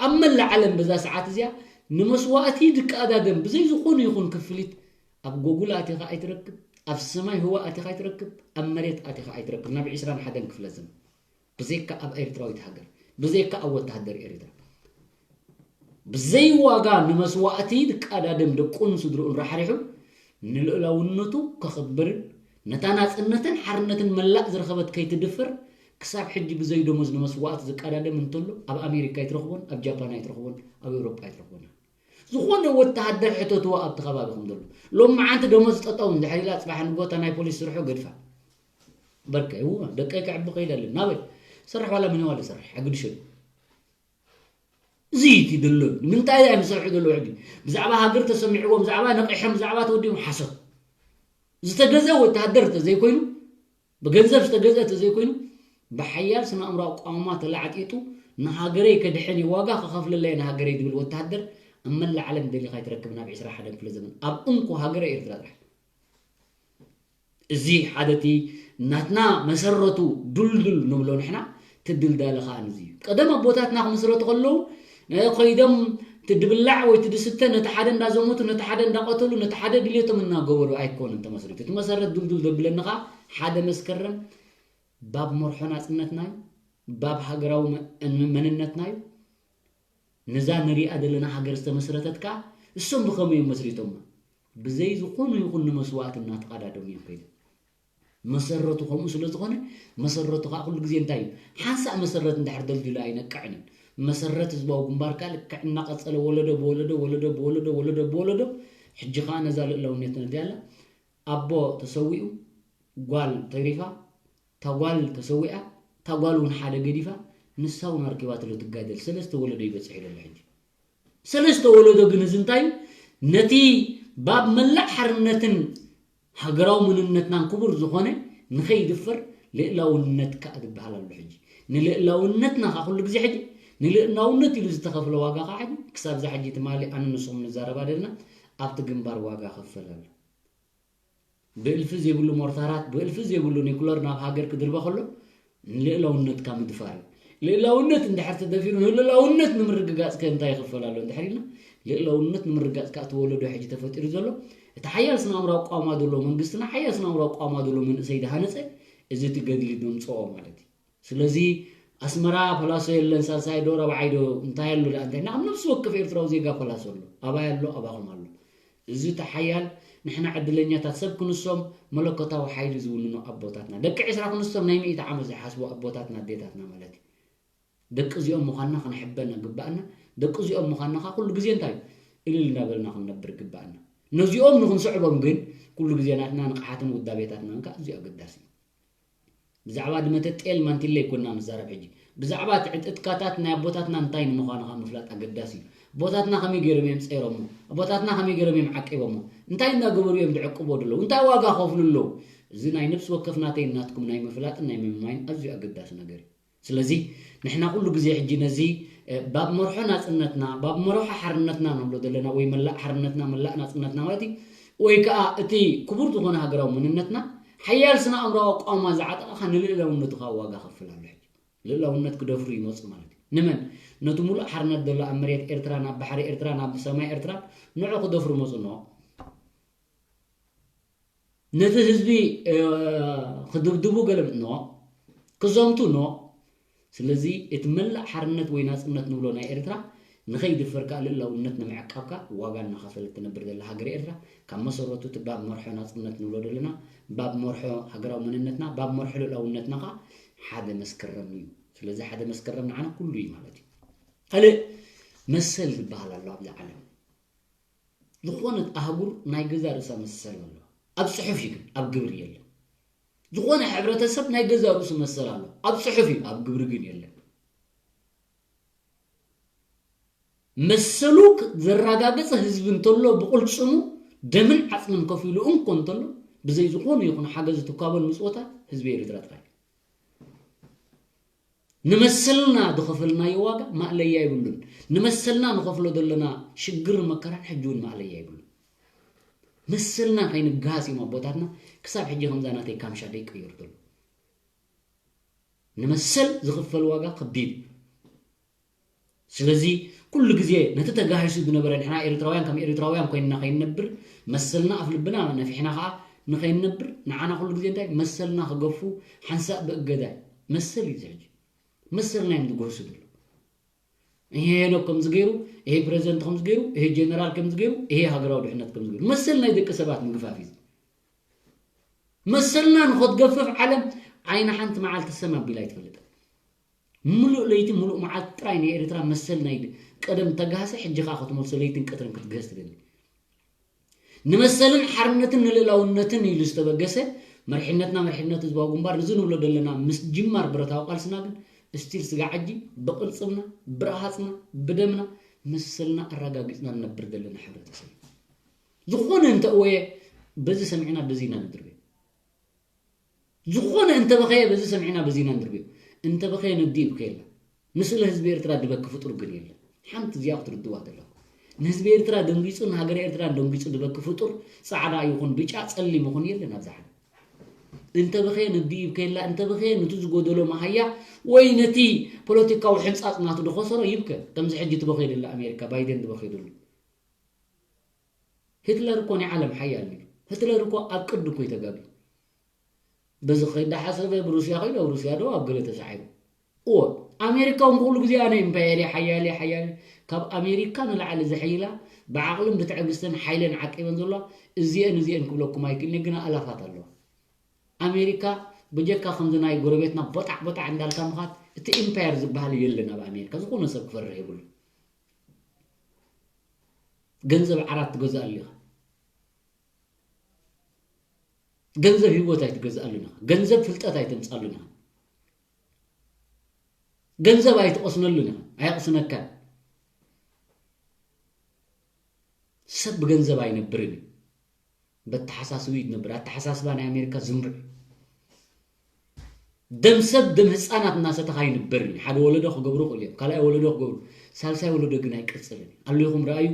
ኣብ መላእ ዓለም በዛ ሰዓት እዚኣ ንመስዋእቲ ድቀዳደም ብዘይ ዝኾነ ይኹን ክፍሊት ኣብ ጎጉል ኣቲኻ ኣይትረክብ፣ ኣብ ሰማይ ህዋ ኣቲኻ ኣይትረክብ፣ ኣብ መሬት ኣቲኻ ኣይትረክብ። ናብ ዕስራን ሓደን ክፍለ ዘመን ብዘይካ ኣብ ኤርትራዊት ሃገር፣ ብዘይካ ኣብ ወተሃደር ኤርትራ ብዘይ ዋጋ ንመስዋእቲ ዝቃዳደም ደቁን ስድርኡን ራሕሪሑ ንልእላውነቱ ከኽብርን ነታ ናጽነትን ሓርነትን መላእ ዝረኸበት ከይትድፈር ክሳብ ሕጂ ብዘይ ደሞዝ ንመስዋእቲ ዝቃዳደም እንተሎ ኣብ ኣሜሪካ ኣይትረኽቦን፣ ኣብ ጃፓን ኣይትረኽቦን፣ ኣብ ኤውሮጳ ኣይትረኽቦን። ዝኾነ ወተሃደር ሕተትዎ ኣብቲ ከባቢኹም ዘሎ ሎም መዓንቲ ደሞዝ ጠጠው እንድሕር ኢላ ጽባሕ ንጎታ ናይ ፖሊስ ስርሑ ገድፋ በርከ ይው ደቀይ ከዕቢ ከይደልን ናበይ ሰርሕ ዋላ ምን ዋላ ሰርሕ ኣግድሸሉ እዚ እቲ ደሎ ንምንታይ እዮም ዝሰርሑ ዘለዉ ሕጂ ብዛዕባ ሃገር ተሰሚዕዎም ብዛዕባ ነቂሖም ብዛዕባ ተወዲቦም ሓሶት ዝተገዘ ወተሃደር ተዘይኮይኑ ብገንዘብ ዝተገዘ ተዘይኮይኑ ብሓያል ስነ ኣእምሮ ኣቋውማ ተላዕጢጡ ንሃገረይ ከድሕን እዩ ዋጋ ከኸፍለለየ ንሃገረይ ዝብል ወተሃደር ኣብ መላእ ዓለም ደሊኻ ይትረክብ ናብ ዕስራ ሓደን ክፍለ ዘመን ኣብ እንኮ ሃገረ ኤርትራ ጥራሕ እዚ ሓደ እቲ ናትና መሰረቱ ዱልዱል ንብሎ ንሕና እቲ ድልዳለ ከዓ ንዚ እዩ ቀደም ኣቦታትና ክምስረቱ ከለዉ ከይዶም እቲ ድብላዕ ወይ እቲ ድስተ ነቲ ሓደ እንዳዘሞቱ ነቲ ሓደ እንዳቀተሉ ነቲ ሓደ ድልየቶም እናገበሩ ኣይኮኑን ተመስሪቱ እቲ መሰረት ዱልዱል ዘብለኒ ከዓ ሓደ መስከረም ባብ መርሖ ናፅነትና እዩ ባብ ሃገራዊ መንነትና እዩ ነዛ ንሪኣ ዘለና ሃገር ዝተመስረተት ከዓ እሶም ብኸመይ እዮም መስሪቶማ ብዘይ ዝኾኑ ይኹን ንመስዋእቲ እናተቐዳደሙ እዮም ከይዶም መሰረቱ ከምኡ ስለ ዝኾነ መሰረቱ ከዓ ኩሉ ግዜ እንታይ እዩ ሓንሳእ መሰረት እንድሕር ደልዲሉ ኣይነቅዕን እዩ መሰረት ህዝባዊ ግንባር ከዓ ልክዕ እናቐፀለ ወለዶ ብወለዶ ወለዶ ብወለዶ ወለዶ ብወለዶ ሕጂ ከዓ ነዛ ልእላውነት ነድያላ ኣቦ ተሰዊኡ ጓል ተሪፋ እታ ጓል ተሰዊኣ እታ ጓል እውን ሓደ ገዲፋ ንሳ እውን ኣርኪባትሉ ትጋደል ሰለስተ ወለዶ ይበፅሕ ይለሎ ሕጂ ሰለስተ ወለዶ ግን እዚ እንታይ ነቲ ባብ መላእ ሓርነትን ሃገራዊ መንነትናን ክቡር ዝኾነ ንኸይድፈር ልእላውነት ከዓ ዝበሃል ኣሎ ሕጂ ንልእላውነትና ከዓ ኩሉ ግዜ ሕጂ ንልእላውነት ኢሉ ዝተኸፍለ ዋጋ ከዓ ሕጂ ክሳብ ዛ ሕጂ ትማሊ ኣነ ንስኹም ንዛረባ ደልና ኣብቲ ግንባር ዋጋ ከፈል ኣሎ ብእልፊ ዘይብሉ ሞርታራት ብእልፊ ዘይብሉ ኒኩለር ናብ ሃገር ክድርበ ከሎ ንልእላውነትካ ምድፋር እዩ። ልእላውነት እንድሕር ተደፊሩ ንልእላውነት ንምርግጋፅ ከ እንታይ ይኽፈል ኣሎ እንድሕር ኢልና ልእላውነት ንምርጋፅ ከዓ እቲ ወለዶ ሕጂ ተፈጢሩ ዘሎ እቲ ሓያል ስነ ኣእምሮ ኣቋማ ዘሎ መንግስትና ሓያል ስነ ኣእምሮ ኣቋማ ዘሎ መንእሰይ ዝሃነፀ እዚ እቲ ገድሊ ዘምፅኦ ማለት እዩ። ስለዚ ኣስመራ ፓላሶ የለን ሳልሳይ ዶ ራብዓይ ዶ እንታይ ኣሎ ደኣ እንታይ ናብ ነፍሲ ወከፍ ኤርትራዊ ዜጋ ፓላሶ ኣሎ ኣባይ ኣሎ ኣባኹም ኣሎ እዚ እቲ ሓያል ንሕና ዕድለኛታት ሰብ ክንሶም መለኮታዊ ሓይሊ ዝውንኑ ኣቦታትና ደቂ ዕስራ ክንሶም ናይ ሚእቲ ዓመት ዝሓስቡ ኣቦታትና ኣዴታትና ማለት እዩ ደቂ እዚኦም ምዃንና ክንሕበን ግባእና ደቂ እዚኦም ምዃንና ከዓ ኩሉ ግዜ እንታይ እዩ እልል እንዳበልና ክንነብር ግባእና ነዚኦም ንክንስዕቦም ግን ኩሉ ግዜ ናትና ንቕሓትን ውዳቤታትናን ከዓ ኣዝዩ ኣገዳሲ እዩ ብዛዕባ ድመተ ጤል ማንቲለ ይኮና ንዛረብ ሕጂ ብዛዕባ እቲ ዕጥጥካታት ናይ ኣቦታትና እንታይ ንምዃኑ ካብ ምፍላጥ ኣገዳሲ እዩ ኣቦታትና ከመይ ገይሮም እዮም ፀይሮሞ ኣቦታትና ከመይ ገይሮም እዮም ዓቂቦሞ እንታይ እናገበሩ እዮም ዝዕቅቦ ዘለዉ እንታይ ዋጋ ከፍሉ ኣለዉ እዚ ናይ ነብሲ ወከፍ ናተይ ናትኩም ናይ ምፍላጥን ናይ ምምማይን ኣዝዩ ኣገዳሲ ነገር እዩ ስለዚ ንሕና ኩሉ ግዜ ሕጂ ነዚ ባብ መርሖ ናፅነትና ባብ መርሖ ሓርነትና ንብሎ ዘለና ወይ መላእ ሓርነትና መላእ ናፅነትና ማለት እዩ ወይ ከዓ እቲ ክቡር ዝኾነ ሃገራዊ መንነትና ሓያል ስነ ኣእምራዊ ኣቋማ ዝዓጠቐኻ ንልእላውነቱ ካብ ዋጋ ከፍል ኣሎ ሕጂ ልእላውነት ክደፍሩ ይመፁ ማለት እዩ ንመን ነቲ ሙሉእ ሓርነት ዘሎ ኣብ መሬት ኤርትራ ናብ ባሕሪ ኤርትራ ናብ ሰማይ ኤርትራ ንዑ ክደፍሩ መፁ ኖ ነቲ ህዝቢ ክድብድቡ ገለ ኖ ክዘምቱ ኖ ስለዚ እቲ መላእ ሓርነት ወይ ናፅነት ንብሎ ናይ ኤርትራ ንኸይድፈር ከዓ ልእላውነት ንምዕቃብ ከዓ ዋጋ እናኸፈለት ትነብር ዘላ ሃገር ኤርትራ ካብ መሰረቱ እቲ ባብ መርሖ ናፅነት ንብሎ ዘለና ባብ መርሖ ሃገራዊ መንነትና ባብ መርሖ ልእላውነትና ከዓ ሓደ መስከረም እዩ ስለዚ ሓደ መስከረም ንዓና ኩሉ እዩ ማለት እዩ ካልእ መሰል ዝበሃል ኣሎ ኣብዚ ዓለም ዝኾነት ኣህጉር ናይ ገዛ ርእሳ መሰል ኣለዋ ኣብ ፅሑፍ እዩ ግን ኣብ ግብሪ የለን ዝኾነ ሕብረተሰብ ናይ ገዛ ርእሱ መሰል ኣሎ ኣብ ፅሑፍ እዩ ኣብ ግብሪ ግን የለን መሰሉ ዘራጋገጸ ህዝቢ እንተሎ ብቕልጽሙ ደምን ዓጽምን ከፊሉ እንኮ እንተሎ ብዘይ ዝኾነ ይኹን ሓገዝ ትኳቦን ምጽወታ ህዝቢ ኤርትራ ጥራይ። ንመሰልና ዝኸፈልናዮ ዋጋ ማእለያ የብሉን። ንመሰልና ንኸፍሎ ዘለና ሽግርን መከራን ሕጂ እውን ማእለያ የብሉን። መሰልና ከይንገሃስ እዮም ኣቦታትና ክሳብ ሕጂ ከምዛ ናተይ ካምሻ ደይቀየሩ ዘለዉ። ንመሰል ዝኽፈል ዋጋ ከቢድ እዩ። ስለዚ ኩሉ ግዜ ነቲ ተጋሂሱ ዝነበረ ንሕና ኤርትራውያን ከም ኤርትራውያን ኮይንና ከይንነብር መሰልና ኣፍ ልብና ነፊሕና ከዓ ንኸይንነብር ንዓና ኩሉ ግዜ እንታይ መሰልና ክገፉ ሓንሳእ ብእገዳ መሰል እዩ ሕጂ መሰልና እዮም ዝገህሱ ዘሎ። ይሄ ሄኖክ ከምዚ ገይሩ፣ ይሄ ፕሬዚደንት ከምዚ ገይሩ፣ ይሄ ጀነራል ከምዚ ገይሩ፣ ይሄ ሃገራዊ ድሕነት ከምዚ ገይሩ። መሰል ናይ ደቂ ሰባት ምግፋፍ እዩ። መሰልና ንኸትገፍፍ ዓለም ዓይና ሓንቲ መዓልቲ ሰም ኣቢላ ኣይትፈልጥን። ምሉእ ለይቲ ምሉእ መዓልቲ ጥራይ ናይ ኤርትራ መሰል ናይ ቀደም ተጋህሰ ሕጂ ከዓ ክትመልሶ ለይትን ቀትርን ክትግህስ ትደሊ። ንመሰልን ሓርነትን ንልእላውነትን ኢሉ ዝተበገሰ መርሒነትና መርሒነት ህዝባዊ ግንባር ንዚ ንብሎ ዘለና ምስ ጅማር ብረታዊ ቃልስና ግን ስቲል ስጋዕ ሕጂ ብቕልጽምና ብረሃጽና ብደምና መሰልና ኣረጋጊጽና ንነብር ዘለና ሕብረተሰብ እዩ። ዝኾነ እንተእወየ በዚ ሰሚዕና በዚ ኢና ንድርበዮ። ዝኾነ እንተበኸየ በዚ ሰሚዕና በዚ ኢና ንድርብዮ። እንተበኸየ ነዲ ይብከ የለን። ንስለ ህዝቢ ኤርትራ ድበኪ ፍጡር ግን የለን። ሓንቲ እዚኣ ክትርድዋ ዘለኩም። ንህዝቢ ኤርትራ ደንጊጹ ንሃገረ ኤርትራ ደንጊጹ ድበኪ ፍጡር ጻዕዳ ይኹን ብጫ ጸሊም ይኹን የለን ኣብዚ ዓለም። እንተበኸየ ነዲ ይብከ የላ እንተበኸየ ነቲ ዝጎደሎ መሃያ ወይ ነቲ ፖለቲካዊ ሕንጻጽ ናቱ ድኸሰሮ ይብከ። ከምዚ ሕጂ ትበኸየሉ ኣሜሪካ ባይደን ድበኸየሉ። ሂትለር እኮ ናይ ዓለም ሓያል እዩ። ሂትለር እኮ ኣብ ቅዲ እኮ እዩ ተጋግዩ። በዚ ከይድ ዳሓሰበ ብሩስያ ከይዱ ኣብ ሩስያ ዶ ኣብ ገለ ተሳዒሩ። እዎ ኣሜሪካ እውን ኩሉ ግዜ ኣነ ኢምፓየር ሓያል ሓያል ካብ ኣሜሪካ ንላዕሊ ዝሕይላ ብዓቕልን ብትዕግስትን ሓይልን ዓቂበን ዘለዋ እዚአን እዚአን ክብለኩም ኣይክእልን ግና ኣላፋት ኣለዋ። ኣሜሪካ ብጀካ ከምዚ ናይ ጎረቤትና ቦጣዕ ቦጣዕ እንዳልካ ምኻት እቲ ኢምፓየር ዝበሃል የለን ኣብ ኣሜሪካ ዝኾነ ሰብ ክፈርሕ የብሉ። ገንዘብ ዓራት ትገዝኣሉ ኢኻ። ገንዘብ ህይወት ኣይትገዝኣሉን ኢኻ። ገንዘብ ፍልጠት ኣይተምጻሉን ኢኻ። ገንዘብ ኣይትቐስነሉን ኢኻ። ኣየቕስነካን። ሰብ ብገንዘብ ኣይነብርን እዩ። በተሓሳስቡ እዩ ዝነብር። ኣተሓሳስባ ናይ ኣሜሪካ ዝንቡዕ እዩ። ደም ሰብ ደም ህፃናት እናሰተኻ ይንበር እዩ። ሓደ ወለዶ ክገብሩ ክእሉ እዮም። ካልኣይ ወለዶ ክገብሩ፣ ሳልሳይ ወለዶ ግን ኣይቅፅልን እዩ። ኣሊኹም ረኣዩ፣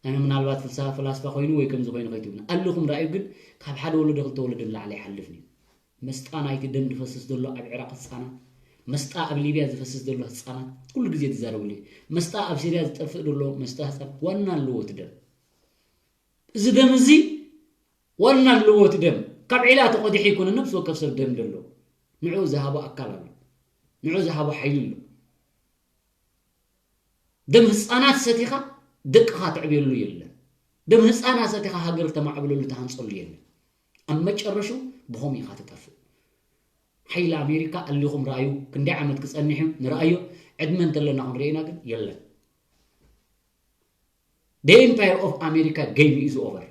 ኣነ ምናልባት ፍልሳ ፈላስፋ ኮይኑ ወይ ከምዚ ኮይኑ ከይትብሉ። ኣሊኹም ረኣዩ ግን ካብ ሓደ ወለዶ ክልተ ወለዶ ንላዕሊ ኣይሓልፍን እዩ። መስጣ ናይቲ ደም ዝፈስስ ዘሎ ኣብ ዒራቕ ህፃናት፣ መስጣ ኣብ ሊብያ ዝፈስስ ዘሎ ህፃናት ኩሉ ግዜ ትዛረብሉ እዩ። መስጣ ኣብ ሲርያ ዝጠፍእ ዘሎ መስጣ ህፃናት ዋና ኣለዎ እቲ ደም። እዚ ደም እዚ ዋና ኣለዎ እቲ ደም። ካብ ዒላ ተቐዲሑ ይኮነ ነብሲ ወከፍ ሰብ ደም ደሎ። ንዑ ዝሃቦ ኣካል ኣሎ። ንዑ ዝሃቦ ሓይሊ ኣሎ። ደም ህፃናት ሰቲኻ ደቅኻ ትዕብየሉ የለን። ደም ህፃናት ሰቲኻ ሃገር ተማዕብለሉ ተሃንፀሉ የለን። ኣብ መጨረሹ ብኸም ኢኻ ትጠፍእ። ሓይሊ ኣሜሪካ ኣሊኹም ረኣዩ። ክንደይ ዓመት ክፀንሕ እዩ ንረኣዮ። ዕድመ እንተለና ክንርኢና ግን የለን። The empire of America game is over።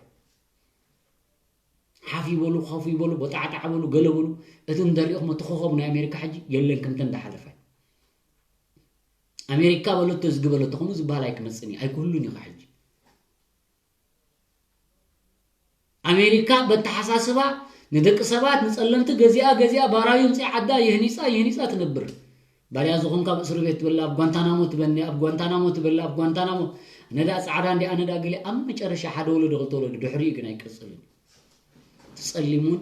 ሓፍ ይበሉ፣ ኮፍ ይበሉ፣ በጣዕጣዕ በሉ፣ ገለ በሉ። እቲ እንደሪእኹም እቲ ኮኸብ ናይ ኣሜሪካ ሕጂ የለን ከምተ እንዳሓለፈ። ኣሜሪካ በለቶ ዝግበለቶ ከምኡ ዝበሃል ኣይክመፅን እዩ፣ ኣይክህሉን እዩ ሕጂ። ኣሜሪካ በተሓሳስባ ንደቂ ሰባት ንፀለምቲ ገዚኣ ገዚኣ ባራዩ ምፅኣ ዓዳ የህኒፃ የህኒፃ ትነብር። ባርያ ዝኾንካ ኣብ እስር ቤት ትበላ፣ ኣብ ጓንታናሞ ትበኒ፣ ኣብ ጓንታናሞ ትበላ፣ ኣብ ጓንታናሞ ኣነ ደኣ ፃዕዳ እንዲ ኣነ ደኣ ገለ ኣብ መጨረሻ ሓደ ወለዶ ክልተ ወለዶ ድሕሪኡ ግን ኣይቀፅልን። ትፀሊሙን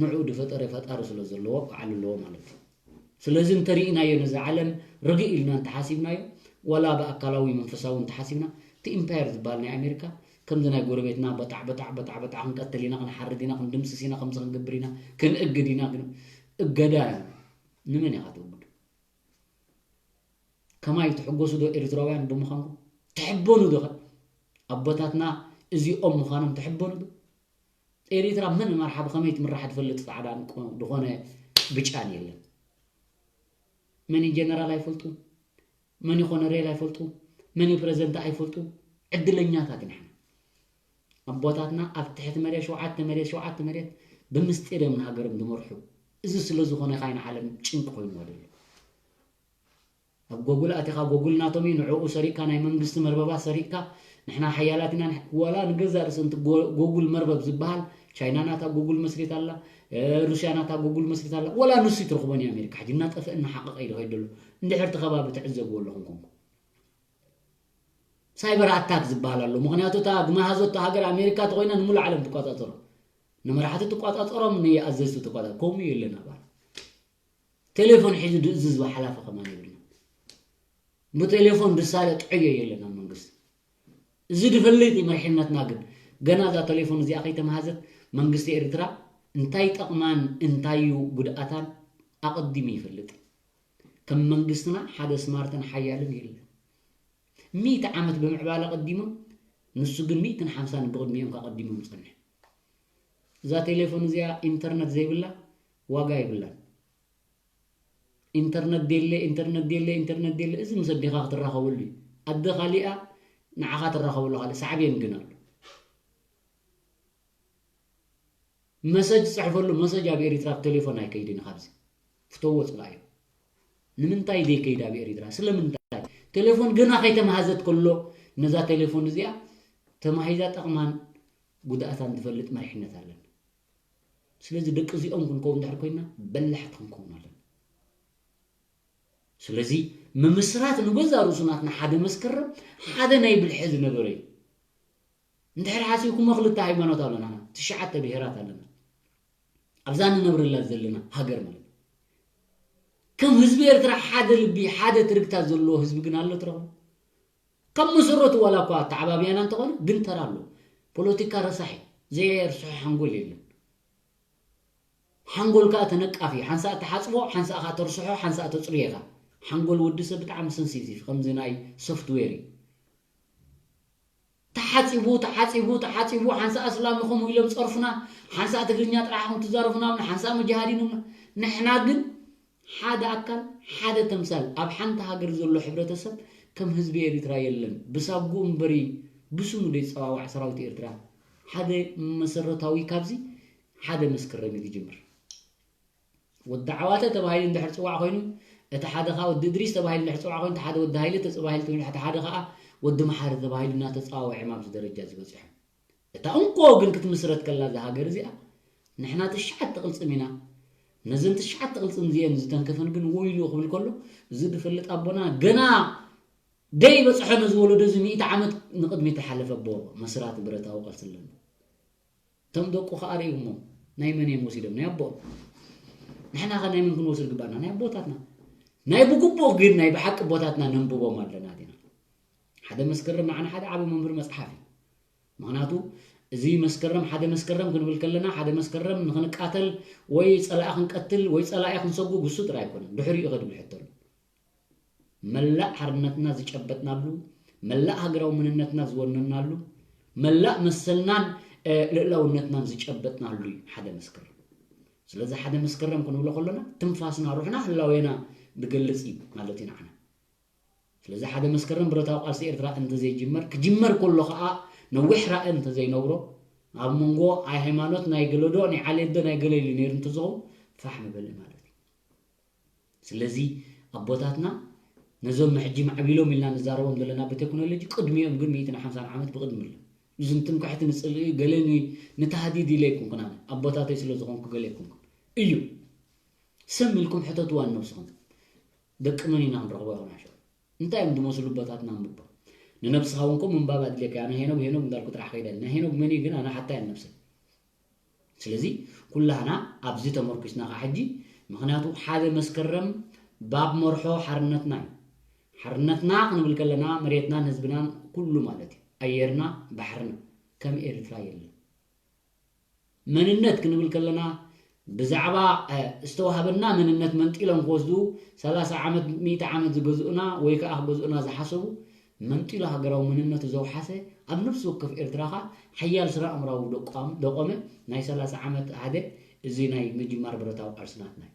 ንዑ ድፈጠረ ፈጣሪ ስለ ዘለዎ በዓል ኣለዎ ማለት እዩ። ስለዚ እንተርኢናዮ ነዚ ዓለም ርግእ ኢልና እንተሓሲብናዮ ዋላ ብኣካላዊ መንፈሳዊ እንተሓሲብና እቲ ኢምፓየር ዝበሃል ናይ ኣሜሪካ ከምዚ ናይ ጎረቤትና በጣዕ በጣዕ በጣዕ በጣዕ ክንቀትል ኢና ክንሓርድ ኢና ክንድምስስ ኢና ከምዚ ክንገብር ኢና ክንእግድ ኢና ግን እገዳ ንመን ኢኻ ትእግዱ? ከማይ ትሕጎሱ ዶ ኤርትራውያን ብምዃንኩም? ትሕበኑ ዶ ኸ? ኣቦታትና እዚኦም ምዃኖም ትሕበኑ ዶ? ኤርትራ መን መርሓ ብኸመይ ትምራሕ ዝፈልጥ ጻዕዳን ቆ-፣ ዝኾነ ብጫን የለን። መን እዩ ጀነራል ኣይፈልጡ፣ መን እዩ ኮነሬል ኣይፈልጡ፣ መን እዩ ፕረዚደንት ኣይፈልጡ። ዕድለኛታት ኢና። ኣቦታትና ኣብ ትሕቲ መሬት ሸውዓተ መሬት ሸውዓተ መሬት ብምስጢር እዮም ንሃገሮም ዝመርሑ። እዚ ስለ ዝኾነ ኻይ ንዓለም ጭንቂ ኮይንዎ ዘሎ። ኣብ ጎጉል ኣቲኻ ጎጉል ናቶም እዩ፣ ንዕኡ ሰሪቕካ ናይ መንግስቲ መርበባት ሰሪቕካ ንሕና ሓያላት ኢና ንሕ-፣ ዋላ ንገዛእ ርእሲ እቲ ጎ-፣ ጎጉል መርበብ ዝበሃል ቻይና ናታ ጎጉል መስሪታ ኣላ፣ እ፣ ሩስያ ናታ ጎጉል መስሪታ ኣላ። ዋላ ንሱ ይትረኽቦን እዩ ኣሜሪካ። ሕጂ እናጠፍአ እናሓቐቐ እዩ ዝኸይድ ዘሎ። እንድሕር እቲ ከባቢ ትዕዘብዎ ኣለኹም ኮንኩም። ሳይበር ኣታክ ዝበሃል ኣሎ። ምኽንያቱ እታ ዝመሃዘቶ ሃገር ኣሜሪካ ተኾይና ንምሉእ ዓለም ትቆጻጸሮ። ንመራሕቲ ትቆጻጸሮም፣ ንኣዘዝቲ ትቆጻጸሮም። ከምኡ የለን ኣባል። ቴሌፎን ሒዙ ድእዝዝ ዝብል ሓላፊ ከማን የብልና። ብቴሌፎን ድሳለጥ ዕዮ የለን ኣብ መንግስቲ። እዚ ድፈልጥ እዩ መሪሕነትና። ግን ገና እዛ ቴሌፎን እዚኣ ከይተመሃዘት መንግስቲ ኤርትራ እንታይ ጠቕማን እንታይ እዩ ጉድኣታን ኣቐዲሙ ይፈልጥ። ከም መንግስትና ሓደ ስማርትን ሓያልን የለን። ሚእቲ ዓመት ብምዕባለ ቀዲሞም፣ ንሱ ግን ሚእትን ሓምሳን ብቕድሚኦም ከቐዲሞም ጸንሑ። እዛ ቴሌፎን እዚኣ ኢንተርነት ዘይብላ ዋጋ የብላን። ኢንተርነት ደለ፣ ኢንተርነት ደለ፣ ኢንተርነት ደለ፣ እዚ ምስ ኣዴኻ ክትራኸበሉ እዩ። ኣደ ካሊኣ ንዓኻ ትራኸበሉ ካልእ ሳዕቤን ግን ኣሎ። መሰጅ ትጽሕፈሉ፣ መሰጅ ኣብ ኤሪትራ ብቴሌፎን ኣይከይድን እዩ። ካብዚ ፍተዎ ጽላእዮ። ንምንታይ ዘይከይድ ኣብ ኤሪትራ? ስለምንታይ? ቴሌፎን ገና ከይተመሃዘት ከሎ ነዛ ቴሌፎን እዚኣ ተማሂዛ ጠቕማን ጉድኣታን ትፈልጥ መሪሕነት ኣለና። ስለዚ ደቂ እዚኦም ክንከውን እንድሕር ኮይና በላሕቲ ክንከውን ኣለና። ስለዚ ምምስራት ንገዛ ርእሱ ናትና ሓደ መስከረም ሓደ ናይ ብልሒ ዝነበረ እዩ። እንድሕር ሓሲብኩሞ ክልተ ሃይማኖት ኣለና፣ ትሽዓተ ብሄራት ኣለና። ኣብዛ ንነብረላ ዘለና ሃገር ማለት እዩ። ከም ህዝቢ ኤርትራ ሓደ ልቢ፣ ሓደ ትርግታ ዘለዎ ህዝቢ ግን ኣሎ ትረኽቡ። ካብ መሰረቱ ዋላ እኳ ኣተዓባብያና እንተኾነ ግን ተራ ኣሎ። ፖለቲካ ረሳሕ እዩ። ዘየርስሖ ሓንጎል የለን። ሓንጎል ከኣ ተነቃፊ፣ ሓንሳእ ተሓጽቦ፣ ሓንሳእ ከኣ ተርስሖ፣ ሓንሳእ ተጽርዮ ኢኻ። ሓንጎል ወዲ ሰብ ብጣዕሚ ሰንሲቲቭ፣ ከምዚ ናይ ሶፍትዌር እዩ። ተሓጺቡ፣ ተሓጺቡ፣ ተሓጺቡ፣ ሓንሳእ ኣስላም ኢኹም ኢሎም ጸርፉና፣ ሓንሳእ ትግርኛ ጥራሕ ኢኹም ትዛረፉና፣ ሓንሳእ መጃሃዲን ኢኹም። ንሕና ግን ሓደ ኣካል፣ ሓደ ተምሳል፣ ኣብ ሓንቲ ሃገር ዘሎ ሕብረተሰብ ከም ህዝቢ ኤሪትራ የለን። ብሳጉኡ እምበሪ ብስሙ ደይጸዋዋዕ ሰራዊት ኤርትራ። ሓደ መሰረታዊ ካብዚ ሓደ መስከረም እዩ ዝጅምር። ወዲ ዓዋተ ተባሂሉ እንድሕር ጽዋዕ ኮይኑ፣ እቲ ሓደ ኸኣ ወዲ እድሪስ ተባሂሉ እንድሕር ጽዋዕ ኮይኑ፣ እቲ ሓደ ወዲ ሃይለ ተባሂሉ፣ እቲ ሓደ ኸኣ ወዲ መሓሪ ተባሂሉ እናተጸዋወዐ እዮም ኣብዚ ደረጃ ዝበጽሑ። እታ እንኮ ግን ክትምስረት ከላ እዛ ሃገር እዚኣ፣ ንሕና ትሽዓተ ቅልጽም ኢና። ነዘን ትሽዓተ ቅልጽም እዚአን ዝተንከፈን ግን ወይሉ ክብል ከሎ፣ እዚ ዝፈልጥ ኣቦና ገና ደይበጽሖ ነዚ ወለዶ እዚ ሚእቲ ዓመት ንቕድሚት ዝሓለፈ ኣቦ መስራቲ ብረታዊ ቃልሲ ኣለና። እቶም ደቁ ከኣ ርእይሞ ናይ መን እዮም ወሲዶም? ናይ ኣቦኦም። ንሕና ከ ናይ መን ክንወስድ ግባና? ናይ ኣቦታትና። ናይ ብግቡእ ግን ናይ ብሓቂ ኣቦታትና ነንብቦም ኣለና ዲና? ሓደ መስከረም ንዓና ሓደ ዓቢ መምህር መጽሓፍ እዩ። ምኽንያቱ እዚ መስከረም ሓደ መስከረም ክንብል ከለና ሓደ መስከረም ንኽንቃተል ወይ ጸላኢ ክንቀትል ወይ ጸላኢ ክንሰጉ ግሱ ጥራይ ኣይኮነን። ድሕሪኡ ከድብል ሕቶ ኣሎ። መላእ ሓርነትና ዝጨበጥናሉ፣ መላእ ሃገራዊ መንነትና ዝወነናሉ፣ መላእ መሰልናን፣ እ፣ ልእላውነትናን ዝጨበጥናሉ እዩ ሓደ መስከረም። ስለዚ ሓደ መስከረም ክንብሎ ከሎና ትንፋስና፣ ሩሕና፣ ህላዌና ዝገልጽ እዩ ማለት እዩ ንዓና። ስለዚ ሓደ መስከረም ብረታዊ ቃልሲ ኤርትራ እንተዘይጅመር፣ ክጅመር ከሎ ኸኣ ነዊሕ ራኢ እንተዘይነብሮ፣ ኣብ መንጎ ኣይ ሃይማኖት ናይ ገለዶ ናይ ዓሌዶ ናይ ገለ ኢሉ ነይሩ እንተዝኸውን ፋሕ ምበለ ማለት እዩ። ስለዚ ኣቦታትና ነዞም ሕጂ ማዕቢሎም ኢልና ንዛረቦም ዘለና ብቴክኖሎጂ ቅድሚኦም ግን ሚእትን ሓምሳን ዓመት ብቕድሚ ኣሎ። እዚ ንትምክሕቲ ንጽልኢ ገለ ን-፣ ንታህዲድ ኢለ ኣይኮንኩን ኣነ። ኣቦታተይ ስለ ዝኾንኩ ገለ ኣይኮንኩን። እዩ። ስም ኢልኩም ሕተትዋ ንነብስኹም። ደቂ መን ኢና ክንረኽቦ ይኾን ኣሸው? እንታይ እዮም ዝመስሉ ኣቦታትና ኣንብቦ። ንነብስኻ እውን እኮ ምንባብ ኣድልየካ። ኣነ ሄኖግ ሄኖግ እንዳልኩ ጥራሕ ከይደ። ንሄኖግ መን እዩ ግን ኣነ ሓታ እየ ነብሰይ። ስለዚ ኩላህና ኣብዚ ተመርኩስና ኸዓ ሕጂ፣ ምኽንያቱ ሓደ መስከረም ባብ መርሖ ሓርነትና እዩ። ሓርነትና ክንብል ከለና መሬትናን ህዝብናን ኩሉ ማለት እዩ። ኣየርና፣ ባሕርና ከም ኤርትራ የለን። መንነት ክንብል ከለና ብዛዕባ፣ እ፣ ዝተዋህበና መንነት መንጢሎም ክወስዱ ሰላሳ ዓመት፣ ሚእቲ ዓመት ዝገዝኡና ወይ ከኣ ክገዝኡና ዝሓሰቡ መንጢሎ ሃገራዊ መንነቱ ዘውሓሰ ኣብ ነፍሲ ወከፍ ኤርትራ ኸኣ ሓያል ስነ ኣእምራዊ ደቋም-፣ ደቆመ ናይ ሰላሳ ዓመት ሓደ እዚ ናይ ምጅማር ብረታዊ ቃልሲ ናትና እዩ።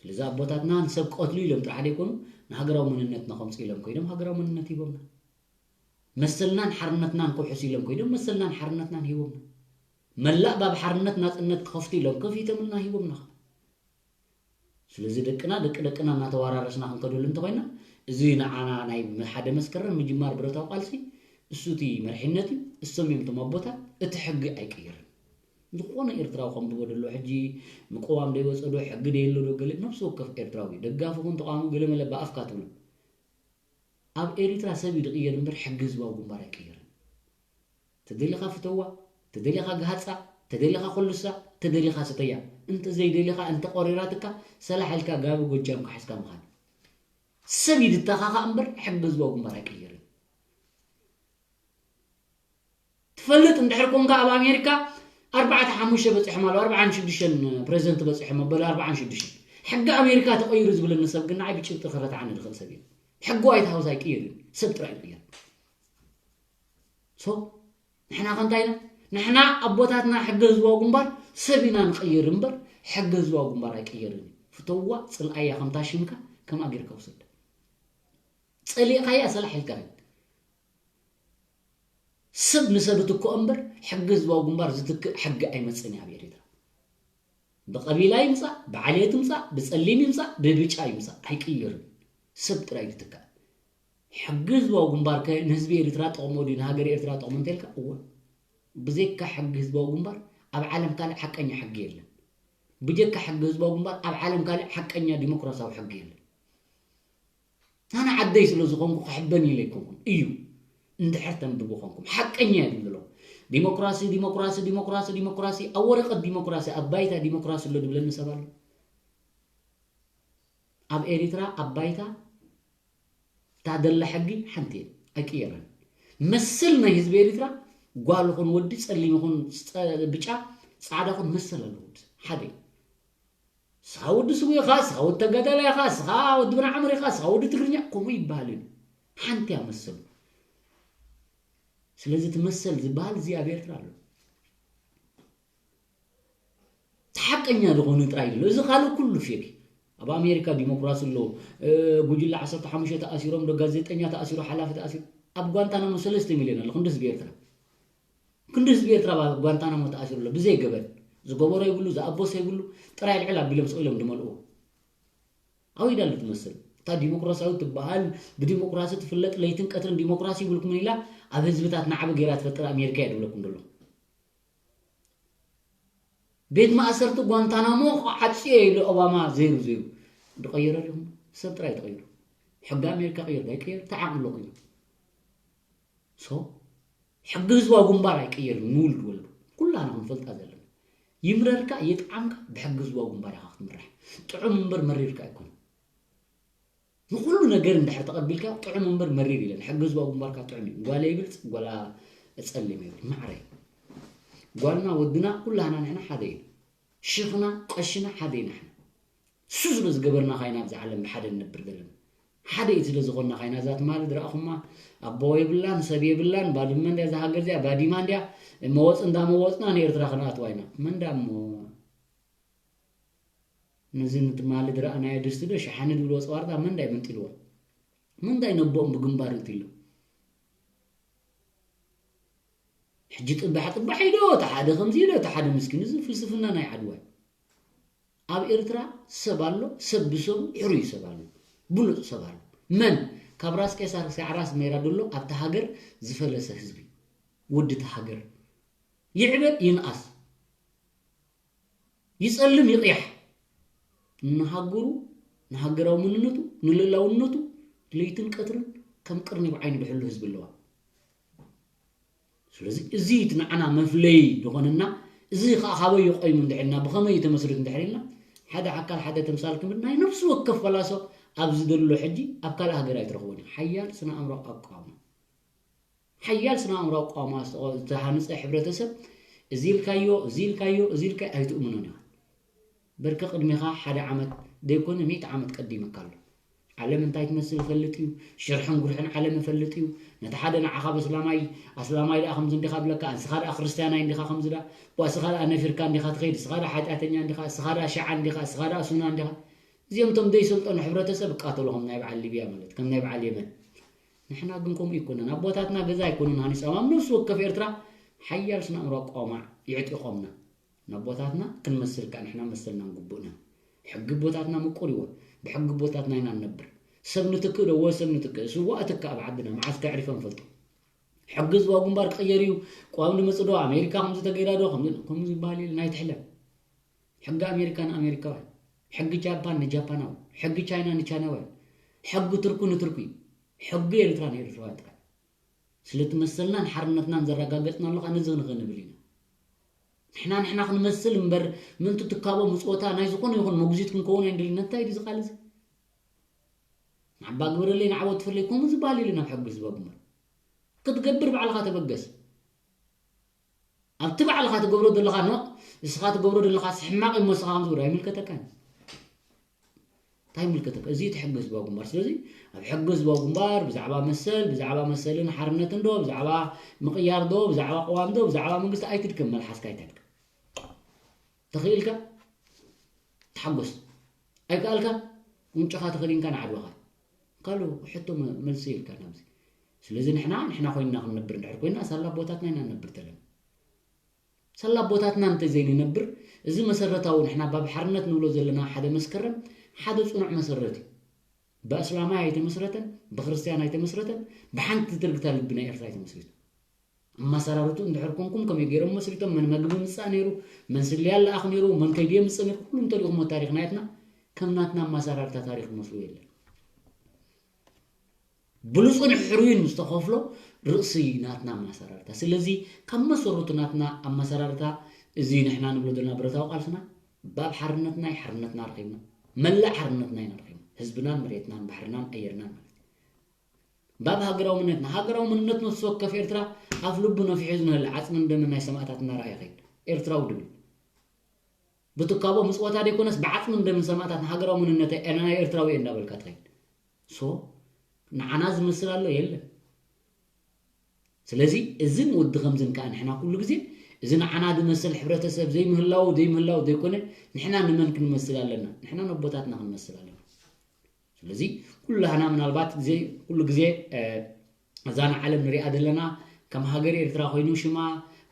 ስለዚ ኣቦታትና ንሰብ ክቐትሉ ኢሎም ጥራሕ ዘይኮኑ ንሃገራዊ መንነትና ከምጽኡ ኢሎም ኮይኖም ሃገራዊ መንነት ሂቦምና። መሰልናን ሓርነትናን ክውሕሱ ኢሎም ኮይኖም መሰልናን ሓርነትናን ሂቦምና። መላእ ባብ ሓርነት ናጽነት ክኸፍቱ ኢሎም ከፊቶምልና ሂቦምና። ስለዚ ደቅና ደቂ ደቅና እናተዋራረስና ክንከደሉ እንተኮይና፣ እዚ ንዓና ናይ ሓደ መስከረም ምጅማር ብረታዊ ቃልሲ፣ እሱ እቲ መርሒነት እዩ። እሶም እዮም እቶም ኣቦታት። እቲ ሕጊ ኣይቅየርን። ዝኾነ ኤርትራዊ ከንብቦ ደሎ ሕጂ፣ ምቅዋም ደይወፀ ዶ፣ ሕጊ ደየሎ ዶ፣ ገለ ነፍሲ ወከፍ ኤርትራዊ ደጋፊ ኹን ተቃዋሚ ገለ መለ ብኣፍካ ትብሎ። ኣብ ኤሪትራ ሰብ እዩ ዝቕየር እምበር ሕጊ ህዝባዊ ግንባር ኣይቅየርን። ተደሊኻ ፍተዋ፣ ተደሊኻ ግሃፃ፣ ተደሊኻ ኮልሳ፣ ተደሊኻ ስተያ። እንተ ዘይደሊኻ እንተ ቆሪራትካ ሰላሕ ኢልካ ጋቢ ጎጃም ክሓዝካ ምኻድ። ሰብ እዩ ዝተኻኻ እምበር ሕጊ ህዝባዊ ግንባር ኣይቅየርን። ትፈልጥ እንድሕር ኮንካ ኣብ ኣሜሪካ ኣርባዕተ ሓሙሽተ በፂሖም ኣለዉ። ኣርባዓን ሽዱሽተን ፕሬዚደንት በፂሖም ኣበሉ ኣርባዓን ሽዱሽተን። ሕጊ ኣሜሪካ ተቐይሩ ዝብለኒ ሰብ ግን ንዓይ ብጭብጢ ክረትዓኒ ዝኽእል ሰብ እዩ። ሕጊ ዋይት ሃውስ ኣይቅየር እዩ። ሰብ ጥራይ ይቅየር። ሶ ንሕና ከ እንታይ ኢና? ንሕና ኣቦታትና ሕጊ ህዝባዊ ግንባር ሰብ ኢና ንቀይር እምበር ሕጊ ህዝባዊ ግንባር ኣይቅየርን እዩ። ፍተዋ፣ ፅልኣያ ከምታ ሽምካ ከምኣ ጌርካ ውሰድ። ፀሊእካያ ሰላሕ ኢልካ ሂድ። ሰብ ንሰብ ትኮ እምበር ሕጊ ህዝባዊ ግንባር ዝትክእ ሕጊ ኣይመፅን እዩ ኣብ ኤሪትራ። ብቀቢላ ይምፃእ፣ ብዓሌት ይምፃእ፣ ብፀሊም ይምፃእ፣ ብብጫ ይምፃእ ኣይቅየርን። ሰብ ጥራይ ዝትካእ። ሕጊ ህዝባዊ ግንባር ከ ንህዝቢ ኤሪትራ ጠቕሞ ድዩ ንሃገር ኤሪትራ ጠቕሞ እንተልካ እወ። ብዘይካ ሕጊ ህዝባዊ ግንባር ኣብ ዓለም ካልእ ሓቀኛ ሕጊ የለን። ብጀካ ሕጊ ህዝባዊ ግንባር ኣብ ዓለም ካልእ ሓቀኛ ዲሞክራሲያዊ ሕጊ የለን። ኣነ ዓደይ ስለ ዝኾንኩ ክሕበን ኢለ ኣይኮንኩን እዩ። እንድሕር ተንብቡ ኾንኩም ሓቀኛ እየ ዝብል ዘለኹ። ዲሞክራሲ ዲሞክራሲ ዲሞክራሲ ዲሞክራሲ ኣብ ወረቐት ዲሞክራሲ ኣብ ባይታ ዲሞክራሲ ኣሎ ድብለኒ ሰብ ኣሎ? ኣብ ኤሪትራ ኣብ ባይታ እታ ደላ ሕጊ ሓንቲ እየ ኣይቅየራን። መሰል ናይ ህዝቢ ኤሪትራ ጓል ኹን ወዲ ጸሊም ኹን ብጫ ጻዕዳ ኹን መሰል ኣለዎ። ሓደ እዩ። ስኻ ወዲ ስውእ ኢኻ፣ ስኻ ወዲ ተጋዳላይ ኢኻ፣ ስኻ ወዲ ብንዓምር ኢኻ፣ ስኻ ወዲ ትግርኛ ከምኡ ይበሃል እዩ። ሓንቲ እያ መሰሉ። ስለዚ እቲ መሰል ዝበሃል እዚ ኣብ ኤርትራ ኣሎ። እቲ ሓቀኛ ዝኾነ ጥራይ ኣሎ። እዚ ካልእ ኩሉ ፌክ። ኣብ ኣሜሪካ ዲሞክራሲ ኣሎ። ጉጅለ ዓሰርተ ሓሙሽተ ተኣሲሮም ዶ ጋዜጠኛ ተኣሲሩ፣ ሓላፊ ተኣሲሩ። ኣብ ጓንታናሞ ሰለስተ ሚልዮን ኣሎ። ክንዲ ህዝቢ ኤርትራ ክንዲ ህዝቢ ኤርትራ ኣብ ጓንታናሞ ተኣሲሩ ኣሎ። ብዘይ ገበን ዝገበሮ ይብሉ ዝኣበሰ ይብሉ ጥራይ ልዕል ኣቢሎም ስቕ ኢሎም ዝመልእዎ። ኣውይ ዳሉ ትመስል እታ ዲሞክራሲያዊት ትበሃል ብዲሞክራሲ ትፍለጥ ለይትን ቀትርን ዲሞክራሲ ይብልኩም ኢላ ኣብ ህዝብታት ናዕቢ ገይራ ትፈጥር ኣሜሪካ እየ ዝብለኩም ዘሎ። ቤት ማእሰርቲ ጓንታናሞ ዓፅዮ ኢሉ ኦባማ ዘይሩ ዘይሩ ዝቀየረ ዲኹም ሰብ ጥራይ ተቀይሩ። ሕጊ ኣሜሪካ ቀይር ዳይቀየር ተዓቅሎ ቀይሩ። ሶ ሕጊ ህዝባዊ ግንባር ኣይቀየርን ንውልድ ወለዱ ኩላና ክንፈልጣ ዘለና። ይምረርካ ይጥዓምካ ብሕጊ ህዝባዊ ግንባር ኢኻ ክትምራሕ። ጥዑም እምበር መሪርካ ኣይኮነን። ንኩሉ ነገር እንድሕር ተቐቢልካ ጥዑም እምበር መሪር ኢለን ሕጊ ህዝባዊ ግንባርካ ጥዑም እዩ። ጓለ ይብል ጓላ ጸሊም ይብል ማዕረ ጓልና ወድና ኩላህና ንሕና ሓደ እዩ። ሽኽና ቀሽና ሓደ ኢና ሕና። እሱ ስለ ዝገበርና ካይና ኣብዚ ዓለም ብሓደ ንነብር ዘለና። ሓደ እዩ ስለ ዝኾንና ካይና እዛ ትማሊ ዝረኣኹማ ኣቦ የብላን ሰብ የብላን ባድመ እንድያ እዛ ሃገር እዚኣ ባዲማ እንድያ መወፅ እንዳመወፅና ንኤርትራ ክንኣትዋ ኢና። መን ዳ እሞ ነዚ ንትማሊ ዝረኣናዮ ድስቲ ዶ ሸሓኒ ዝብልዎ ፀዋርታ መን ዳ ይመንጢልዎ? መን ዳ ይነቦኦም ብግንባር ይትሎ? ሕጂ ጥባሕ ጥባሕ ኢዶ እቲ ሓደ ከምዚ ኢዶ እቲ ሓደ ምስኪን እዚ ፍልስፍና ናይ ዓድዋ እዩ። ኣብ ኤርትራ ሰብ ኣሎ ሰብ ብሰቡ ሕሩይ ሰብ ኣሎ ብሉፅ ሰብ ኣሎ። መን ካብ ራስ ቄሳር ክሳዕ ራስ ሜራ ደሎ ኣብቲ ሃገር ዝፈለሰ ህዝቢ ወዲ እቲ ሃገር ይዕበድ ይንኣስ ይጸልም ይቕያሕ ንሃገሩ ንሃገራዊ መንነቱ ንልእላውነቱ ለይትን ቀትርን ከም ቅርኒ ብዓይኒ ድሕሉ ህዝቢ ኣለዋ። ስለዚ እዚ እቲ ንዓና መፍለይ ዝኾነና እዚ ከዓ ካበይ ይቆይሙ እንድሕልና ብኸመይ ተመስሪቱ እንድሕር ኢልና ሓደ ኣካል ሓደ ተምሳል ክብል ናይ ነፍሲ ወከፍ ፈላሶ ኣብዚ ዘሎ ሕጂ ኣብ ካልእ ሃገር ኣይትረኽቦን እዩ ሓያል ስነ ኣእምሮ ኣቋማ ሓያል ስነ ኣእምሮ ኣቋማ ዝተሃንፀ ሕብረተሰብ እዚ ኢልካዮ እዚ ኢልካዮ እዚ ኢልካ ኣይትእምኖን ኢኻ። በርከ ቅድሜኻ ሓደ ዓመት ደይኮነ ሚእቲ ዓመት ቀዲመካ ኣሎ። ዓለም እንታይ ትመስል ይፈልጥ እዩ። ሽርሕን ጉርሕን ዓለም ይፈልጥ እዩ። ነቲ ሓደ ንዓኻ በስላማይ ኣስላማይ ደኣ ከምዚ እንዲኻ ብለካ ንስኻ ደኣ ክርስትያናይ እንዲኻ ከምዚ ደኣ ንስኻ ደኣ ነፊርካ እንዲኻ ትኸይድ ንስኻ ደኣ ሓጢኣተኛ እንዲኻ ንስኻ ደኣ ሽዓ እንዲኻ ንስኻ ደኣ ሱና እንዲኻ። እዚኦም እቶም ዘይሰልጠኑ ሕብረተሰብ ይቃተሉ ከም ናይ በዓል ሊብያ ማለት ከም ናይ በዓል የመን። ንሕና ግን ከምኡ ኣይኮነን ኣቦታትና ገዛ ኣይኮኑን ሃኒፆም ኣብ ነፍሲ ወከፍ ኤርትራ ሓያል ስነ ኣእምሮ ኣቋውማ የዕጢቖምና። ንኣቦታትና ክንመስል ከዓ ንሕና መሰልና ንግቡእና። ሕጊ ቦታትና ምቁር ይዎ። ብሕጊ ቦታትና ኢና ንነብር። ሰብ ንትክእ ዶ? ወ ሰብ ንትክእ። ስዋ እትካ ኣብ ዓድና መዓስ ከዕሪፈ ንፈልጦ። ሕጊ ህዝባዊ ግንባር ክቕየር እዩ። ቋም ንመጽእ ዶ? ኣሜሪካ ከምዚ ተገይራ ዶ? ከምዚ ከምዚ ዝበሃል የለን። ኣይትሕለም። ሕጊ ኣሜሪካ ንኣሜሪካውያን፣ ሕጊ ጃፓን ንጃፓናውያን፣ ሕጊ ቻይና ንቻይናውያን፣ ሕጊ ትርኩ ንትርኩ እዩ። ሕጊ ኤርትራ ንኤርትራውያን ጥራይ። ስለቲ መሰልናን ሓርነትናን ዘረጋገጽናሉ ከኣ ነዚ ክንብል ኢና። ንሕና ንሕና ክንመስል እምበር፣ ምእንቲ ትካቦ ምጽወታ ናይ ዝኾነ ይኹን መጉዚት ክንከውን ኣይንደልን። እንታይ ድዩ እዚ ቃል እዚ? ንዓባ ግበረለይ፣ ንዓቦ ትፍለይ፣ ከምኡ ዝበሃል የለን ኣብ ሕጊ ህዝባዊ ግንባር። ክትገብር ባዕልኻ ተበገስ። ኣብቲ ባዕልኻ ትገብሮ ዘለኻ ኖቕ፣ ንስኻ ትገብሮ ዘለኻ ሕማቕ እሞ ንስኻ ከም ዝገብሮ ኣይምልከተካን። እንታይ ይምልከተካ? እዚ እቲ ሕጊ ህዝባዊ ግንባር። ስለዚ ኣብ ሕጊ ህዝባዊ ግንባር ብዛዕባ መሰል፣ ብዛዕባ መሰልን ሓርነትን ዶ፣ ብዛዕባ ምቕያር ዶ፣ ብዛዕባ ቅዋም ዶ፣ ብዛዕባ መንግስቲ ኣይትድከም፣ መልሓስካ ኣይተድክም። ተኽኢልካ ተሓጎስ። ኣይከኣልካ ውንጭኻ ተኸዲንካ ንዓድዋኻ። ካልእ ሕቶ መ-፣ መልሲ ኢልካ ናብዚ። ስለዚ ንሕና፣ ንሕና ኮይንና ክንነብር እንድሕር ኮይንና፣ ሳላ ኣቦታትና ኢና ንነብር ተለና። ሳላ ኣቦታትና እንተዘይንነብር፣ እዚ መሰረታዊ ንሕና ባብ ሓርነት ንብሎ ዘለና ሓደ መስከረም፣ ሓደ ጽኑዕ መሰረት እዩ። ብኣስላማይ ኣይተመስረተን፣ ብክርስትያን ኣይተመስረተን፣ ብሓንቲ ትርግታ ልቢ ናይ ኤርትራ ኣይተመስሪቱ። ኣመሰራርቱ እንድሕር ኮንኩም ከመይ ገይሮም መስሪቶም፣ መን መግቢ ምጻእ ነይሩ፣ መን ስልያ ለኣኽ ነይሩ፣ መን ከይዱ የምጽእ ነይሩ፣ ኩሉ እንተሪእኹሞ ታሪኽ ናትና፣ ከም ናትና ኣመሰራርታ ታሪኽ ዝመስሉ የለን። ብሉጽን ሕሩይን ዝተኸፍሎ ርእሲ ናትና ኣመሰራርታ። ስለዚ ካብ መሰረቱ ናትና ኣመሰራርታ እዚ ንሕና ንብሎ ዘለና ብረታዊ ቃልስና፣ ባብ ሓርነትና፣ ሓርነትና ረኺብና፣ መላእ ሓርነትና ኢና ረኺብና። ህዝብናን መሬትናን ባሕርናን ኣየርናን ማለት እዩ። ባብ ሃገራዊ መንነትና፣ ሃገራዊ መንነት ነፍሲ ወከፍ ኤርትራ ኣፍ ልቡ ነፊሑ ዝንህል ዓጽምን ደምን ናይ ሰማእታት እናረኣየ ይኸይድ። ኤርትራዊ ድብል። ብትካቦ ምጽወታ ዘይኮነስ ብዓጽምን ደምን ሰማእታት ንሃገራዊ መንነተይ ኣነ ናይ ኤርትራዊ እየ እንዳበልካ ትኸይድ። ሶ ንዓና ዝመስል ኣሎ የለን። ስለዚ እዝን ወዲ ከምዝን ከኣ ንሕና ኩሉ ግዜ እዚ ንዓና ዝመስል ሕብረተሰብ ዘይምህላው ዘይምህላው ዘይኮነ ንሕና ንመን ክንመስል ኣለና? ንሕና ነቦታትና ክንመስል ኣለና። ስለዚ ኩላህና ምናልባት ግዜ ኩሉ ግዜ እ፣ እዛ ንዓለም ንሪኣ ዘለና ከም ሃገር ኤርትራ ኮይኑ ሽማ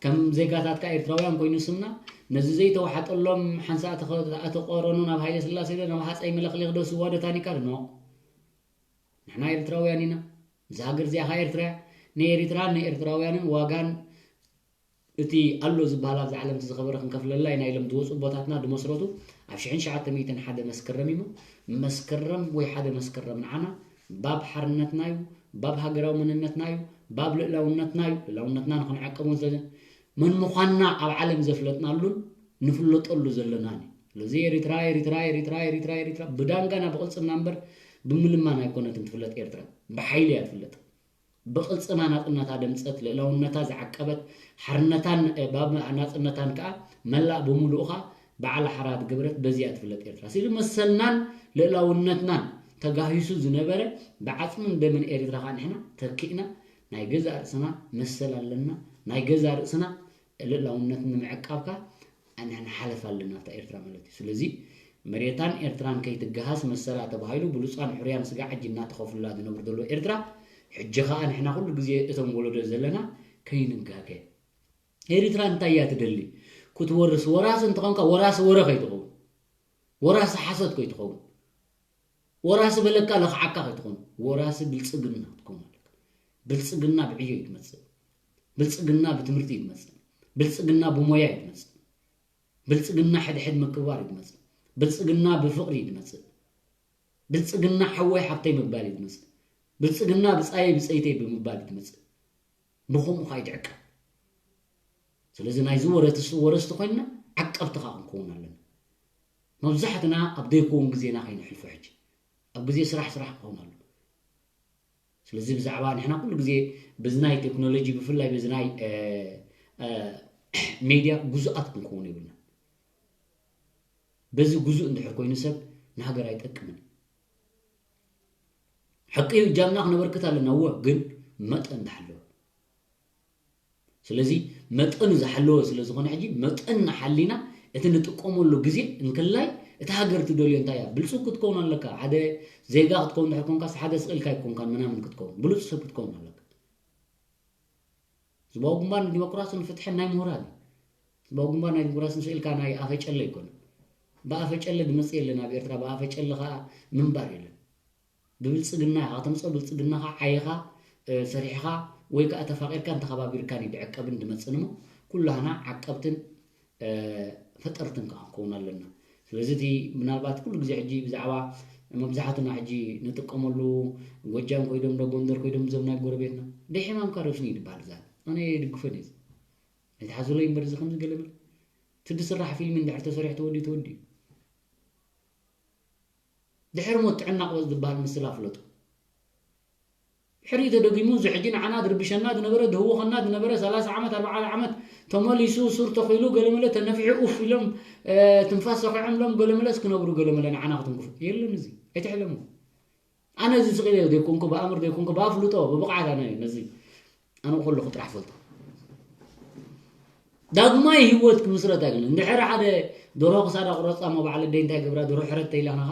ከም ዜጋታት ከኣ ኤርትራውያን ኮይኑ ስምና ነዚ ዘይተዋሓጠሎም ሓንሳእ ተኸ-፣ ተቆረኑ ናብ ሃይለ ስላሴ ዶ ናብ ሃፀይ ምኒልክ ዶ ስዋ ዶ ታኒካ ዶ ኖ ንሕና ኤርትራውያን ኢና። እዛ ሃገር እዚኣ ከኣ ኤርትራ እያ። ንኤሪትራን ንኤርትራውያንን ዋጋን እቲ ኣሎ ዝበሃል ኣብዚ ዓለም እቲ ዝኸበረ ክንከፍለላ ኢና ኢሎም ዝወፁ ኣቦታትና ዝመስረቱ ኣብ ሽሕን ትሽዓተ ሚእትን ሓደ መስከረም እዩ። መስከረም ወይ ሓደ መስከረም ንዓና ባብ ሓርነትና እዩ፣ ባብ ሃገራዊ መንነትና እዩ፣ ባብ ልእላውነትና እዩ። ልእላውነትና ንክንዕቀቡን ስለ መን ምዃንና ኣብ ዓለም ዘፍለጥናሉን ንፍለጠሉ ዘለናን እዩ። ስለዚ ኤሪትራ፣ ኤሪትራ፣ ኤሪትራ፣ ኤሪትራ፣ ኤሪትራ ብዳንጋና ብቕልፅምና እምበር ብምልማን ኣይኮነትን ትፍለጥ ኤርትራ። ብሓይሊ እያ ትፍለጥ። ብቕልፅማ ናፅነታ ደምፀት፣ ልእላውነታ ዝዓቀበት፣ ሓርነታን፣ እ፣ ባብ ናፅነታን ከዓ መላእ ብምሉእኻ በዓል ሓራ ዝገበረት በዚኣ ትፍለጥ ኤርትራ። ስለ መሰልናን ልእላውነትናን ተጋሂሱ ዝነበረ ብዓፅምን ደምን ኤርትራ ከዓ ንሕና ተኪእና ናይ ገዛእ ርእስና መሰል ኣለና። ናይ ገዛእ ርእስና ልእላውነት ንምዕቃብ ከዓ ንሕና ሓለፍ ኣለና ኣብታ ኤርትራ ማለት እዩ። ስለዚ መሬታን ኤርትራን ከይትገሃስ መሰላ ተባሂሉ ብሉፃን ሕሩያን ስጋ ዓጂ እናተኸፍሉላ ዝነብሩ ዘለዉ ኤርትራ፣ ሕጂ ከዓ ንሕና ኩሉ ግዜ እቶም ወለዶ ዘለና ከይንጋገ። ኤርትራ እንታይ እያ ትደሊ? ክትወርስ ወራሲ እንተኾንካ ወራሲ ወረ ከይትኸውን፣ ወራሲ ሓሶት ከይትኸውን፣ ወራሲ በለካ ለኽዓካ ከይትኾን፣ ወራሲ ብልፅግና ክትከውን ኣለካ። ብልፅግና ብዕዮ እዩ ትመፅእ። ብልፅግና ብትምህርቲ እዩ ትመፅእ። ብልፅግና ብሞያ እዩ ትመፅእ። ብልፅግና ሕድሕድ ምክብባር እዩ ትመፅእ። ብልፅግና ብፍቕሪ እዩ ትመፅእ። ብልፅግና ሓወይ ሓብተይ ምባል እዩ ትመፅእ። ብልፅግና ብፃየይ ብፀይተይ ብምባል እዩ ትመፅእ። ብኸምኡ ከዓ ይትዕቀብ። ስለዚ ናይዚ ወረትስ-፣ ወረስቲ ኮይንና ዓቀብቲ ከዓ ክንከውን ኣለና። መብዛሕትና ኣብ ዘይከውን ግዜና ከይነሕልፎ ሕጂ ኣብ ግዜ ስራሕ ስራሕ ክኸውን ኣሎ። ስለዚ ብዛዕባ ንሕና ኩሉ ግዜ በዚ ናይ ቴክኖሎጂ ብፍላይ በዚ ናይ፣ እ፣ እ፣ ሜድያ ግዙኣት ክንከውን የብልና። በዚ ግዙእ እንድሕር ኮይኑ ሰብ ንሃገር ኣይጠቅምን። ሓቂ እዩ፣ እጃምና ክነበርክት ኣለና፣ እወ፣ ግን መጠን ዝሓለወ። ስለዚ መጠኑ ዝሓለወ ስለ ዝኾነ ሕጂ መጠንና ሓሊና እቲ ንጥቀመሉ ግዜ እንክላይ እቲ ሃገር ትደልዮ እንታይ እያ? ብልጹግ ክትከውን ኣለካ። ሓደ ዜጋ ክትከውን እንድሕር ኮንካስ ሓደ ስቕ ኢልካ ኣይኮንካን ምናምን ክትከውን። ብሉጽ ሰብ ክትከውን ኣለካ። ህዝባዊ ግንባር ንዲሞክራስን ፍትሕን ናይ ምሁራን እዩ። ህዝባዊ ግንባር ናይ ዲሞክራስን ስቕ ኢልካ ናይ ኣፈ ጨለ ኣይኮነን። ብኣፈጨለ ድመጽእ የለን ኣብ ኤርትራ፣ ብኣፈጨለ ኸኣ ምንባር የለን። ብብልጽግና ኢኻ ከተምጽኦ፣ ብልጽግናኻ ዓይኻ፣ እ፣ ሰሪሕኻ ወይ ከኣ ተፋቒርካን ተኸባቢርካን እዩ ድዕቀብን ድመጽእን እሞ፣ ኩላህና ዓቀብትን፣ እ፣ ፈጠርትን ከኣ ክንከውን ኣለና። ስለዚ እቲ ምናልባት ኩሉ ግዜ ሕጂ ብዛዕባ መብዛሕትና ሕጂ ንጥቀመሉ ጎጃም ኮይዶም ዶ ጎንደር ኮይዶም እዞም ናይ ጎረቤትና፣ ደይ ሕማምካ ረስኒ እዩ ድበሃል እዛ። ኣነ ይድግፎን እየ። ኣይትሓዙለይ እምበር እዚ ከምዚ ገለ መለ። እቲ ድስራሕ ፊልሚ እንድሕር ተሰሪሑ ተወዲኡ ተወዲኡ። ድሕሪ ሞት ጥዕና ቅበጽ ዝበሃል ምስላ ፍለጡ። ድሕሪኡ ተደጊሙ እዚ ሕጂ ንዓና ድርብሸና ዝነበረ፣ ድህውኸና ዝነበረ፣ ሰላሳ ዓመት፣ ኣርባዓ ዓመት ተመሊሱ፣ ሱር ተኺሉ፣ ገለመለ ተነፊሑ፣ ኡፍ ኢሎም፣ እ፣ ትንፋስ ሰኺዖምሎም፣ ገለመለስ ክነብሩ፣ ገለመለ ንዓና ክትንክፉ። የለን እዚ። ኣይትሕለሙ። ኣነ እዚ ስቕ ኢለ ዘይኮንኩ፣ ብኣምር ዘይኮንኩ፣ ብኣፍልጦ፣ ብብቕዓት ኣነ ነዚ ኣነ ከለኹ ጥራሕ ፈልጦ። ዳግማይ ህይወት ክምስረት ኣይክእልን። እንድሕር ሓደ ደርሆ ክሳዳ ቁረጻ እሞ በዓል ኣደይ እንታይ ገብራ፣ ደርሆ ሕረት ተይላናኻ?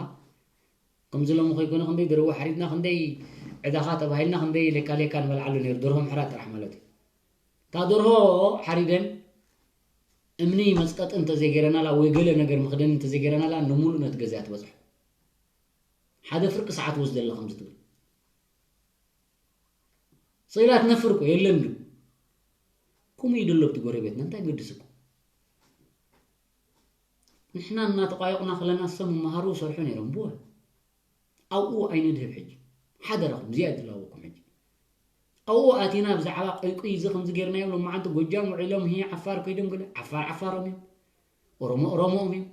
ከምዚ ሎሚ ከይኮነ ክንደይ ደርሆ ሓሪድና፣ ክንደይ ዕዳኻ ተባሂልና፣ ክንደይ ሌካ ሌካ ንበልዓሉ ነይሩ። ደርሆ ምሕራት ጥራሕ ማለት እዩ። እታ ደርሆ ሓሪደን እምኒ መጽቀጢ እንተዘይገይረናላ ወይ ገለ ነገር መኽደኒ እንተዘይገይረናላ፣ ንምሉእ ነቲ ገዛ እያ ትበጽሖ። ሓደ ፍርቂ ሰዓት ወስደላ ከምዚ ትብል። ስቕ ኢላ ትነፍር እኮ የለን ድዩ? ከምኡ እዩ ደሎ ኣብቲ ጎረቤትና፣ እንታይ ገድስኩም? ንሕና እናተቋየቑና ከለና እሶም መሃሩ ይሰርሑ ነይሮም፣ ብወ። ኣብኡ ኣይንድህብ ሕጂ። ሓደራኹም፣ እዚኣ እድላወኩም ሕጂ። ኣብኡ ኣቲና ብዛዕባ ቆይቁይ እዚ ከምዚ ጌርናዮ፣ ሎማዓንቲ ጎጃም ውዒሎም፣ ሂ፣ ዓፋር ከይዶም ገለ፣ ዓፋር ዓፋሮም እዮም፣ ኦሮሞ ኦሮሞኦም እዮም፣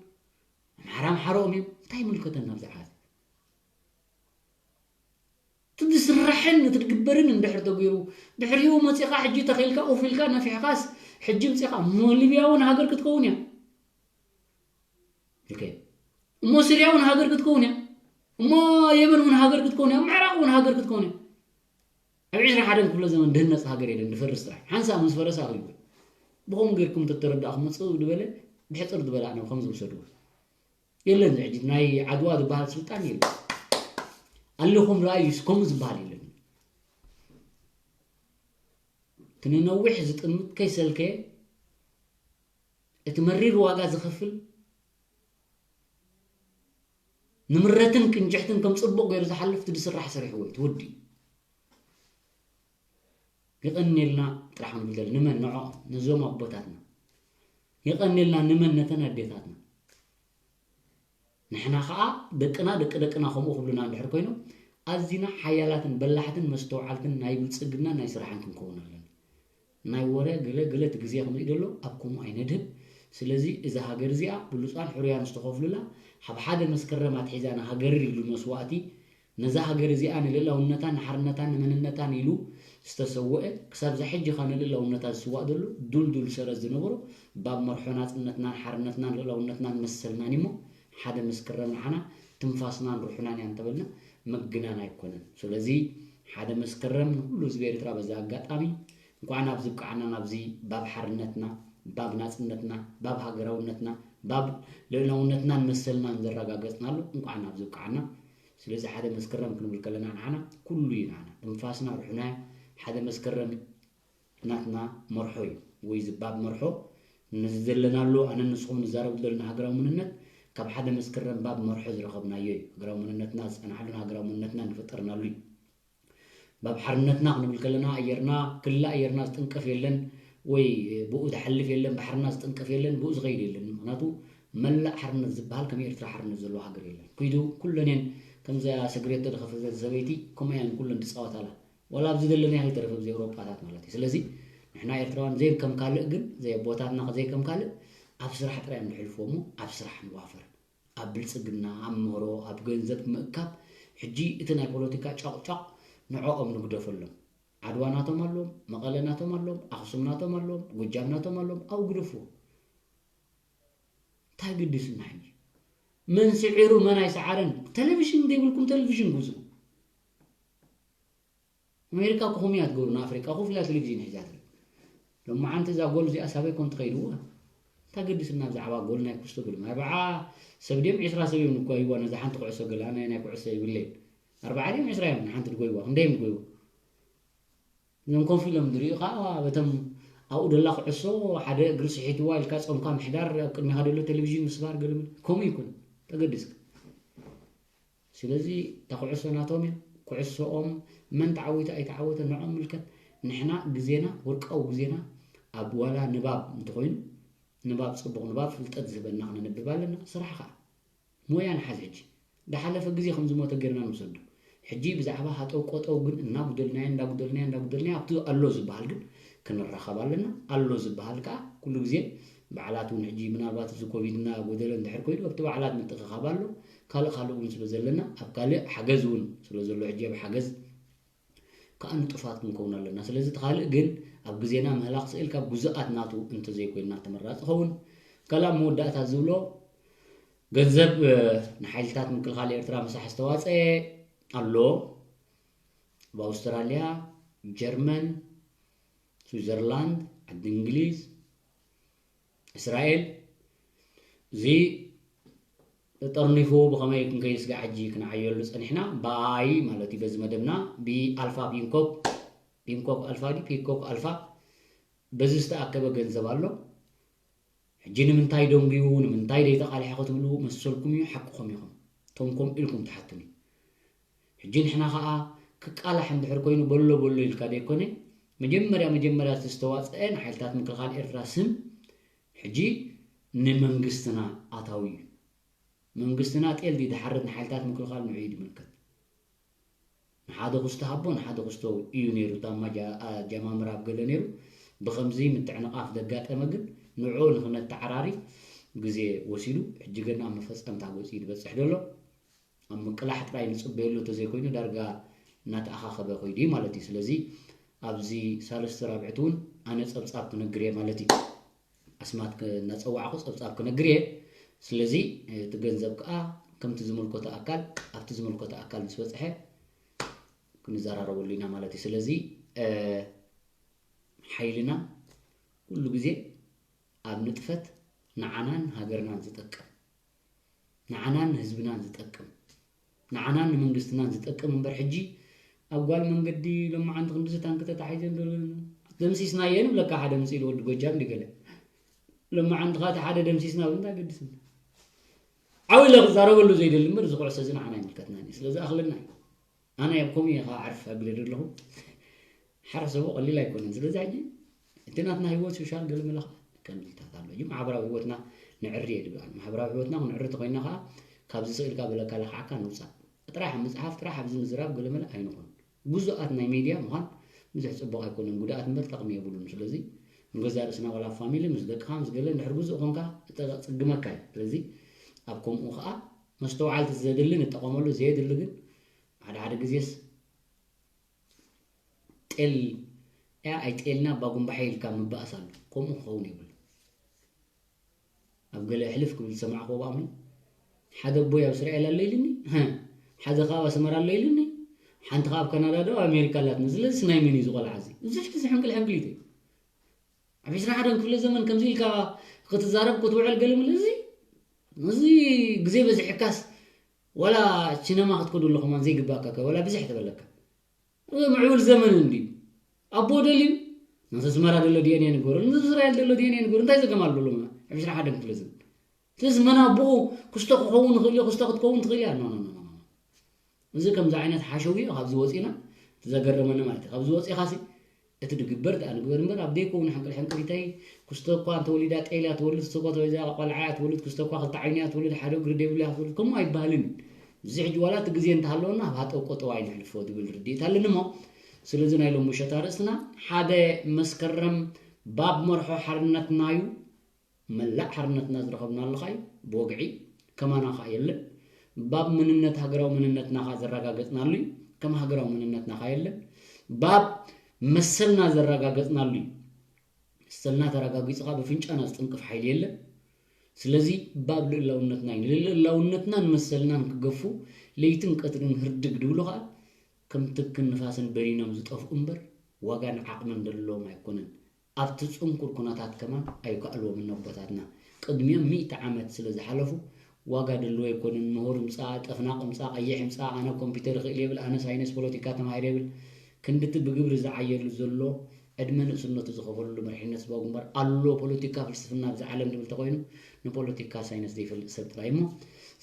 ኣምሓራ ኣምሓሮኦም እዮም። እንታይ ይምልከተና ብዛዕባ እዚ? እቲ ዝስራሕን እቲ ዝግበርን እንድሕር ተገይሩ፣ ድሕሪኡ መጺኻ ሕጂ ተኺልካ፣ ኡፍ ኢልካ፣ ነፊሕካስ፣ ሕጂ ምጺኻ፣ እሞ ሊብያ እውን ሃገር ክትከውን እያ። ኦኬ። እሞ ሲርያ እውን ሃገር ክትከውን እያ። እሞ የመን እውን ሃገር ክትከውን እያ። እሞ ዓራቕ እውን ሃገር ክትከውን እያ። ኣብ ዕስራ ሓደን ክፍለ ዘመን ድህነጽ ሃገር የለን፣ ድፈርስ ጥራሕ። ሓንሳእ ምስ ፈረሰ ኣኺሉ። ብኸምኡ ጌርኩም እንተተረዳእኹም፣ ጽው ዝበለ፣ ብሕጽር ዝበለ ኣነ ከምዚ ውሰድዎ። የለን፣ እዚ ሕጂ ናይ ዓድዋ ዝበሃል ስልጣን የለን። ኣለኹም ረኣዩ፣ እስከምኡ ዝበሃል የለን። እቲ ንነዊሕ ዝጥምት ከይሰልከየ፣ እቲ መሪር ዋጋ ዝኸፍል፣ ንምረትን ቅንጭሕትን ከም ጽቡቕ ገይሩ ዝሓልፍ፣ እቲ ዝስራሕ ሰሪሕዎ እዩ፣ እቲ ወዲ። የቐንየልና ጥራሕ ክንብል ዘለና። ንመን? ንዖ፣ ነዞም ኣቦታትና። የቐንየልና። ንመን? ነተን ኣዴታትና። ንሕና ኸኣ ደቅና፣ ደቂ ደቅና ከምኡ ክብሉና እንድሕር ኮይኖም፣ ኣዚና ሓያላትን በላሕትን መስተውዓልትን ናይ ብልጽግና ናይ ስራሕን ክንከውን ኣለና። ናይ ወረ ገለ ገለ እቲ ግዜ ከምዚ ዘሎ ኣብ ከምኡ ኣይነድህብ። ስለዚ እዛ ሃገር እዚኣ ብሉጻን ሕሩያን ዝተኸፍሉላ፣ ኣብ ሓደ መስከረም ኣትሒዛ ንሃገር ኢሉ መስዋእቲ፣ ነዛ ሃገር እዚኣ ንልእላውነታን ንሓርነታን ንመንነታን ኢሉ ዝተሰወአ፣ ክሳብ እዛ ሕጂ ኸኣ ንልእላውነታ ዝስዋእ ዘሎ ዱልዱል ሰረት ዝነበሮ፣ ባብ መርሖ ናጽነትናን ሓርነትናን ልእላውነትናን መሰልናን እሞ፣ ሓደ መስከረም ንዓና ትንፋስናን ሩሕናን እያ እንተበልና ምግናን ኣይኮነን። ስለዚ ሓደ መስከረም ንኹሉ ህዝቢ ኤርትራ በዚ ኣጋጣሚ እንኳዕ ናብዚ ብቃዕና፣ ናብዚ ባብ ሓርነትና፣ ባብ ናጽነትና፣ ባብ ሃገራውነትና፣ ባብ ልእላውነትናን መሰልናን ዘረጋገጽናሉ እንኳዕ ናብዚ ብቃዕና። ስለዚ ሓደ መስከረም ክንብል ከለና ንዓና ኩሉ እዩ፣ ንዓና ትንፋስና ሩሕና ሓደ መስከረም ናትና መርሖ እዩ፣ ወይ እዚ ባብ መርሖ ነዚ ዘለናሉ ኣነ ንስኹም ንዛረቡ ዘለና ሃገራዊ መንነት ካብ ሓደ መስከረም ባብ መርሖ ዝረኸብናዮ እዩ። ሃገራዊ መንነትና ዝጸናሕሉን ሃገራዊ መንነትና ዝፈጠርናሉ እዩ። ባብ ሓርነትና ክንብል ከለና ኣየርና፣ ክሊ ኣየርና ዝጥንቀፍ የለን፣ ወይ ብኡ ዝሓልፍ የለን፣ ባሕርና ዝጥንቀፍ የለን፣ ብኡ ዝኸይድ የለን። ምኽንያቱ መላእ ሓርነት ዝበሃል ከም ኤርትራ ሓርነት ዘለዎ ሃገር የለን። ኩይዱ ኩለን እየን ከምዛ ስግሬቶ ዝኸፈተት ሰበይቲ ከምኡ እየን ኩለን ዝጻወታላ። ዋላ ኣብዚ ዘለናዮ ከይተረፈ ኣብዚ ኤውሮጳታት ማለት እዩ። ስለዚ ንሕና ኤርትራውያን ዘይከም ካልእ ግን፣ ዘይ ኣቦታትና ዘይከም ካልእ ኣብ ስራሕ ጥራይ እዮም ዝሕልፍዎ እሞ ኣብ ስራሕ ንዋፈር። ኣብ ብልጽግና፣ ኣብ ምህሮ፣ ኣብ ገንዘብ ምእካብ፣ ሕጂ እቲ ናይ ፖለቲካ ጫቕጫቕ ንዕኦም ንግደፈሎም። ዓድዋ ናቶም ኣለዎም፣ መቐለ ናቶም ኣለዎም፣ ኣኽሱም ናቶም ኣለዎም፣ ጎጃም ናቶም ኣለዎም፣ ኣብኡ ግደፍዎ። እንታይ ግድስና ሕጂ? መን ስዒሩ መን ኣይሰዓረን? ቴሌቪዥን ዘይብልኩም ቴሌቪዥን ግዝኡ። ኣሜሪካ እኮ ከምኡ እያ ትገብሩ፣ ንኣፍሪቃ ኮፍ ኢላ ቴሌቪዥን ሒዛ ትርኢ። ሎማዓንቲ እዛ ጎል እዚኣ ሳበይ ኮን ትኸይድዋ? እንታይ ገድስና ብዛዕባ ጎል ናይ ኩስቶ ግልም? ኣርብዓ ሰብ ድዮም ዕስራ ሰብ እዮም እኮ ይዋ ነዛ ሓንቲ ኩዕሶ ገለ፣ ኣነ ናይ ኩዕሶ ይብለይ። ኣርብዓ ድዮም ዕስራ እዮም ንሓንቲ ትጎይዋ? ክንደይ እዮም ትጎይዋ? እዞም ኮፍ ኢሎም ዝርእዩ ከዓ በቶም ኣብኡ ደላ ኩዕሶ ሓደ እግሪ ስሒትዋ ኢልካ ጾምካ ምሕዳር፣ ኣብ ቅድሚኻ ደሎ ቴሌቪዥን ምስባር ገለ መለ። ከምኡ ይኩን፣ ተገዲስካ። ስለዚ እታ ኩዕሶ ናቶም እያ። ኩዕሶኦም መን ተዓዊተ ኣይተዓወተ ንዕኦም ምልከት። ንሕና ግዜና፣ ወርቃዊ ግዜና ኣብ ዋላ ንባብ እንተኾይኑ፣ ንባብ ጽቡቕ ንባብ ፍልጠት ዝህበና ክነንብብ ኣለና። ስራሕ ከኣ ሞያ ንሓዝ። ሕጂ ዝሓለፈ ግዜ ከም ዝሞተ ጌርና ንውሰዶ። ሕጂ ብዛዕባ ሃጠው ቆጠው ግን እናጉደልናዮ፣ እንዳጉደልናዮ፣ እንዳጉደልናዮ ኣብቲ ኣሎ ዝበሃል ግን ክንራኸብ ኣለና። ኣሎ ዝበሃል ከኣ ኩሉ ግዜ በዓላት እውን ሕጂ ምናልባት እዚ ኮቪድ እናጎደለ እንድሕር ኮይኑ ኣብቲ በዓላት ምትእኽኻብ ኣሎ። ካልእ ካልእ እውን ስለ ዘለና ኣብ ካልእ ሓገዝ እውን ስለ ዘሎ ሕጂ ኣብ ሓገዝ ከኣ ንጡፋት ክንከውን ኣለና። ስለዚ እቲ ካልእ ግን ኣብ ግዜና ምህላኽ ስእል ካብ ግዙኣት ናቱ እንተዘይኮይንና ተመራጺ ኸውን። ካልእ ኣብ መወዳእታ ዝብሎ ገንዘብ፣ እ፣ ንሓይልታት ምክልኻል ኤርትራ ምሳሕ ዝተዋጸአ ኣሎ። ኣብ ኣውስትራልያ፣ ጀርመን፣ ስዊዘርላንድ፣ ዓዲ እንግሊዝ፣ እስራኤል፣ እዚ ተጠርኒፉ ብኸመይ ክንከይድ ስጋዕ ሕጂ ክንዓየሉ ጸኒሕና፣ ብኣይ ማለት እዩ፣ በዚ መደብና፣ ብኣልፋ ፒንኮክ፣ ፒንኮክ ኣልፋ ድዩ? ፒኮክ ኣልፋ፣ በዚ ዝተኣከበ ገንዘብ ኣሎ። ሕጂ ንምንታይ ደንጉዩ፣ ንምንታይ ደይተቓልሐ ክትብሉ መሰልኩም እዩ፣ ሓቅኹም ኢኹም። እቶም ከምኡ ኢልኩም ትሓቱኒ። ሕጂ ንሕና ኸኣ ክቃላሕ እንድሕር ኮይኑ በሎ በሎ ኢልካ ደይኮነ፣ መጀመርያ መጀመርያ እቲ ዝተዋጽአ ንሓይልታት ምክልኻል ኤርትራ ስም ሕጂ ንመንግስትና ኣታዊ እዩ። መንግስትና ጤል ድዩ ዝሓርድ ንሓይልታት ምክልኻል ንዑ እዩ ዝምልከት። ንሓደ ክስቶ ሃቦ ንሓደ ክስቶ እዩ ነይሩ። እታ ማጃ-፣ ኣጀማምራ ኣብ ገለ ነይሩ። ብኸምዚ ምትዕንቓፍ ዘጋጠመ ግን ንዑ ንኽነተዓራሪ ግዜ ወሲዱ። ሕጂ ግን ኣብ መፈጸምታ ገጹ እዩ ዝበጽሕ ዘሎ። ኣብ ምቅላሕ ጥራይ ንጽበየሉ እንተዘይኮይኑ ዳርጋ እናተኣኻኸበ ከይዱ እዩ ማለት እዩ። ስለዚ ኣብዚ ሳልስቲ ራብዕቲ እውን ኣነ ጸብጻብ ክነግር እየ ማለት እዩ። ኣስማት ክ-፣ እናጸዋዕኹ ጸብጻብ ክነግር እየ። ስለዚ እቲ ገንዘብ ከኣ ከምቲ ዝምልከቶ ኣካል፣ ኣብቲ ዝምልከቶ ኣካል ምስ በጽሐ ክንዘራረበሉ ኢና ማለት እዩ። ስለዚ፣ እ፣ ሓይልና ኩሉ ግዜ ኣብ ንጥፈት ንዓናን ሃገርናን ዝጠቅም፣ ንዓናን ንህዝብናን ዝጠቅም፣ ንዓናን ንመንግስትናን ዝጠቅም እምበር፣ ሕጂ ኣብ ጓል መንገዲ ሎማዓንቲ ክንድዚ ታንኪ ተታሒዘን ዘሎ ደምሲስናየን ይብለካ ሓደ ምስ ኢሉ ወዲ ጎጃም ድዩ ገለ። ሎማዓንቲ ኸኣ እቲ ሓደ ደምሲስና እውን እንታይ ገድስና? ዓው ኢለ ክዛረበሉ ዘይደሊ እምበር፣ እዚ ኩዕሶ እዚ ንዓና ኣይምልከትናን እዩ። ስለዚ ኣኽለና እዩ። ኣነ ኣብ ከምኡ እየ ከዓ ዓርፍ ኣቢለ ዘለኹ። ሓረሰቦ ቀሊል ኣይኮነን። ስለዚ ሕጂ እቲ ናትና ህይወት ሶሻል ገለ መለ ከዓ ከምዚታት ኣሎ። እዩ ማሕበራዊ ህይወትና ንዕሪ እየ ዝብል ኣነ። ማሕበራዊ ህይወትና ክንዕሪ ተኮይንና ከዓ ካብዚ ስእልካ በለካ ለክዓካ ንውፃእ። ጥራሕ ኣብ ምፅሓፍ፣ ጥራሕ ኣብዚ ምዝራብ ገለ መለ ኣይንኹን። ግዙኣት ናይ ሜድያ ምዃን ብዙሕ ፅቡቕ ኣይኮነን። ጉድኣት እምበር ጠቕሚ የብሉን። ስለዚ ንገዛእ ርእስና ዋላ ኣብ ፋሚሊ ምስ ደቅኻ ምስ ገለ እንድሕር ግዙእ ኮንካ እጠ-፣ ጽግመካ እዩ። ስለዚ ኣብ ከምኡ ከዓ መስተውዓልቲ ዘድሊ ንጠቐመሉ፣ ዘየድሊ ግን ሓደ ሓደ ግዜስ ጤል እያ ኣይጤልና እባ ጉንባሐ ኢልካ ምባእስ ኣሎ። ከምኡ ክኸውን የብሉ። ኣብ ገለ ሕልፍ ክብል ዝሰማዕክዎ ብኣምኒ፣ ሓደ ኣቦይ ኣብ እስራኤል ኣሎ ኢልኒ፣ ሃ፣ ሓደ ካብ ኣስመራ ኣሎ ኢልኒ፣ ሓንቲ ካብ ካናዳ ዶ ኣሜሪካ ኣላትኒ። ስለዚስ ናይ መን እዩ እዚ ቆልዓ እዚ? እዚ ሕጂ እዚ ሕንቅል ሕንቅሊት እዩ። ኣብ ዕስራን ሓደን ክፍለ ዘመን ከምዚ ኢልካ ክትዛረብ ክትውዕል ገለ መለ እዚ፣ እዚ ግዜ በዚሕካስ ዋላ ሲነማ ክትከዱ ኣለኹም ዘይግባእካ ከ ዋላ ብዝሕ ተበለካ። እዚ ምዕቡል ዘመን እንድዩ። ኣቦ ደልዩ፣ ነዚ ኣስመራ ዘሎ ዲ ኤን ኤ ንገሩ፣ ነዚ እስራኤል ዘሎ ዲ ኤን ኤ ንገሩ። እንታይ ዘገም ኣሎ ሎሚ ኣብ ዕስራን ሓደን ክፍለ ዘመን? ስለዚ መን ኣቦኡ ክስቶ ክኸውን ይኽእል እዩ፣ ክስቶ ክትከውን ትኽእል እያ። ኖ፣ ኖ፣ ኖ፣ ኖ፣ ኖ። እዚ ከምዚ ዓይነት ሓሸውዮ ካብዚ ወፂና እቲ ዘገረመኒ ማለት እዩ። ካብዚ ወፂኻሲ እቲ ድግበር ደኣ ንግበር እምበር ኣብ ዘይከውን ሕንቅል ሕንቅሊተይ ክስቶ እኳ እንተወሊዳ ጤል እያ ትወልድ፣ ክስቶ እኳ ተወሊዳ ቆልዓ እያ ትወልድ፣ ክስቶ እኳ ክልተ ዓይኒ እያ ትወልድ፣ ሓደ እግሪ ዘይብሉ እያ ትወልድ። ከምኡ ኣይበሃልን። እዚ ሕጂ ዋላ እቲ ግዜ እንተሃለወና ኣብ ሃጠው ቆጠው ኣይንሕልፎ ዝብል ርድኢት ኣለኒ እሞ፣ ስለዚ ናይ ሎም ምሸት ኣርእስትና ሓደ መስከረም ባብ መርሖ ሓርነትና እዩ። መላእ ሓርነትና ዝረኸብናሉ ኸኣ እዩ ብወግዒ። ከማና ኸኣ የለን። ባብ መንነት፣ ሃገራዊ መንነትና ኸኣ ዘረጋገጽናሉ እዩ። ከም ሃገራዊ መንነትና ኸኣ የለን። ባብ መሰልና ዘረጋገጽናሉ እዩ። መሰልና ተረጋጊጹ ኸኣ ብፍንጫና ዝጥንቅፍ ሓይሊ የለን። ስለዚ ባብ ልእላውነትና እዩ። ንልእላውነትናን መሰልናን ክገፉ ለይትን ቀትርን ህርድግ ድብሉ ኸኣ ከም ትክን ንፋስን በኒኖም ዝጠፍኡ እምበር ዋጋን ዓቕምን ዘለዎም ኣይኮነን። ኣብቲ ጽንኩር ኩነታት ከማን ኣይከኣልዎምን ኣቦታትና። ቅድሚኦም ሚእቲ ዓመት ስለ ዝሓለፉ ዋጋ ደለዎ ኣይኮነን። ምሁር ምጻእ፣ ጠፍናቕ ምጻእ፣ ቀይሕ ምጻእ፣ ኣነ ኮምፒተር ይኽእል የብል፣ ኣነ ሳይንስ ፖለቲካ ተማሂረ የብል። ክንድቲ ብግብሪ ዝዓየሉ ዘሎ ዕድመ ንእስነቱ ዝኸፈለሉ መሪሕነት ህዝባዊ ግንባር ኣሎ። ፖለቲካ ፍልስፍና ኣብዚ ዓለም ዝብል ተኮይኑ ንፖለቲካ ሳይንስ ዘይፈልጥ ሰብ ጥራይ እሞ።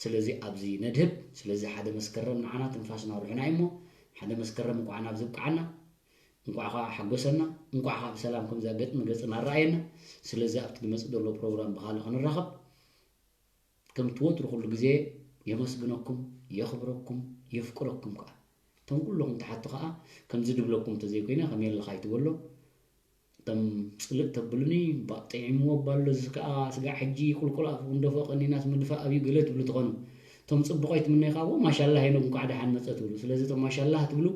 ስለዚ ኣብዚ ነድህብ። ስለዚ ሓደ መስከረም ንዓና ትንፋስና ርሑና እዩ እሞ ሓደ መስከረም እንኳዕ ናብ ዝብቅዓና፣ እንኳዕ ከዓ ሓጎሰና፣ እንኳዕ ከዓ ብሰላም ከምዛ ገጽ ንገጽ እናረኣየና። ስለዚ ኣብቲ ዝመጽእ ዘሎ ፕሮግራም ብኻልእ ክንራኸብ። ከምቲ ወትሩ ኩሉ ግዜ የመስግነኩም፣ የኽብረኩም፣ የፍቅረኩም ከዓ። እቶም ኩለኹም ትሓቱ ከዓ ከምዚ ድብለኩም እንተዘይኮይነ ከም የለኻ ኣይትበሎ። እቶም ጽልእ ተብሉኒ፣ ባእ ጥዒምዎ እባ ኣሎ፣ እዚ ከዓ ስጋዕ ሕጂ ቁልቁል ኣፉ ክንደፍኦ ቀኒናስ ምድፋእ ኣብዩ ገለ ትብሉ ትኾኑ። እቶም ጽቡቕ ኣይትምነዩ ከዓ፣ "ዎ ማሻላ ሄኖግ እንኳዕ ደሓን መጸ" ትብሉ። ስለዚ እቶም ማሻላ ትብሉ፣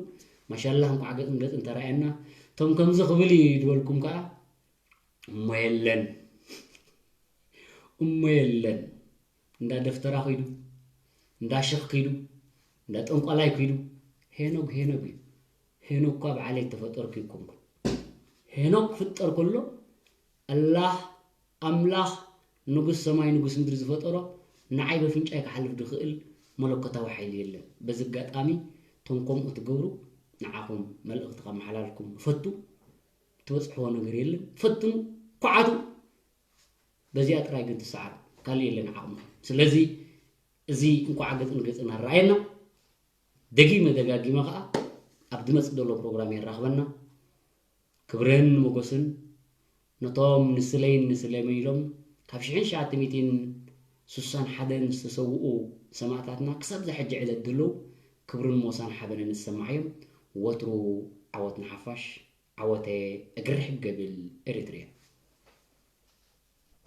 ማሻላ እንኳዕ ገጽን ገጽን ተራእየና። እቶም ከምዚ ክብል እዩ ድበልኩም ከዓ፣ እሞ የለን፣ እሞ የለን። እንዳ ደፍተራ ኪዱ፣ እንዳ ሽኽ ኪዱ፣ እንዳ ጠንቋላይ ኪዱ። ሄኖግ ሄኖግ እዩ። ሄኖግ እኳ ብዓለይ ተፈጠርኩ ይኮንኩ። ሄኖግ ክፍጠር ከሎ ኣላህ ኣምላኽ ንጉስ ሰማይ ንጉስ ምድሪ ዝፈጠሮ ንዓይ በፍንጫይ ክሓልፍ ዝኽእል መለኮታዊ ሓይሊ የለን። በዚ ኣጋጣሚ እቶም ከምኡ ትገብሩ ንዓኹም መልእኽቲ ከመሓላልኩም እፈቱ። ትበጽሕዎ ነገር የለን። ፈትኑ፣ ኳዓቱ። በዚኣ ጥራይ ግን ትሰዓሩ፣ ካልእ የለን ዓቕምኹም። ስለዚ እዚ እንኳዕ ገጽ ንገጽ እናረኣየና፣ ደጊመ ደጋጊመ ኸኣ ኣብ ዝመጽእ ዘሎ ፕሮግራም የራኽበና። ክብርን ሞገስን ነቶም ንስለይን ንስለመይ ኢሎም ካብ ሽሕን ትሽዓተ ሚእትን ስሳን ሓደን ዝተሰውኡ ሰማእታትና ክሳብ እዛ ሕጂ ዕለት ዘለዉ፣ ክብርን ሞሳን ሓበንን ዝሰማዓዮም። ወትሩ ዓወት ንሓፋሽ። ዓወተ እግሪ ሕገብል ኤሪትሪያ።